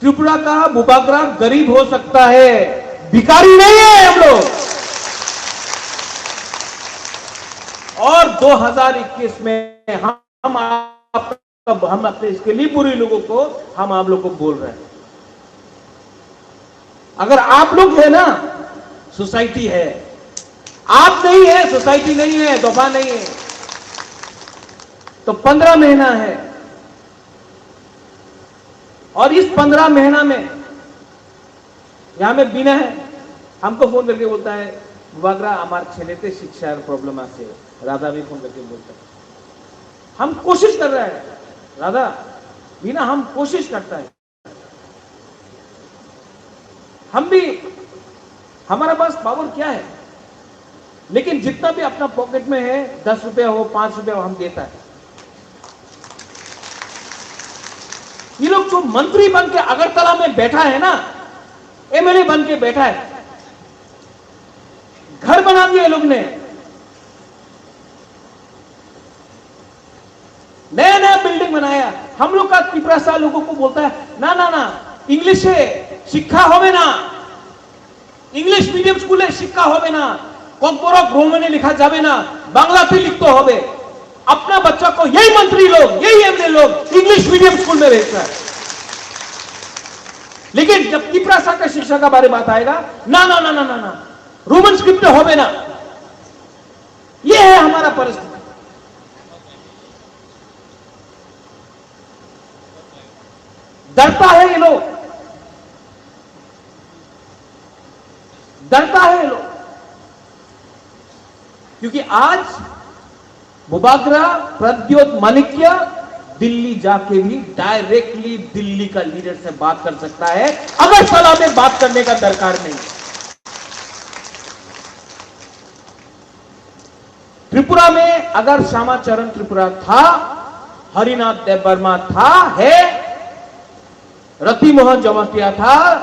त्रिपुरा का बुबागरा गरीब हो सकता है, भिखारी नहीं है हम लोग। और दो हज़ार इक्कीस में हम आप, हम अपने इसके लिए बुरे लोगों को, हम आप लोग को बोल रहे हैं। अगर आप लोग है ना, सोसाइटी है, आप नहीं है, सोसाइटी नहीं है, दफा नहीं है, तो पंद्रह महीना है, और इस पंद्रह महीना में यहाँ में बीना है, हमको फोन करके बोलता है, "बुबागरा, আমার ছেলেতে শিক্ষার প্রবলেম আছে।" রাধা भी फोन करके बोलता है। हम कोशिश कर रहे हैं, राधा, बीना, हम कोशिश करता है। हम भी, हमारा पास पावर क्या है, लेकिन जितना भी अपना पॉकेट में है, दस रुपया हो, पाँच रुपया हो, हम देता है। ये लोग जो मंत्री बन के अगरतला में बैठा है ना, एमएलए बन के बैठा है, घर बना दिया ये लोग ने, नया नया बिल्डिंग बनाया। हम लोग का तिपरासा लोगों को बोलता है, "না, না, না, ইংলিশে শিক্ষা হবে না, ইংলিশ মিডিয়াম স্কুলে শিক্ষা হবে না, ককবরক রোমানে লেখা যাবে না, বাংলাতে লিখতে হবে।" अपना बच्चा को यही मंत्री लोग, यही एमएलए लोग इंग्लिश मीडियम स्कूल में भेजता है। लेकिन जब तिपरासा का शिक्षा का बारे में बात आएगा, "না, না, না, না, না, না, रोमन स्क्रिप्ट হবে না।" ये है हमारा परिस्थिति। डरता है ये लोग, डरता है ये लोग, क्योंकि आज बुबागरा, प्रद्योत माणिक्य दिल्ली जाके भी डायरेक्टली दिल्ली का लीडर से बात कर सकता है, अगरतला में बात करने का दरकार नहीं। त्रिपुरा में अगर श्यामा चरण त्रिपुरा था, हरिनाथ देबबर्मा था, है, रति मोहन जमातिया था,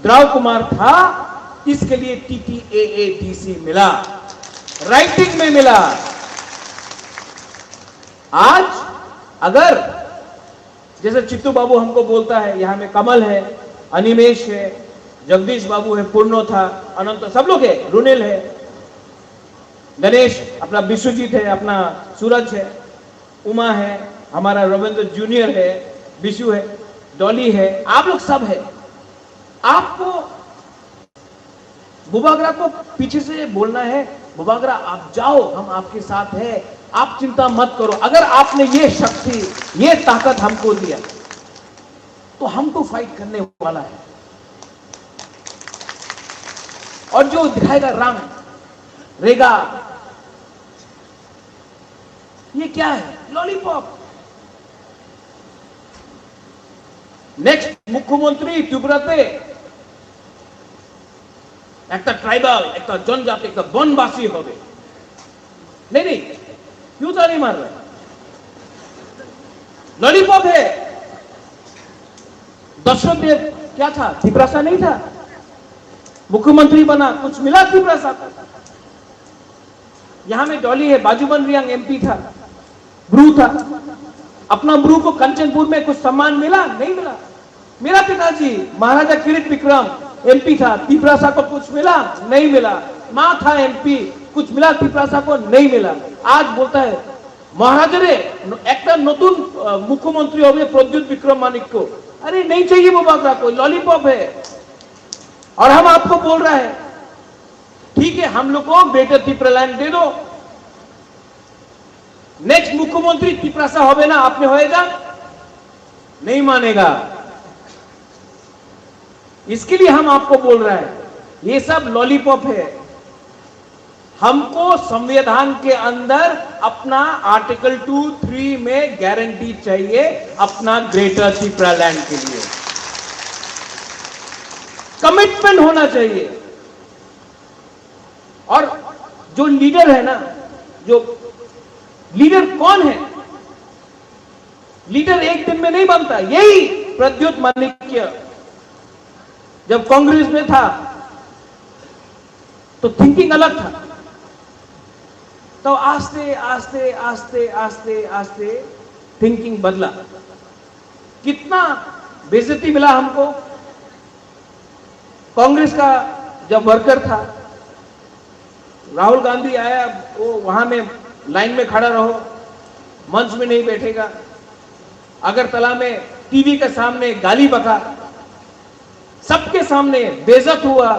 द्राव कुमार था, इसके लिए टीटीएएडीसी मिला, राइटिंग में मिला। आज अगर जैसे चित्तू बाबू हमको बोलता है, यहाँ में कमल है, अनिमेश है, जगदीश बाबू है, पूर्णो था, अनंत, सब लोग है, रुनेल है, गणेश, अपना विश्वजीत है, अपना सूरज है, उमा है, हमारा रविंद्र जूनियर है, विशु है, डॉली है, आप लोग सब है। आपको बुबागरा को पीछे से बोलना है, "बुबागरा, आप जाओ, हम आपके साथ हैं, आप चिंता मत करो।" अगर आपने ये शक्ति, ये ताकत हमको दिया, तो हमको फाइट करने वाला है। और जो दिखाएगा रंग, रेगा, ये क्या है? लॉलीपॉप। नेक्स्ट मुख्यमंत्री त्रिपुराते একটা ট্রাইবাল, একটা জনজাতি, একটা বনবাসী হবে। नहीं, नहीं, क्यों ताली मार रहे? लॉलीपॉप है। दशरथ देव क्या था? तिपरासा नहीं था? मुख्यमंत्री बना, कुछ मिला तिपरासा को? यहाँ में डॉली है, बाजूबन रियांग एमपी था, ब्रू था। अपना ब्रू को कंचनपुर में कुछ सम्मान मिला? नहीं मिला। मेरा पिताजी महाराजा किरीट विक्रम एमपी था, तिपरासा को कुछ मिला? नहीं मिला। माँ था एमपी, कुछ मिला तिपरासा को? नहीं मिला। आज बोलता है, মহারাজারে, একটা নতুন মুখ্যমন্ত্রী হবে প্রদ্যুৎ বিক্রম মাণিক্য। अरे, नहीं चाहिए वो बागरा को, लॉलीपॉप है। और हम आपको बोल रहा है, ठीक है, हम लोग को ग्रेटर तिपरालैंड दे दो। नेक्स्ट मुख्यमंत्री तिपरासा হবে না, আপনি হয়ে যান। नहीं मानेगा। इसके लिए हम आपको बोल रहे हैं, ये सब लॉलीपॉप है। हमको संविधान के अंदर अपना आर्टिकल टू थ्री में गारंटी चाहिए अपना ग्रेटर तिपरालैंड के लिए। कमिटमेंट होना चाहिए। और जो लीडर है ना, जो लीडर कौन है? लीडर एक दिन में नहीं बनता। यही प्रद्युत माणिक्य जब कांग्रेस में था तो थिंकिंग अलग था। तो आस्ते आस्ते आस्ते आस्ते आस्ते थिंकिंग बदला। कितना बेइज्जती मिला हमको। कांग्रेस का जब वर्कर था, राहुल गांधी आया, वो वहां में लाइन में खड़ा रहो, मंच में नहीं बैठेगा। अगरतला में टीवी के सामने गाली बका, सबके सामने बेइज्जत हुआ।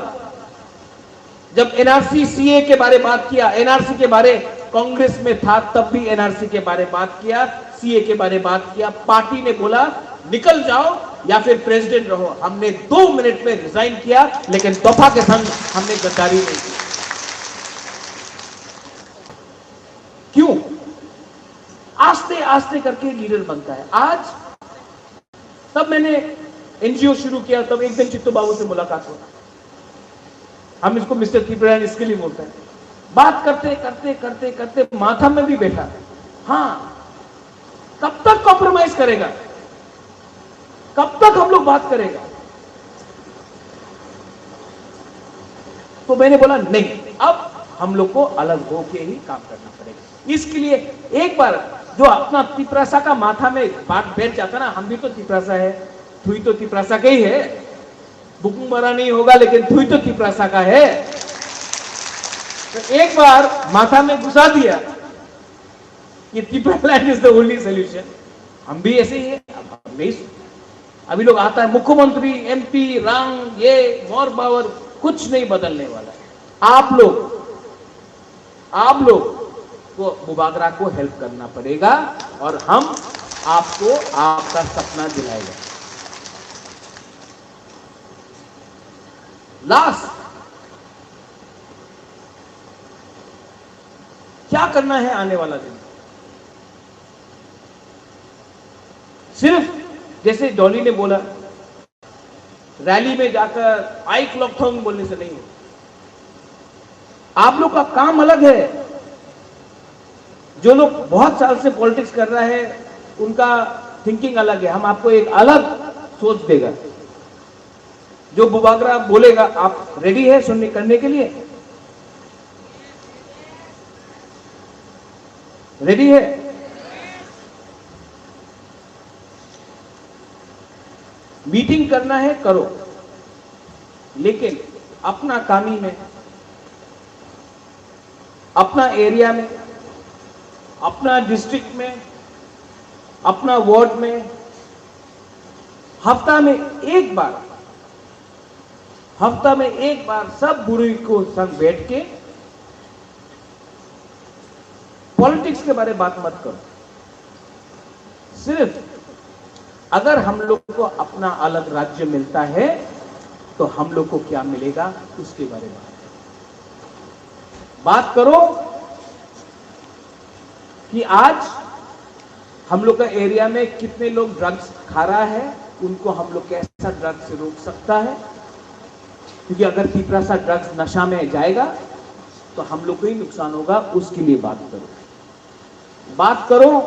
जब एनआरसी, सीए के बारे बात किया, एनआरसी के बारे, कांग्रेस में था तब भी एनआरसी के बारे बात किया, सीए के बारे बात किया, पार्टी ने बोला निकल जाओ या फिर प्रेसिडेंट रहो। हमने दो मिनट में रिजाइन किया, लेकिन दफा के संग हमने गद्दारी नहीं की। क्यों? आस्ते आस्ते करके लीडर बनता है। आज तब मैंने एनजीओ शुरू किया, तब एक दिन चित्तू बाबू से मुलाकात हुआ। हम इसको मिस्टर तिपरालैंड इसके लिए बोलते हैं। बात करते करते करते करते माथा में भी बैठा। हाँ, कब तक कॉम्प्रोमाइज करेगा? कब तक हम लोग बात करेगा? तो मैंने बोला, नहीं, अब हम लोग को अलग होके ही काम करना पड़ेगा। इसके लिए एक बार जो अपना तिपरासा का माथा में बात बैठ जाता ना, हम भी तो तिपरासा है, थुई तो तिपरासा का ही है, बुकुंग बड़ा नहीं होगा लेकिन थुई तो तिपरासा का है। तो एक बार माथा में घुसा दिया कि तिपरालैंड is the only solution। हम भी ऐसे ही है। अब हम नहीं, अभी लोग आता है मुख्यमंत्री, एमपी, रंग, ये मोर पावर, कुछ नहीं बदलने वाला है। आप लोग, आप लोग को बुबागरा को हेल्प करना पड़ेगा और हम आपको आपका सपना दिलाएगा। लास्ट, क्या करना है आने वाला दिन? सिर्फ जैसे डॉली ने बोला, रैली में जाकर आई क्लॉक थोंग बोलने से नहीं हो। आप लोग का काम अलग है। जो लोग बहुत साल से पॉलिटिक्स कर रहा है, उनका थिंकिंग अलग है। हम आपको एक अलग सोच देगा। जो बुबागरा बोलेगा, आप रेडी है सुनने, करने के लिए? रेडी है? मीटिंग करना है, करो, लेकिन अपना कामी में, अपना एरिया में, अपना डिस्ट्रिक्ट में, अपना वार्ड में हफ्ता में एक बार, हफ्ता में एक बार सब बुरुई को संग बैठ के पॉलिटिक्स के बारे में बात मत करो। सिर्फ अगर हम लोग को अपना अलग राज्य मिलता है तो हम लोग को क्या मिलेगा, उसके बारे में बात करो। बात करो कि आज हम लोग का एरिया में कितने लोग ड्रग्स खा रहा है, उनको हम लोग कैसा ड्रग्स से रोक सकता है, क्योंकि अगर तिपरासा ड्रग्स नशा में जाएगा तो हम लोग को ही नुकसान होगा। उसके लिए बात करो। बात करो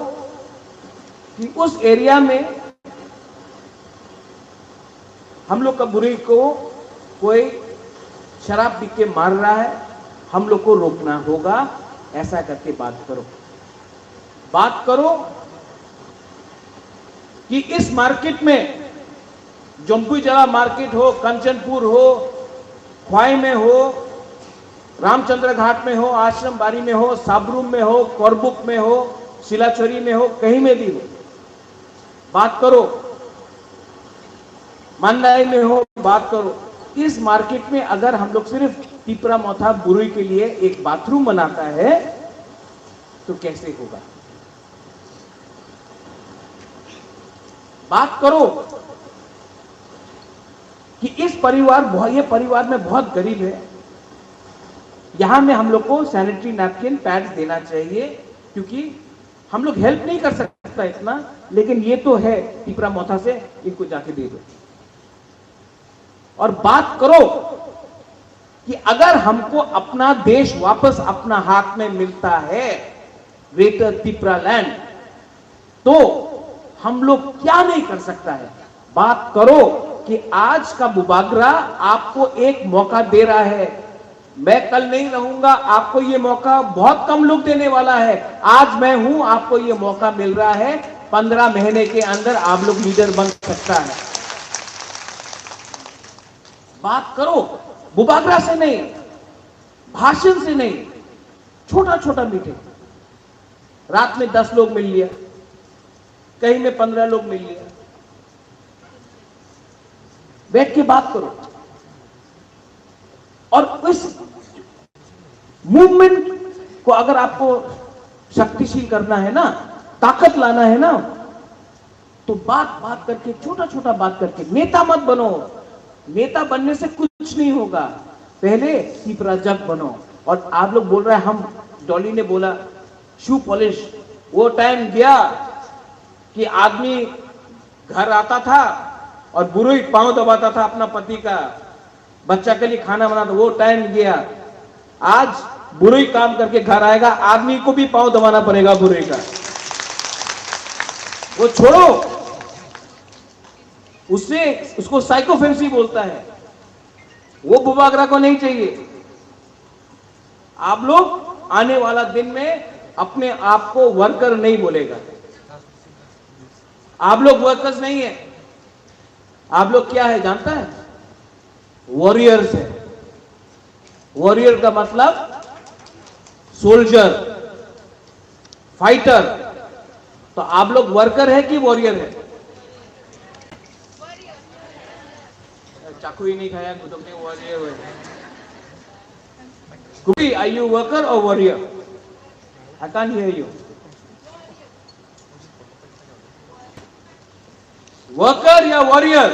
कि उस एरिया में हम लोग का बुरी को कोई शराब पी के मार रहा है, हम लोग को रोकना होगा, ऐसा करके बात करो। बात करो कि इस मार्केट में, जम्पुईजला मार्केट हो, कंचनपुर हो, ख्वाई में हो, रामचंद्र घाट में हो, आश्रम बाड़ी में हो, साबरूम में हो, करबुक में हो, सिलाचोरी में हो, कहीं में भी हो, बात करो, मांडाई में हो, बात करो। इस मार्केट में अगर हम लोग सिर्फ तिपरा मोथा बुरुई के लिए एक बाथरूम बनाता है तो कैसे होगा? बात करो कि इस परिवार, ये परिवार में बहुत गरीब है, यहाँ में हम लोग को सैनिटरी नैपकिन, पैड्स देना चाहिए, क्योंकि हम लोग हेल्प नहीं कर सकता इतना, लेकिन ये तो है तिपरा मोथा से, इनको जाके दे दो। और बात करो कि अगर हमको अपना देश वापस अपना हाथ में मिलता है, ग्रेटर तिपरा लैंड, तो हम लोग क्या नहीं कर सकता है। बात करो कि आज का बुबागरा आपको एक मौका दे रहा है। मैं कल नहीं रहूंगा, आपको ये मौका बहुत कम लोग देने वाला है। आज मैं हूं, आपको ये मौका मिल रहा है, पंद्रह महीने के अंदर आप लोग लीडर बन सकता है। बात करो, बुबागरा से नहीं, भाषण से नहीं, छोटा छोटा मीटिंग। रात में दस लोग मिल लिया, कहीं में पंद्रह लोग मिल लिया, बैठ के बात करो। और इस मूवमेंट को अगर आपको शक्तिशील करना है ना, ताकत लाना है ना, तो बात बात करके, छोटा छोटा बात करके नेता मत बनो। नेता बनने से कुछ नहीं होगा, पहले तिपराजक बनो। और आप लोग बोल रहे हैं, हम, डॉली ने बोला शू पॉलिश, वो टाइम गया कि आदमी घर आता था और बुरुई पांव दबाता था अपना पति का, बच्चा के लिए खाना बनाता, वो टाइम गया। आज बुरुई काम करके घर आएगा, आदमी को भी पांव दबाना पड़ेगा बुरुई का। वो छोड़ो, उससे, उसको साइकोफेंसी बोलता है, वो बुबागरा को नहीं चाहिए। आप लोग आने वाला दिन में अपने आप को वर्कर नहीं बोलेगा। आप लोग वर्कर्स नहीं है, आप लोग क्या है जानता है? वॉरियर्स है। वॉरियर का मतलब सोल्जर, फाइटर। तो आप लोग वर्कर है कि वॉरियर है? चाकू ही नहीं खाया, कुतुब ने वॉरियर है। कुबी, are you worker or warrior? I can't hear you. Worker या वॉरियर?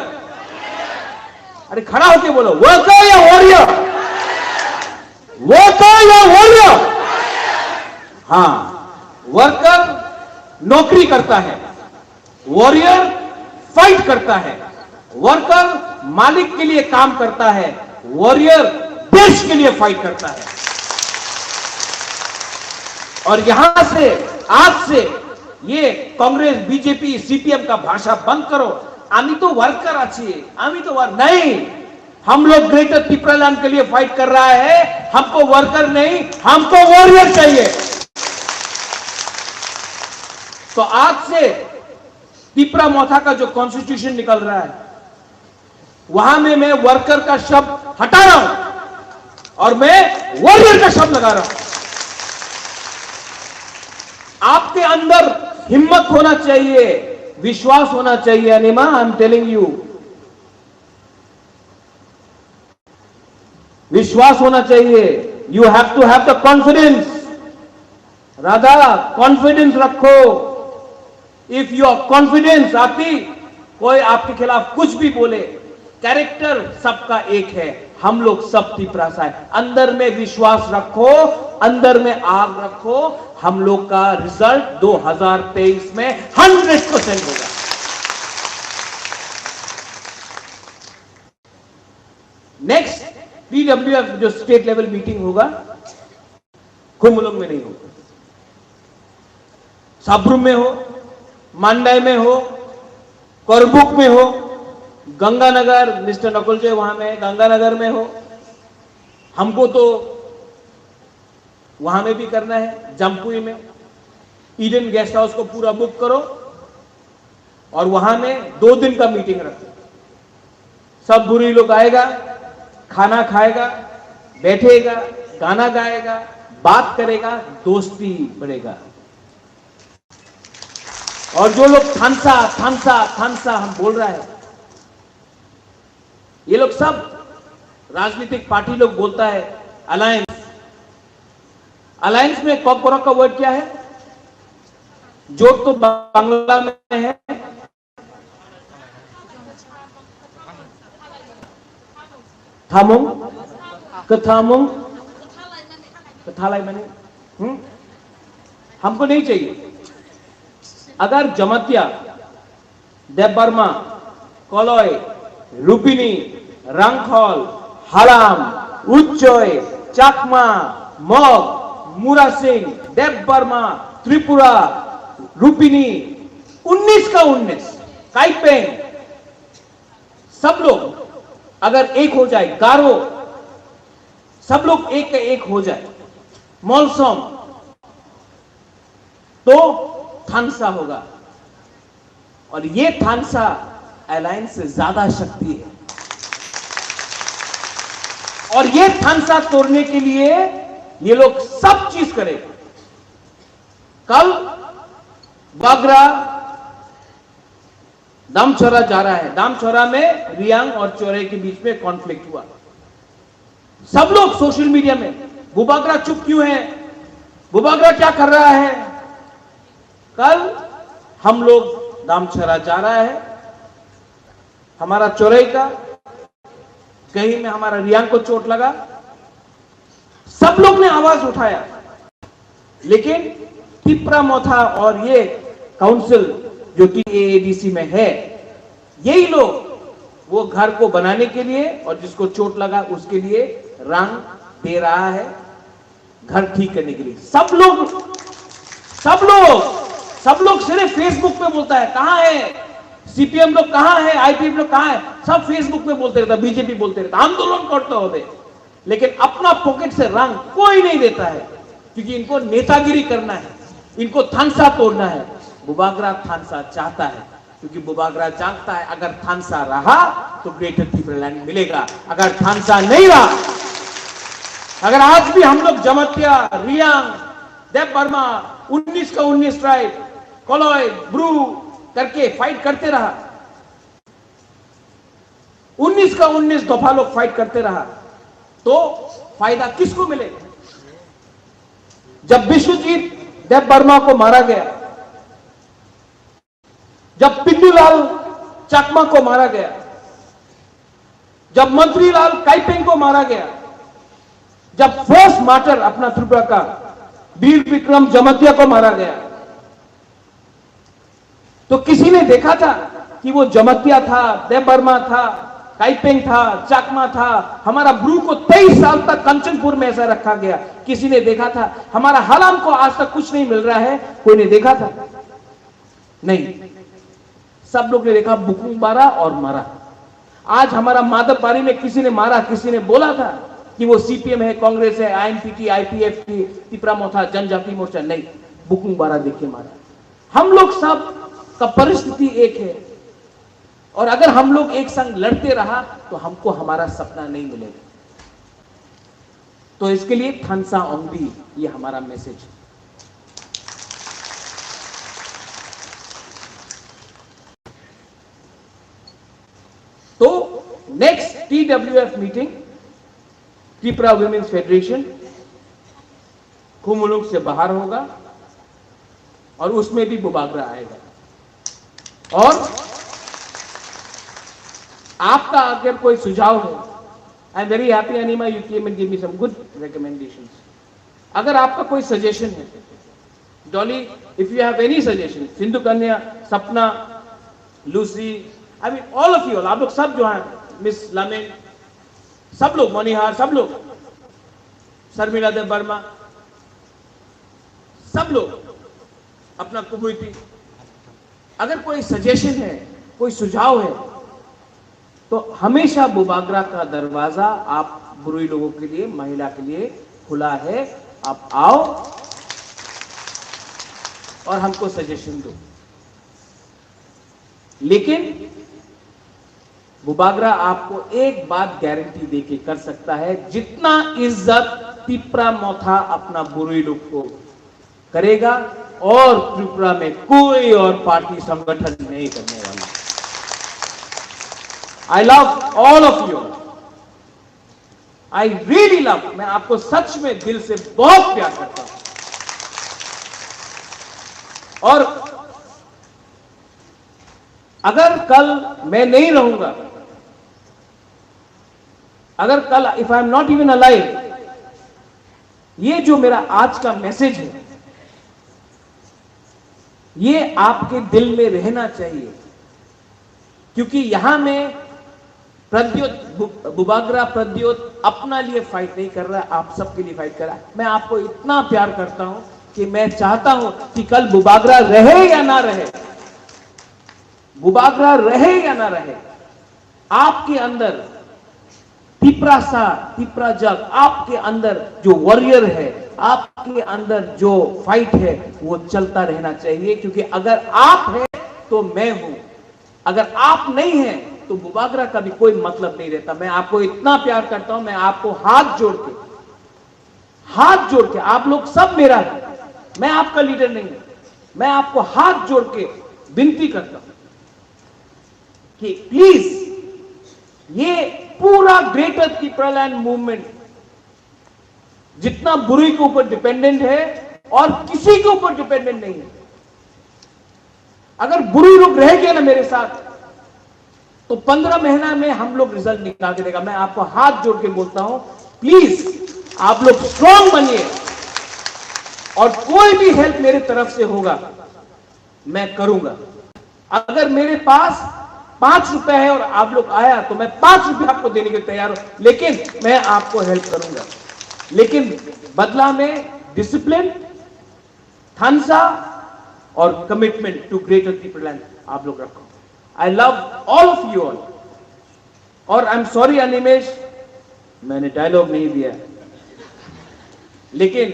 अरे, खड़ा होके बोलो, वर्कर या वॉरियर? वर्कर या वॉरियर? हाँ, वर्कर नौकरी करता है, वॉरियर फाइट करता है। वर्कर मालिक के लिए काम करता है, वॉरियर देश के लिए फाइट करता है। और यहां से, आज से ये कांग्रेस, बीजेपी, सीपीएम का भाषा बंद करो। আমি তো ওয়ার্কার আছি, আমি তো ওয়ার-, नहीं, हम लोग ग्रेटर तिपरालैंड के लिए फाइट कर रहा है। हमको वर्कर नहीं, हमको वॉरियर चाहिए। तो आज से तिपरा मोथा का जो कॉन्स्टिट्यूशन निकल रहा है, वहां में मैं वर्कर का शब्द हटा रहा हूं और मैं वॉरियर का शब्द लगा रहा हूं। आपके अंदर हिम्मत होना चाहिए, विश्वास होना चाहिए। अनिमा, I am telling you, विश्वास होना चाहिए। You have to have the confidence। Radha, confidence रखो। If you are confidence आती, कोई आपके खिलाफ कुछ भी बोले, कैरेक्टर सबका एक है। हम लोग सब तिपरासा है। अंदर में विश्वास रखो, अंदर में आग रखो। हम लोग का रिजल्ट दो हज़ार तेईस में हंड्रेड परसेंट होगा। नेक्स्ट टीडब्ल्यूएफ जो स्टेट लेवल मीटिंग होगा, खुमुलुंग में नहीं होगा, साब्रुम में हो, मांडय में हो, करबुक में हो, गंगानगर, मिस्टर नकुल जय वहां में, गंगानगर में हो, हमको तो वहां में भी करना है, जम्पुई में ईडन गेस्ट हाउस को पूरा बुक करो और वहां में दो दिन का मीटिंग रखो। सब बुरी लोग आएगा, खाना खाएगा, बैठेगा, गाना गाएगा, बात करेगा, दोस्ती बढ़ेगा। और जो लोग थानसा थानसा थानसा हम बोल रहा है, ये लोग सब राजनीतिक पार्टी लोग बोलता है अलायंस। अलायंस में कॉकबरक का वर्ड क्या है? जोट तो बांग्ला में है। Thamung, kethamung, kethalai mani. Hmm? हमको नहीं चाहिए। अगर जमातिया, देबबर्मा, कलय, रुपिनी, रांखल, हालाम, उच्चय, चाकमा, मग, मुरासिंग, देबबर्मा, त्रिपुरा, रुपिनी, उन्नीस का उन्नीस, काइपेंग, सब लोग अगर एक हो जाए, गारो, सब लोग एक का एक हो जाए, मॉलसम, तो थानसा होगा। और ये थानसा अलायंस से ज्यादा शक्ति है। और ये थानसा तोड़ने के लिए ये लोग सब चीज करेगा। कल बागरा दामछोरा जा रहा है, दामछोरा में रियांग और चोरे के बीच में कॉन्फ्लिक्ट हुआ। सब लोग सोशल मीडिया में, "बुबागरा चुप क्यों है? बुबागरा क्या कर रहा है?" कल हम लोग दामछोरा जा रहा है, हमारा चोरई का, कहीं में हमारा रियांग को चोट लगा, सब लोग ने आवाज उठाया, लेकिन तिपरा मोथा और ये काउंसिल जो टीएएडीसी में है, यही लोग वो घर को बनाने के लिए और जिसको चोट लगा उसके लिए रांग दे रहा है, घर ठीक करने के लिए। सब लोग, सब लोग, सब लोग सिर्फ फेसबुक पे बोलता है, "कहाँ है सीपीएम लोग, कहाँ है आईपीएफ लोग, कहाँ है?" सब फेसबुक पे बोलते रहता, बीजेपी बोलते रहता, आंदोलन करते हो, लेकिन अपना पॉकेट से रंग कोई नहीं देता है, क्योंकि इनको नेतागिरी करना है, इनको थानसा तोड़ना है। बुबागरा थानसा चाहता है, क्योंकि बुबागरा जानता है अगर थानसा रहा तो ग्रेटर तिपरालैंड मिलेगा। अगर थानसा नहीं रहा, अगर आज भी हम लोग जमातिया, रियांग, देबबर्मा, उन्नीस का उन्नीस ट्राइब, कलय, ब्रू करके फाइट करते रहा, उन्नीस का उन्नीस दफा लोग फाइट करते रहा, तो फायदा किसको मिलेगा? जब विश्वजीत देबबर्मा को मारा गया, जब पिंडूलाल चाकमा को मारा गया, जब मंत्रीलाल काइपेंग को मारा गया, जब फोर्स मार्टर अपना त्रिपुरा का वीर विक्रम जमातिया को मारा गया, तो किसी ने देखा था कि वो जमातिया था, देबबर्मा था, काइपेंग था, चाकमा था? हमारा ब्रू को तेईस साल तक कंचनपुर में ऐसा रखा गया, किसी ने देखा था? हमारा हालाम को आज तक कुछ नहीं मिल रहा है, कोई ने देखा था? नहीं। सब लोग ने देखा बुकुंग बारा और मारा। आज हमारा माधव बारी में किसी ने मारा, किसी ने बोला था कि वो सीपीएम है, कांग्रेस है, आईएनपीटी, आईपीएफटी, तिपरा मोथा, जनजाति मोर्चा? नहीं, बुकुंग बारा देख के मारा। हम लोग सब का परिस्थिति एक है, और अगर हम लोग एक संग लड़ते रहा तो हमको हमारा सपना नहीं मिलेगा। तो इसके लिए थानसा ओंगदी, ये हमारा मैसेज। तो next TWF meeting, Tripura women's federation, Khumulwng से बाहर होगा और उसमें भी बुबागरा आएगा। और आपका अगर कोई सुझाव है, I am very happy, Anima, you came and give me some good recommendations. अगर आपका कोई सजेशन है, Dolly, if you have any suggestion, Sindhu कन्या, सपना, Lucy, I mean all of you all, आप लोग सब जो हैं, मिस लमेन, सब लोग, मनिहार, सब लोग, शर्मिला देव वर्मा, सब लोग अपना कुबुइती, अगर कोई सजेशन है, कोई सुझाव है, तो हमेशा बुबागरा का दरवाजा आप बुरुई लोगों के लिए, महिला के लिए खुला है। आप आओ और हमको सजेशन दो। लेकिन बुबागरा आपको एक बात गारंटी देके कर सकता है, जितना इज्जत तिपरा मोथा अपना बुरुई लोग को करेगा और त्रिपुरा में कोई और पार्टी संगठन नहीं करने वाला। I love all of you. I really love, मैं आपको सच में दिल से बहुत प्यार करता हूं। और अगर कल मैं नहीं रहूंगा, अगर कल, if I am not even alive, ये जो मेरा आज का मैसेज है, ये आपके दिल में रहना चाहिए, क्योंकि यहां में प्रद्योत बु-, बुबागरा प्रद्योत अपना लिए फाइट नहीं कर रहा है, आप सबके लिए फाइट कर रहा है। मैं आपको इतना प्यार करता हूं कि मैं चाहता हूं कि कल बुबागरा रहे या ना रहे, बुबागरा रहे या ना रहे, आपके अंदर तिपरासा, तिपराजक, आपके अंदर जो वॉरियर है, आपके अंदर जो फाइट है, वो चलता रहना चाहिए, क्योंकि अगर आप हैं तो मैं हूं, अगर आप नहीं हैं तो बुबागरा का भी कोई मतलब नहीं रहता। मैं आपको इतना प्यार करता हूं, मैं आपको हाथ जोड़ के, हाथ जोड़ के, आप लोग सब मेरा है, मैं आपका लीडर नहीं हूं, मैं आपको हाथ जोड़ के विनती करता हूं कि प्लीज ये पूरा ग्रेटर तिपरालैंड मूवमेंट जितना बुरुई के ऊपर डिपेंडेंट है और किसी के ऊपर डिपेंडेंट नहीं है, अगर बुरुई लोग रह गया ना मेरे साथ, तो पन्द्रह महीना में हम लोग रिजल्ट निकाल के देगा। मैं आपको हाथ जोड़ के बोलता हूं, प्लीज आप लोग स्ट्रांग बनिए और कोई भी हेल्प मेरे तरफ से होगा, मैं करूंगा। अगर मेरे पास पांच रुपए है और आप लोग आया तो मैं पांच रुपए आपको देने के तैयार हूं, लेकिन मैं आपको हेल्प करूंगा। लेकिन बदला में डिसिप्लिन, थांसा और कमिटमेंट टू ग्रेटर तिपरालैंड आप लोग रखो। I love all of you all। और आई एम सॉरी अनिमेश, मैंने डायलॉग नहीं दिया, लेकिन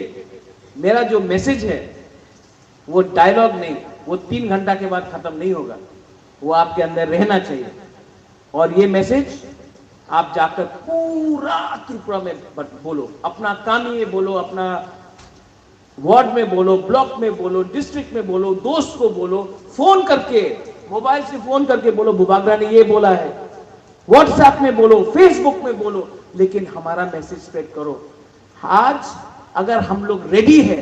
मेरा जो मैसेज है वो डायलॉग नहीं, वो तीन घंटा के बाद खत्म नहीं होगा, वो आपके अंदर रहना चाहिए। और ये मैसेज आप जाकर पूरा त्रिपुरा में बत-, बोलो, अपना कामी में बोलो, अपना वार्ड में बोलो, ब्लॉक में बोलो, डिस्ट्रिक्ट में बोलो, दोस्त को बोलो, फोन करके, मोबाइल से फोन करके बोलो, बुबागरा ने ये बोला है, व्हाट्सएप में बोलो, फेसबुक में बोलो, लेकिन हमारा मैसेज स्प्रेड करो। आज अगर हम लोग रेडी है,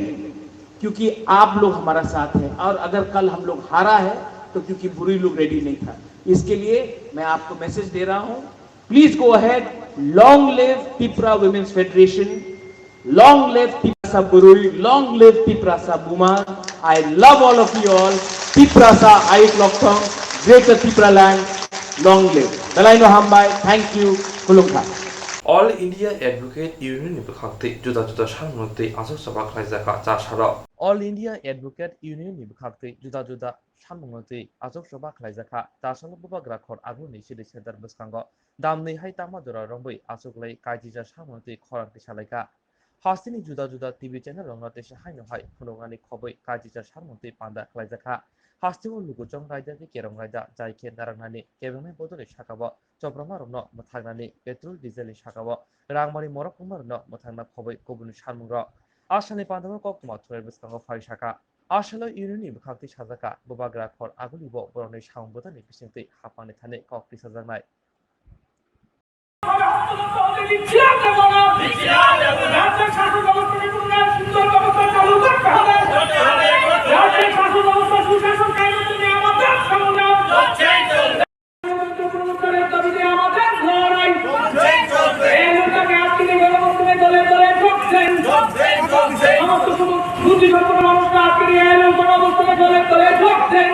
क्योंकि आप लोग हमारा साथ है, और अगर कल हम लोग हारा है तो क्योंकि बुरुई लोग रेडी नहीं था। इसके लिए मैं आपको मैसेज दे रहा हूं, please go ahead, long live Tipra Women's Federation, long live Tiprasa Burui, long live Tiprasa Buma. I love all of you all. Tiprasa Ayuk Lokthong, Greater Tipraland, long live. Belai no hambai, thank you, khulumkha. All India Advocate Union ni bwkhak twi juda juda samung twi aswk choba khlaijak kha chasarok. All India Advocate Union ni bwkhak twi juda juda samung twi aswk choba khlaijak kha chasarok bubagra khor agulni city center bwskango. Damni hai tama jora rombwi aswk lai kaijija samung twi khorang twi salaikha. Hasteni juda juda T V channel rokno teisa haino hai phunuknani khobwi kaijija samung twi panda khlaijak kha. Hasteo lukuchong raida tei kerong raida jai khe narwknani kebengnai bodolni sakao choprammarokno mwthaknani petrol dieselni sakao rangmani morok wngmarokno mwthakna khobwi kubuni samungrok. Aswkni pandao koktwma thunai bwskango phai sakha. Aswkno union ni bwkhak twi sajak kha, bubagra khor aguli bo borokni samung bwtharni bisingtwi hapmani thani kok tisajaknai. রাজ্যের শাসন ব্যবস্থাকে পুনরায় সুন্দর ব্যবস্থা চালু করতে হবে। রাজ্যের শাসন ব্যবস্থা সুশাসন কায়েমের জন্য আমার দাবি সংগ্রাম। এই মুহূর্তে আজকের এই গণঅবস্থানে দলে দলে যোগ দেন। সমস্ত বুদ্ধিসম্পন্ন মানুষরা আজকের এই আয়োজন গণঅবস্থানে দলে দলে যোগ দেন।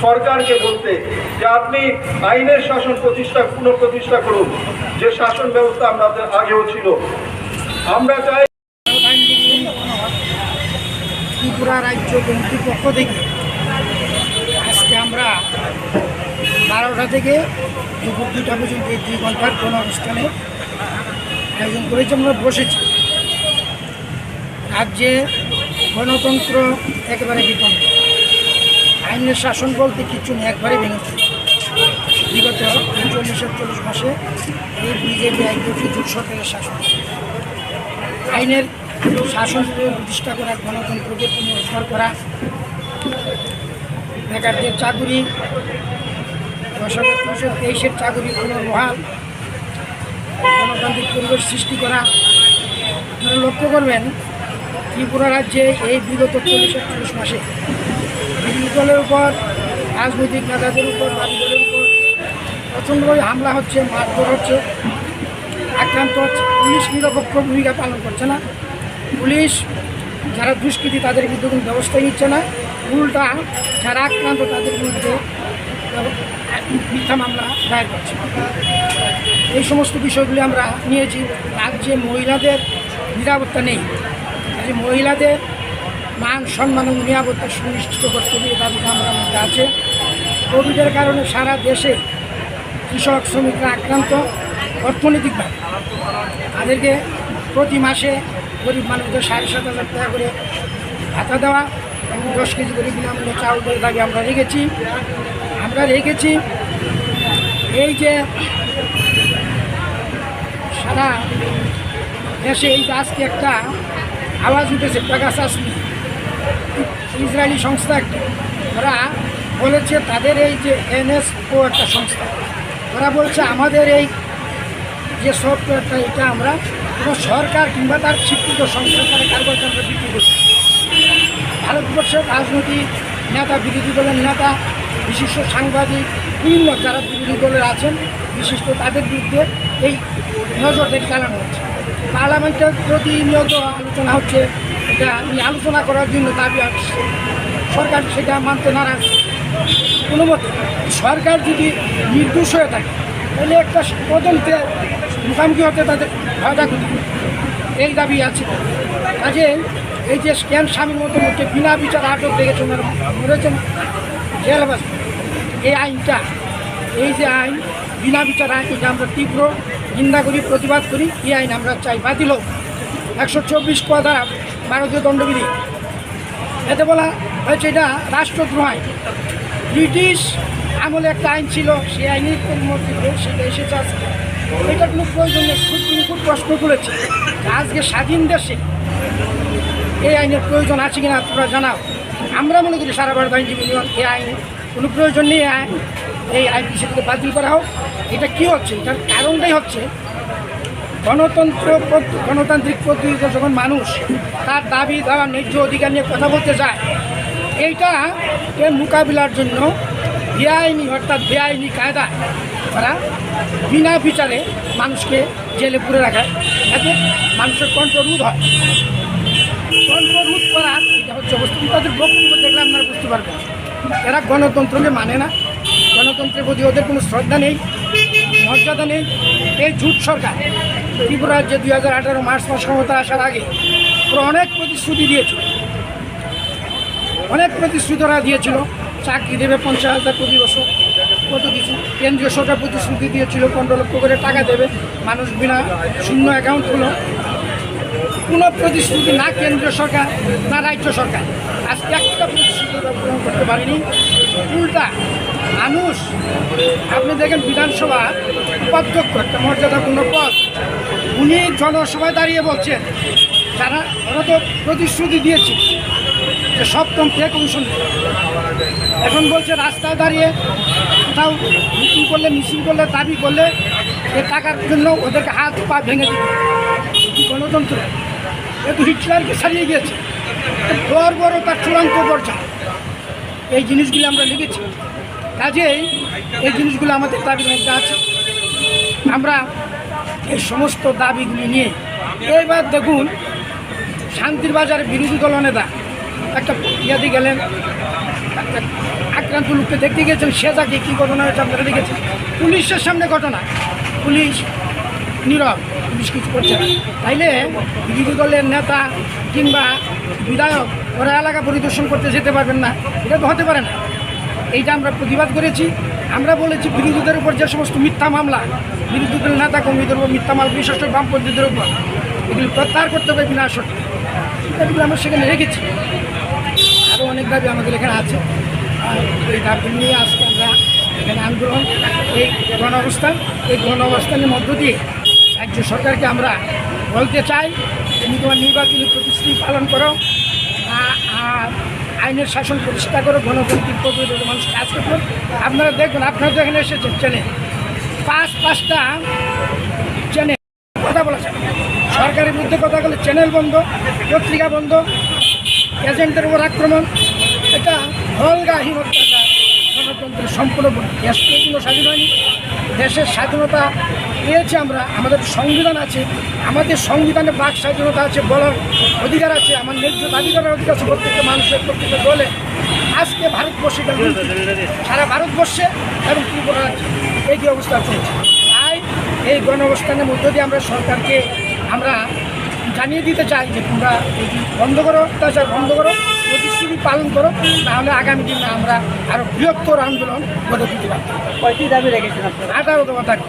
সরকারকে বলতে যে আপনি আইনের শাসন প্রতিষ্ঠা, পুনঃপ্রতিষ্ঠা করুন, যে শাসন ব্যবস্থা আমাদের আগেও ছিল। আমরা চাই ত্রিপুরা রাজ্য কমিটির পক্ষ থেকে আজকে আমরা বারোটা থেকে দুপুর দুইটা পর্যন্ত এই দুই ঘন্টার গণ অবস্থানে আয়োজন করেছি। আমরা বসেছি। রাজ্যে গণতন্ত্র একেবারে বিপন্ন, আইনের শাসন বলতে কিচ্ছু নেই, একবারে ভেঙে পড়েছে। বিগত চল্লিশ আটচল্লিশ মাসে এই বিজেপি আইপিএফটি জোট সরকারের শাসন, আইনের শাসন প্রতিষ্ঠা করা, গণতন্ত্রকে পুনরুদ্ধার করা, বেকারদের চাকুরি, দশ হাজার তিনশো তেইশের চাকুরি পুনর্বহাল, গণতান্ত্রিক পরিবেশ সৃষ্টি করা। আপনারা লক্ষ্য করবেন, ত্রিপুরা রাজ্যে এই বিগত চল্লিশ আটচল্লিশ মাসে বিরোধী দলের উপর, রাজনৈতিক নেতাদের উপর, দাবি দলের উপর প্রচণ্ডভাবে হামলা হচ্ছে, মারধর হচ্ছে, আক্রান্ত হচ্ছে। পুলিশ নিরপেক্ষ ভূমিকা পালন করছে না। পুলিশ যারা দুষ্কৃতী, তাদের বিরুদ্ধে কোনো ব্যবস্থা নিচ্ছে না, উল্টা যারা আক্রান্ত, তাদের বিরুদ্ধে মিথ্যা মামলা দায়ের করছে। এই সমস্ত বিষয়গুলি আমরা নিয়েছি। রাজ্যে মহিলাদের নিরাপত্তা নেই। এই মহিলাদের মান সম্মান এবং নিরাপত্তা সুনিশ্চিত করতে হবে, এই দাবিটা আমার মধ্যে আছে। কোভিডের কারণে সারা দেশে কৃষক শ্রমিকরা আক্রান্ত অর্থনৈতিকভাবে। তাদেরকে প্রতি মাসে গরিব মানুষদের সাড়ে সাত হাজার টাকা করে ভাতা দেওয়া এবং দশ কেজি করে বিনামূল্যে চাউল দেওয়ার দাবি আমরা রেখেছি। আমরা রেখেছি এই যে সারা দেশে এই যে আজকে একটা আওয়াজ উঠেছে, পেগাসাস নিয়ে, ইসরায়েলি সংস্থা একটা, ওরা বলেছে তাদের এই যে এনএসও একটা সংস্থা, ওরা বলছে আমাদের এই যে সফটওয়্যারটা, এটা আমরা কোনো সরকার কিংবা তার স্বীকৃত সংস্থা দ্বারা কারো কাছে আমরা বিক্রি করছি না। ভারতবর্ষের রাজনৈতিক নেতা, বিরোধী দলের নেতা, বিশিষ্ট সাংবাদিক, বিভিন্ন যারা বিরোধী দলের আছেন বিশিষ্ট, তাদের বিরুদ্ধে এই নজরদারি চালানো হচ্ছে। পার্লামেন্টে প্রতিনিয়ত আলোচনা হচ্ছে, এটা নিয়ে আলোচনা করার জন্য দাবি আসছে, সরকার সেটা মানতে নারাজ। কোনো মতে সরকার যদি নির্দোষ হয়ে থাকে, তাহলে একটা তদন্তে মুখামুখি হতে তাদের ফায়দা কোথায়? এই দাবি আছে। কাজে এই যে স্ক্যাম স্বামীর মতো লোককে বিনা বিচার আটক রেখেছে, ওনারা মরেছেন জেলবাসী, এই আইনটা, এই যে আইন, বিনা বিচার আইন, এটা আমরা তীব্র নিন্দা করি, প্রতিবাদ করি। এই আইন আমরা চাই বাতিল হোক। একশো চব্বিশ ক ধারা ভারতীয় দণ্ডবিধি, এতে বলা হয়েছে এটা রাষ্ট্রদ্রোহ আইন। ব্রিটিশ আমলে একটা আইন ছিল, সেই আইনই পরিবর্তিত হয়ে সেটা এসেছে আজকে। এটা কোনো প্রয়োজন নেই। সুপ্রিম কোর্ট প্রশ্ন তুলেছে যে আজকে স্বাধীন দেশে এই আইনের প্রয়োজন আছে কিনা তোমরা জানাও। আমরা মনে করি সারা ভারত আইনজীবী ইউনিয়ন এই আইন কোনো প্রয়োজন নেই, আইন, এই আইপিসি থেকে বাতিল করা হোক। এটা কি হচ্ছে? এটার কারণটাই হচ্ছে গণতন্ত্র পদ্ধ-, গণতান্ত্রিক পদ্ধতিতে যখন মানুষ তার দাবি দাওয়া ন্যায্য অধিকার নিয়ে কথা বলতে যায়, এইটাকে মোকাবিলার জন্য বেআইনি, অর্থাৎ বেআইনি কায়দায় তারা বিনা বিচারে মানুষকে জেলে পুরে রাখে, যাতে মানুষের কণ্ঠ রোধ হয়। কণ্ঠ রোধ করার এটা হচ্ছে অবস্থা। আমি তাদের বক্তব্য দেখলে আপনারা বুঝতে পারবেন। এরা গণতন্ত্রকে মানে না, গণতন্ত্রের প্রতি ওদের কোনো শ্রদ্ধা নেই, মর্যাদা নেই। এই জোট সরকার ত্রিপুরা রাজ্যে দুই হাজার আঠারো মার্চ মাস ক্ষমতা আসার আগে ওরা অনেক প্রতিশ্রুতি দিয়েছিল, অনেক প্রতিশ্রুতি ওরা দিয়েছিল, চাকরি দেবে পঞ্চাশ হাজার প্রতি বছর, কত কিছু। কেন্দ্রীয় সরকার প্রতিশ্রুতি দিয়েছিল পনেরো লক্ষ করে টাকা দেবে, মানুষ বিনা শূন্য অ্যাকাউন্ট খুলো। কোনো প্রতিশ্রুতি না কেন্দ্রীয় সরকার না রাজ্য সরকার আজ একটা প্রতিশ্রুতি ওরা পূরণ করতে পারেনি। উল্টা মানুষ, আপনি দেখেন বিধানসভা উপাধ্যক্ষ, একটা মর্যাদাপূর্ণ পদ, উনি জনসভায় দাঁড়িয়ে বলছেন, যারা ওরা তো প্রতিশ্রুতি দিয়েছে যে সপ্তম পে কমিশন, এখন বলছে রাস্তায় দাঁড়িয়ে কোথাও মিটিং করলে, মিছিল করলে, দাবি করলে এ টাকার জন্য ওদেরকে হাত পা ভেঙে দিবে। কি গণতন্ত্র? এ তো হিটলারকে ছাড়িয়ে গিয়েছে। বর্বরতার চূড়ান্ত পর্যায়ে এই জিনিসগুলি আমরা লিখেছি। কাজেই এই জিনিসগুলো আমাদের দাবির মধ্যে আছে। আমরা এই সমস্ত দাবিগুলি নিয়ে এবার দেখুন, শান্তির বাজারে বিরোধী দলনেতা একটা ইয়াতে গেলেন, একটা আক্রান্ত লোককে দেখতে গেছেন, সে তাকে কী ঘটনা হয়েছে আপনারা দেখেছেন। পুলিশের সামনে ঘটনা, পুলিশ নীরব, পুলিশ কিছু করছে না। তাইলে বিরোধী দলের নেতা কিংবা বিধায়ক ওরা এলাকা পরিদর্শন করতে যেতে পারবেন না, এটা তো হতে পারে না। এইটা আমরা প্রতিবাদ করেছি। আমরা বলেছি, বিরোধীদের উপর যে সমস্ত মিথ্যা মামলা, বিরোধী দলের নেতা কর্মীদের উপর মিথ্যা মামলা, বিশেষ করে বামপন্থীদের উপর, এগুলি প্রত্যাহার করতে হবে বিনা শর্তে। এগুলো আমরা সেখানে রেখেছি। আরও অনেক দাবি আমাদের এখানে আছে। আর এই দাবি নিয়ে আজকে আমরা এখানে আন্দোলন, এই গণঅবস্থান, এই গণঅবস্থানের মধ্য দিয়ে রাজ্য সরকারকে আমরা বলতে চাই, তুমি তোমার নির্বাচনী প্রতিশ্রুতি পালন করো, আ-, আর আইনের শাসন প্রতিষ্ঠা করো, গণতান্ত্রিক পদ্ধতিতে মানুষ কাজ করবে। আপনারা দেখবেন, আপনারা তো এখানে এসেছেন, চ্যানেল পাঁচ পাঁচটা চ্যানেল কথা বলা যায়, সরকারের বিরুদ্ধে কথা বলে চ্যানেল বন্ধ, পত্রিকা বন্ধ, এজেন্টদের উপর আক্রমণ, এটা হলগাহীন অত্যাচার। গণতন্ত্রের সম্পূর্ণ দেশ তো এগুলো স্বাধীন হয়নি। দেশের স্বাধীনতা পেয়েছি আমরা, আমাদের সংবিধান আছে, আমাদের সংবিধানে বাক স্বাধীনতা আছে, বলার অধিকার আছে, আমার ন্যায্য দাবি করার অধিকার আছে প্রত্যেকটা মানুষের, প্রত্যেকটা দলে। আজকে ভারতবর্ষে কেন, সারা ভারতবর্ষে এবং ত্রিপুরা রাজ্যে এই যে অবস্থা চলছে, তাই এই গণঅবস্থানের মধ্য দিয়ে আমরা সরকারকে আমরা জানিয়ে দিতে চাই যে তোমরা এটি বন্ধ করো, অত্যাচার বন্ধ করো, প্রতিশ্রুতি পালন করো, তাহলে আগামী দিনে আমরা আরো বৃহত্তর আন্দোলন গড়ে তুলতে পারবো। কয়টি দাবি রেখেছেন আপনারা? আঠারো দফা দাবি।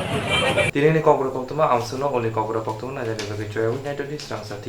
Tini ni kokborok koktwma amswkno uli kokborok koktwma naina bagwi chwrairokni naitokni swrang sathi.